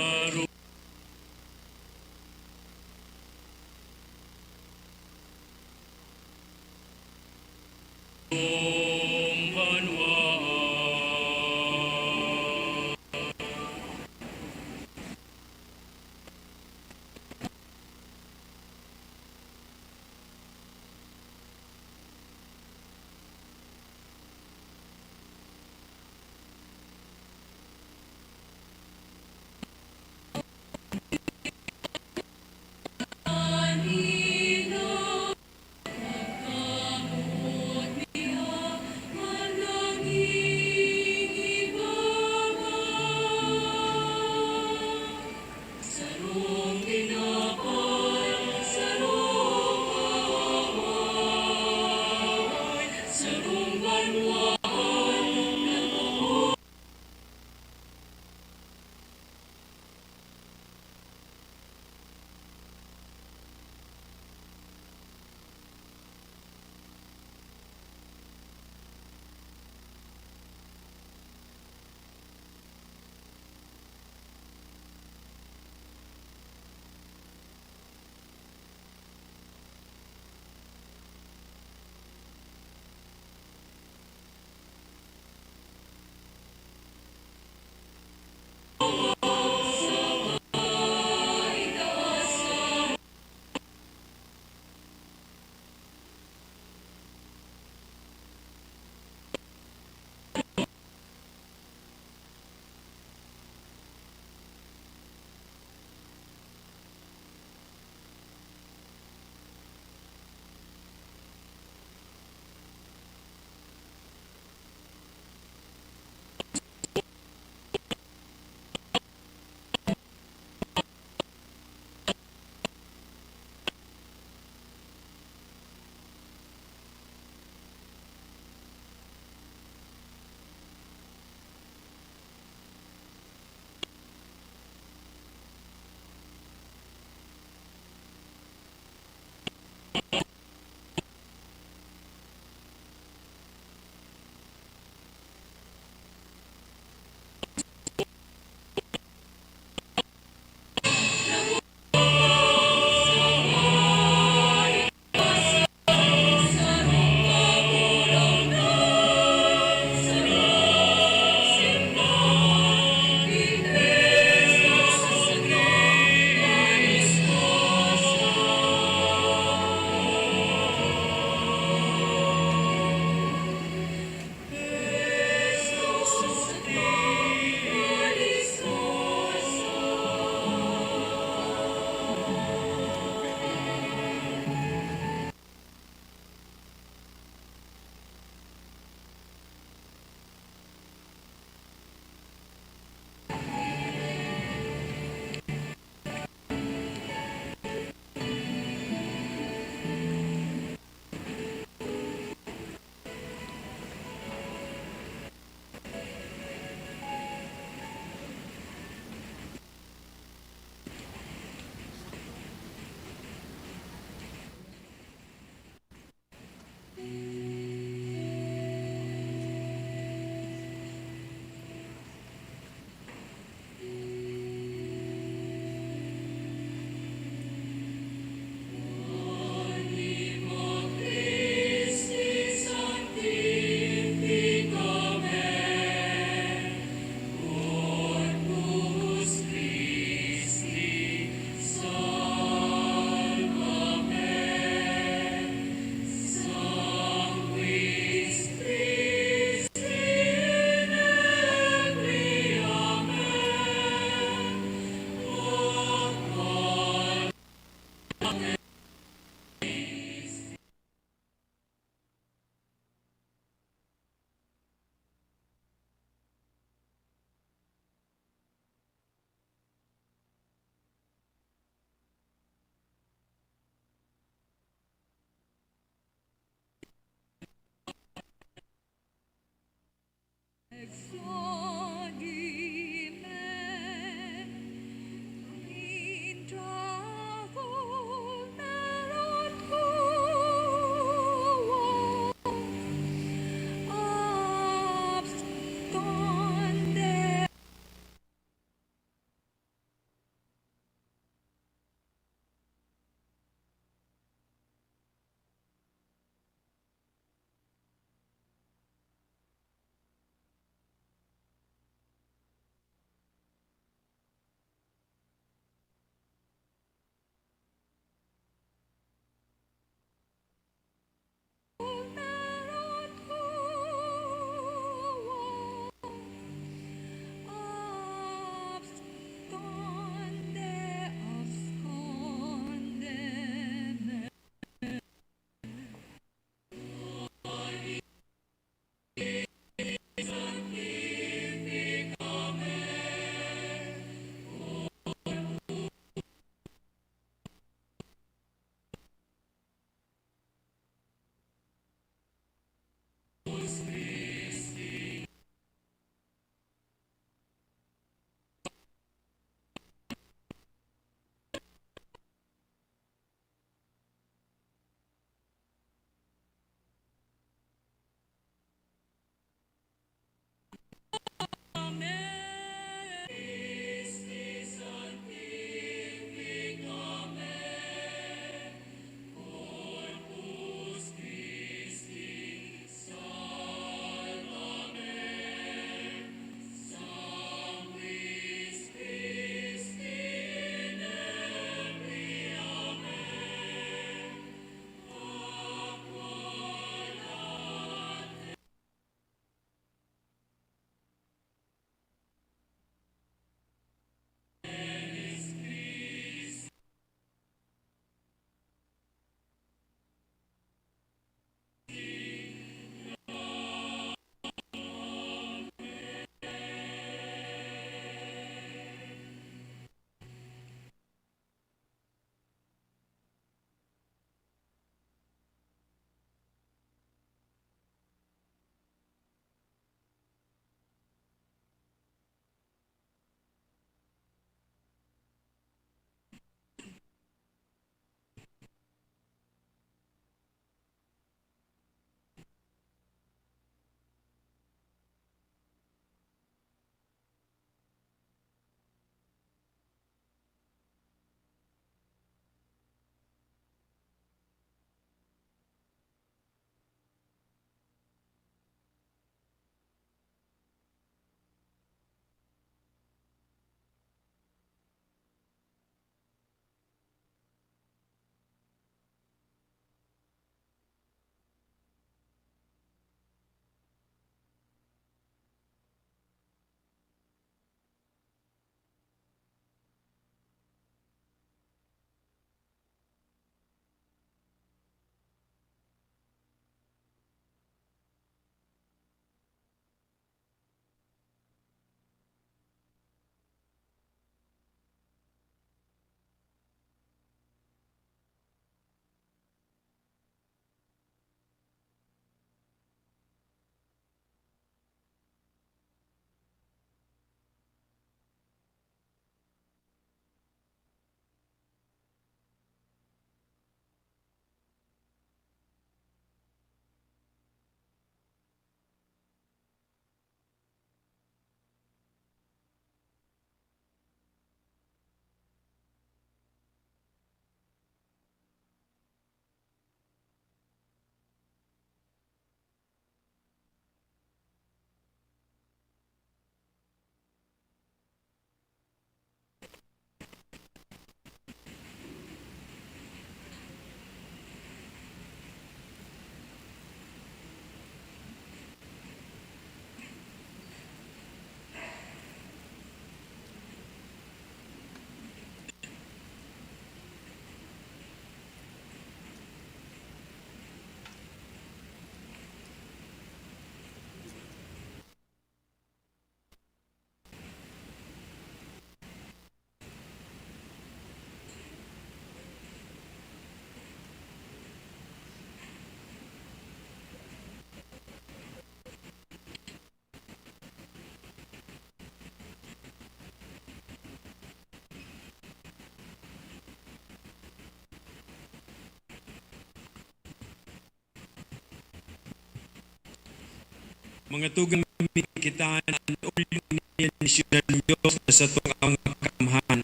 Mga tugang, mimikitaan an ulyo nin misyon nin Dios na satong mga kaamahan.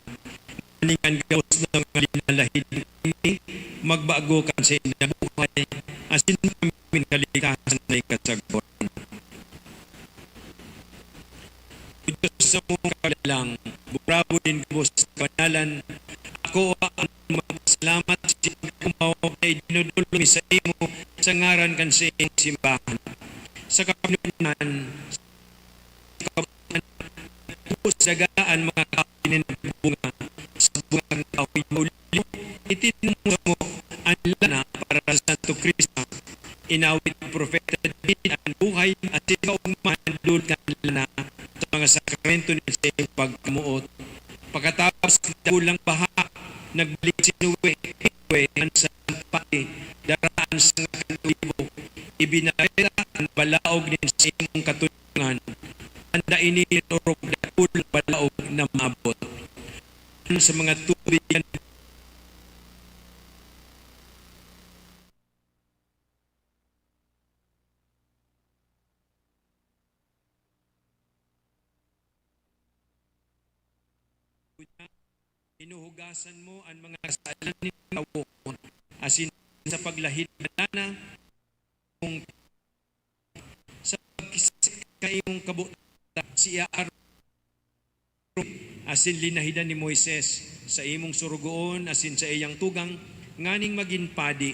Maning an gabos na mga linalahid ini magbago kan saindang buhay, asin kami nin kaligtasan na ikasagwan. O Dios, sa mga kagalang, burabod nin gabos na kabanalan, akoa an magpasalamat sa pagkumaw na idinodol mi saimo sa ngaran kan saimong simbahan. Sa kapinonan, sa kabutan, sa daga an mga kahoy na nagbubunga sa bungang kahoy na olibo. Itinao mo an lana para sa Santo Krista. Inawit ni Propeta David an buhay asin kaogmahan na dulot kan lana sa mga sakramento nin saimong pagkamoot. Pakatapos kan dakulang baha, nagbalik si Noe, Noe an salampati, dara an sanga kan olibo. Ibinareta an balaog nin saimong katunyungan. Tanda ini nin orog dakulang balaog na maabot. Sa mga tubig kan Hinuhugasan mo an mga kasalan nin tawo, asin sa paglahid na lana, kung sa pagkisik kan imong kabutan, siya aron asin linahidan ni Moises, saimong sorogoon asin saiyang tugang, nganing magin padi.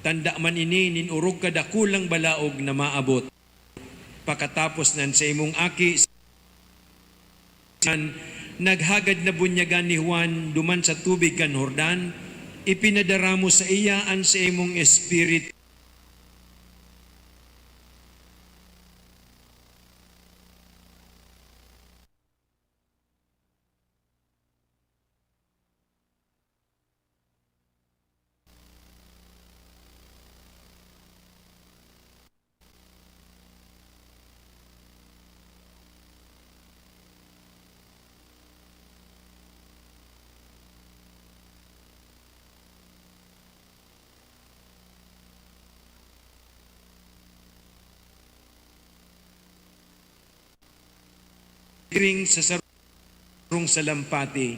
Tanda man ini nin orog ka dakulang balaog na maabot. Pakatapos nan saimong aki, naghagad na bunyagan ni Juan duman sa tubig kan Jordan, ipinadara mo saiya an saimong Espiritu. Siring sa sarong salampati,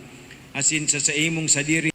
asin sa saimong sadiri.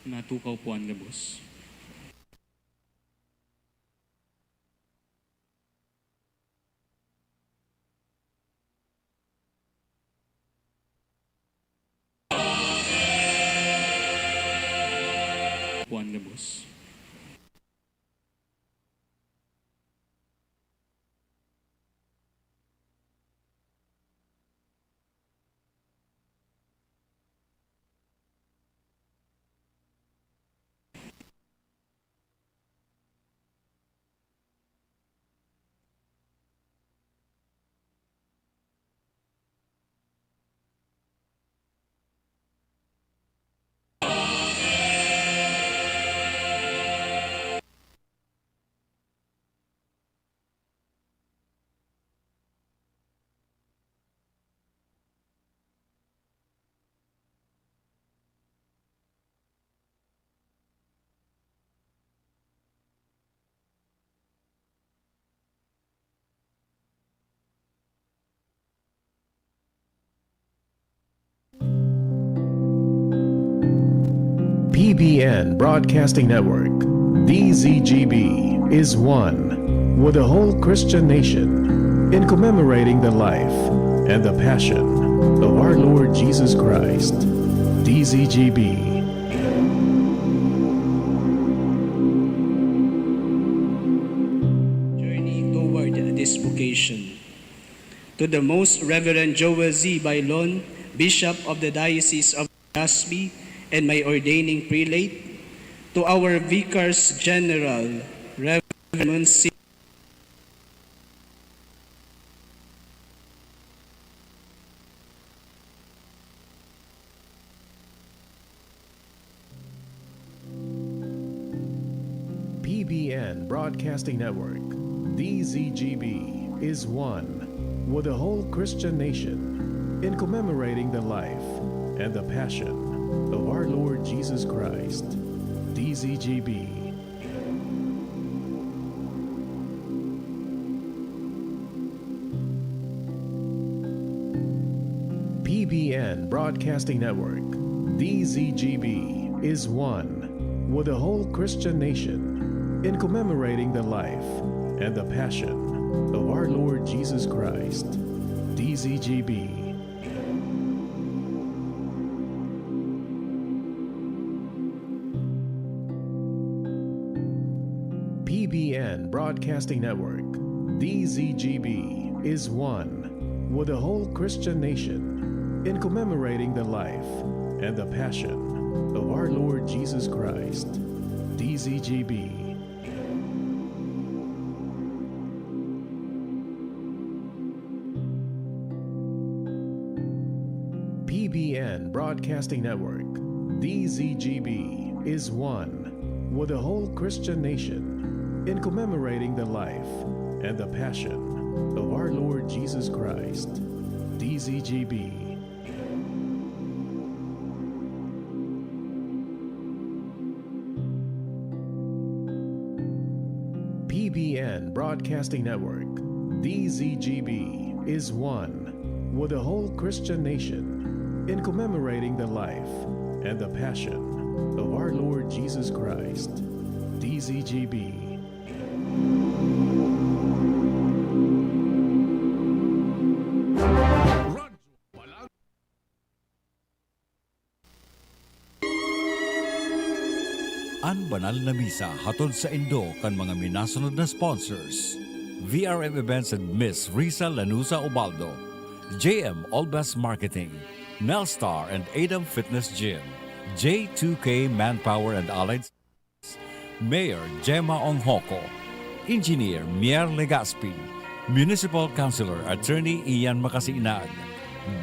Natukaw po an gabos. Kuan gabos. P B N Broadcasting Network, D Z G B, is one with the whole Christian nation in commemorating the life and the passion of our Lord Jesus Christ. D Z G B. Journey toward this vocation. To the Most Reverend Joel Z. Bailon, Bishop of the Diocese of Legazpi, and my ordaining prelate, to our Vicars General, Reverend Monsignor P B N Broadcasting Network, D Z G B, is one with the whole Christian nation in commemorating the life and the passion of our Lord Jesus Christ. D Z G B. P B N Broadcasting Network, D Z G B, is one with the whole Christian nation in commemorating the life and the passion of our Lord Jesus Christ. D Z G B. P B N Broadcasting Network, D Z G B, is one with the whole Christian nation in commemorating the life and the passion of our Lord Jesus Christ. D Z G B. P B N Broadcasting Network, D Z G B, is one with the whole Christian nation in commemorating the life and the passion of our Lord Jesus Christ. D Z G B. P B N Broadcasting Network, D Z G B, is one with the whole Christian nation in commemorating the life and the passion of our Lord Jesus Christ. D Z G B. An banal na misa hatod saindo kan mga minasunod na sponsors: V R M Events and Miss Riza Lanusa Ubaldo, J M Olbas Marketing, Nelstar and Adam Fitness Gym, J two K Manpower and Allied, Mayor Gemma Onghoco, Engineer Mier Legaspi, Municipal Councilor Attorney Ian Makasinag,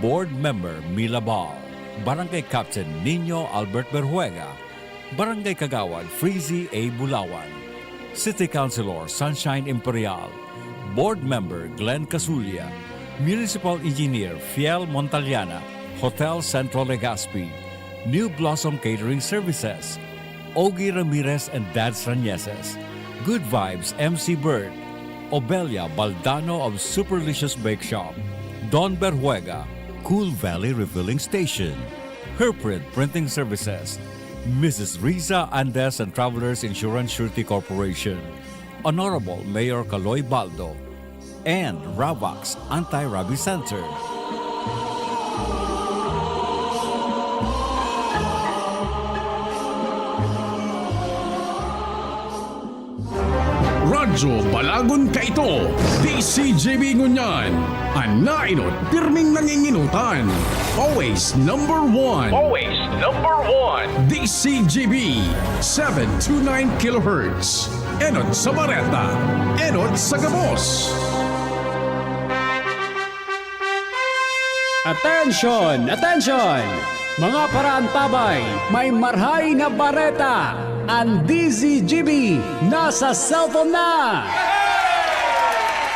Board Member Mila Bal, Barangay Captain Nino Albert Berjuega, Barangay Kagawad Freezy A Bulawan, City Councilor Sunshine Imperial, Board Member Glenn Casulla, Municipal Engineer Fiel Montaliana, Hotel Central Legazpi, New Blossom Catering Services, Ogie Ramirez and Dads Rañeses, Good Vibes M C Bert, Obelia Baldano of Superlicious Bake Shop, Don Berjuega, Cool Valley Refilling Station, Herprint Printing Services, Missus Riza Andes and Travelers Insurance Surety Corporation, Honorable Mayor Kaloy Baldo, and Ravax Anti-Rabies Center. Radyo Balagon kaito, D C G B ngunyan. An naenot, pirming nangingenotan. Always number one. Always number one. D C G B, seven two nine kilohertz. Enot sa bareta, enot sa gabos. Attention! Attention! Mga paraantabay, may marahay na bareta! An D Z G B nasa cellphone na!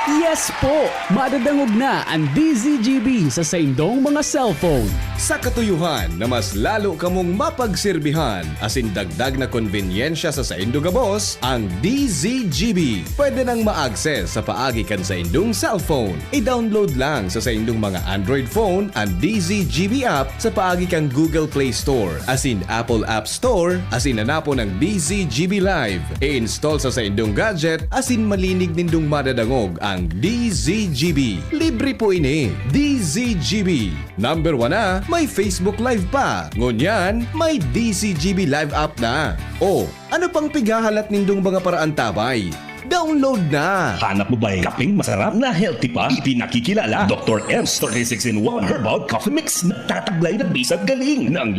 Yes po! Madadangog na an D Z G B sa saindong mga cellphone. Sa katuyohan na mas lalo kamong mapagsirbihan asin dagdag na konbenyensya sa saindo gabos, ang D Z G B pwede nang ma-access sa paagi kan saindong cellphone. I-download lang sa saindong mga Android phone an D Z G B app sa paagi kan Google Play Store asin Apple App Store asin hanapon ang D Z G B Live. I-install sa saindong gadget asin malinig nindong madadangog ang D Z G B. Libre po ini. D Z G B. Number one na, may Facebook Live pa. Ngunyan, may D Z G B Live app na. O, ano pang pighahalat nindong mga paraantabay? Download na! Hanap mo ba'y kapeng masarap na healthy pa? Ipinakikilala Doktor M's thirty-six in one Herbal Coffee Mix. Nagtataglay ng bisag galing ng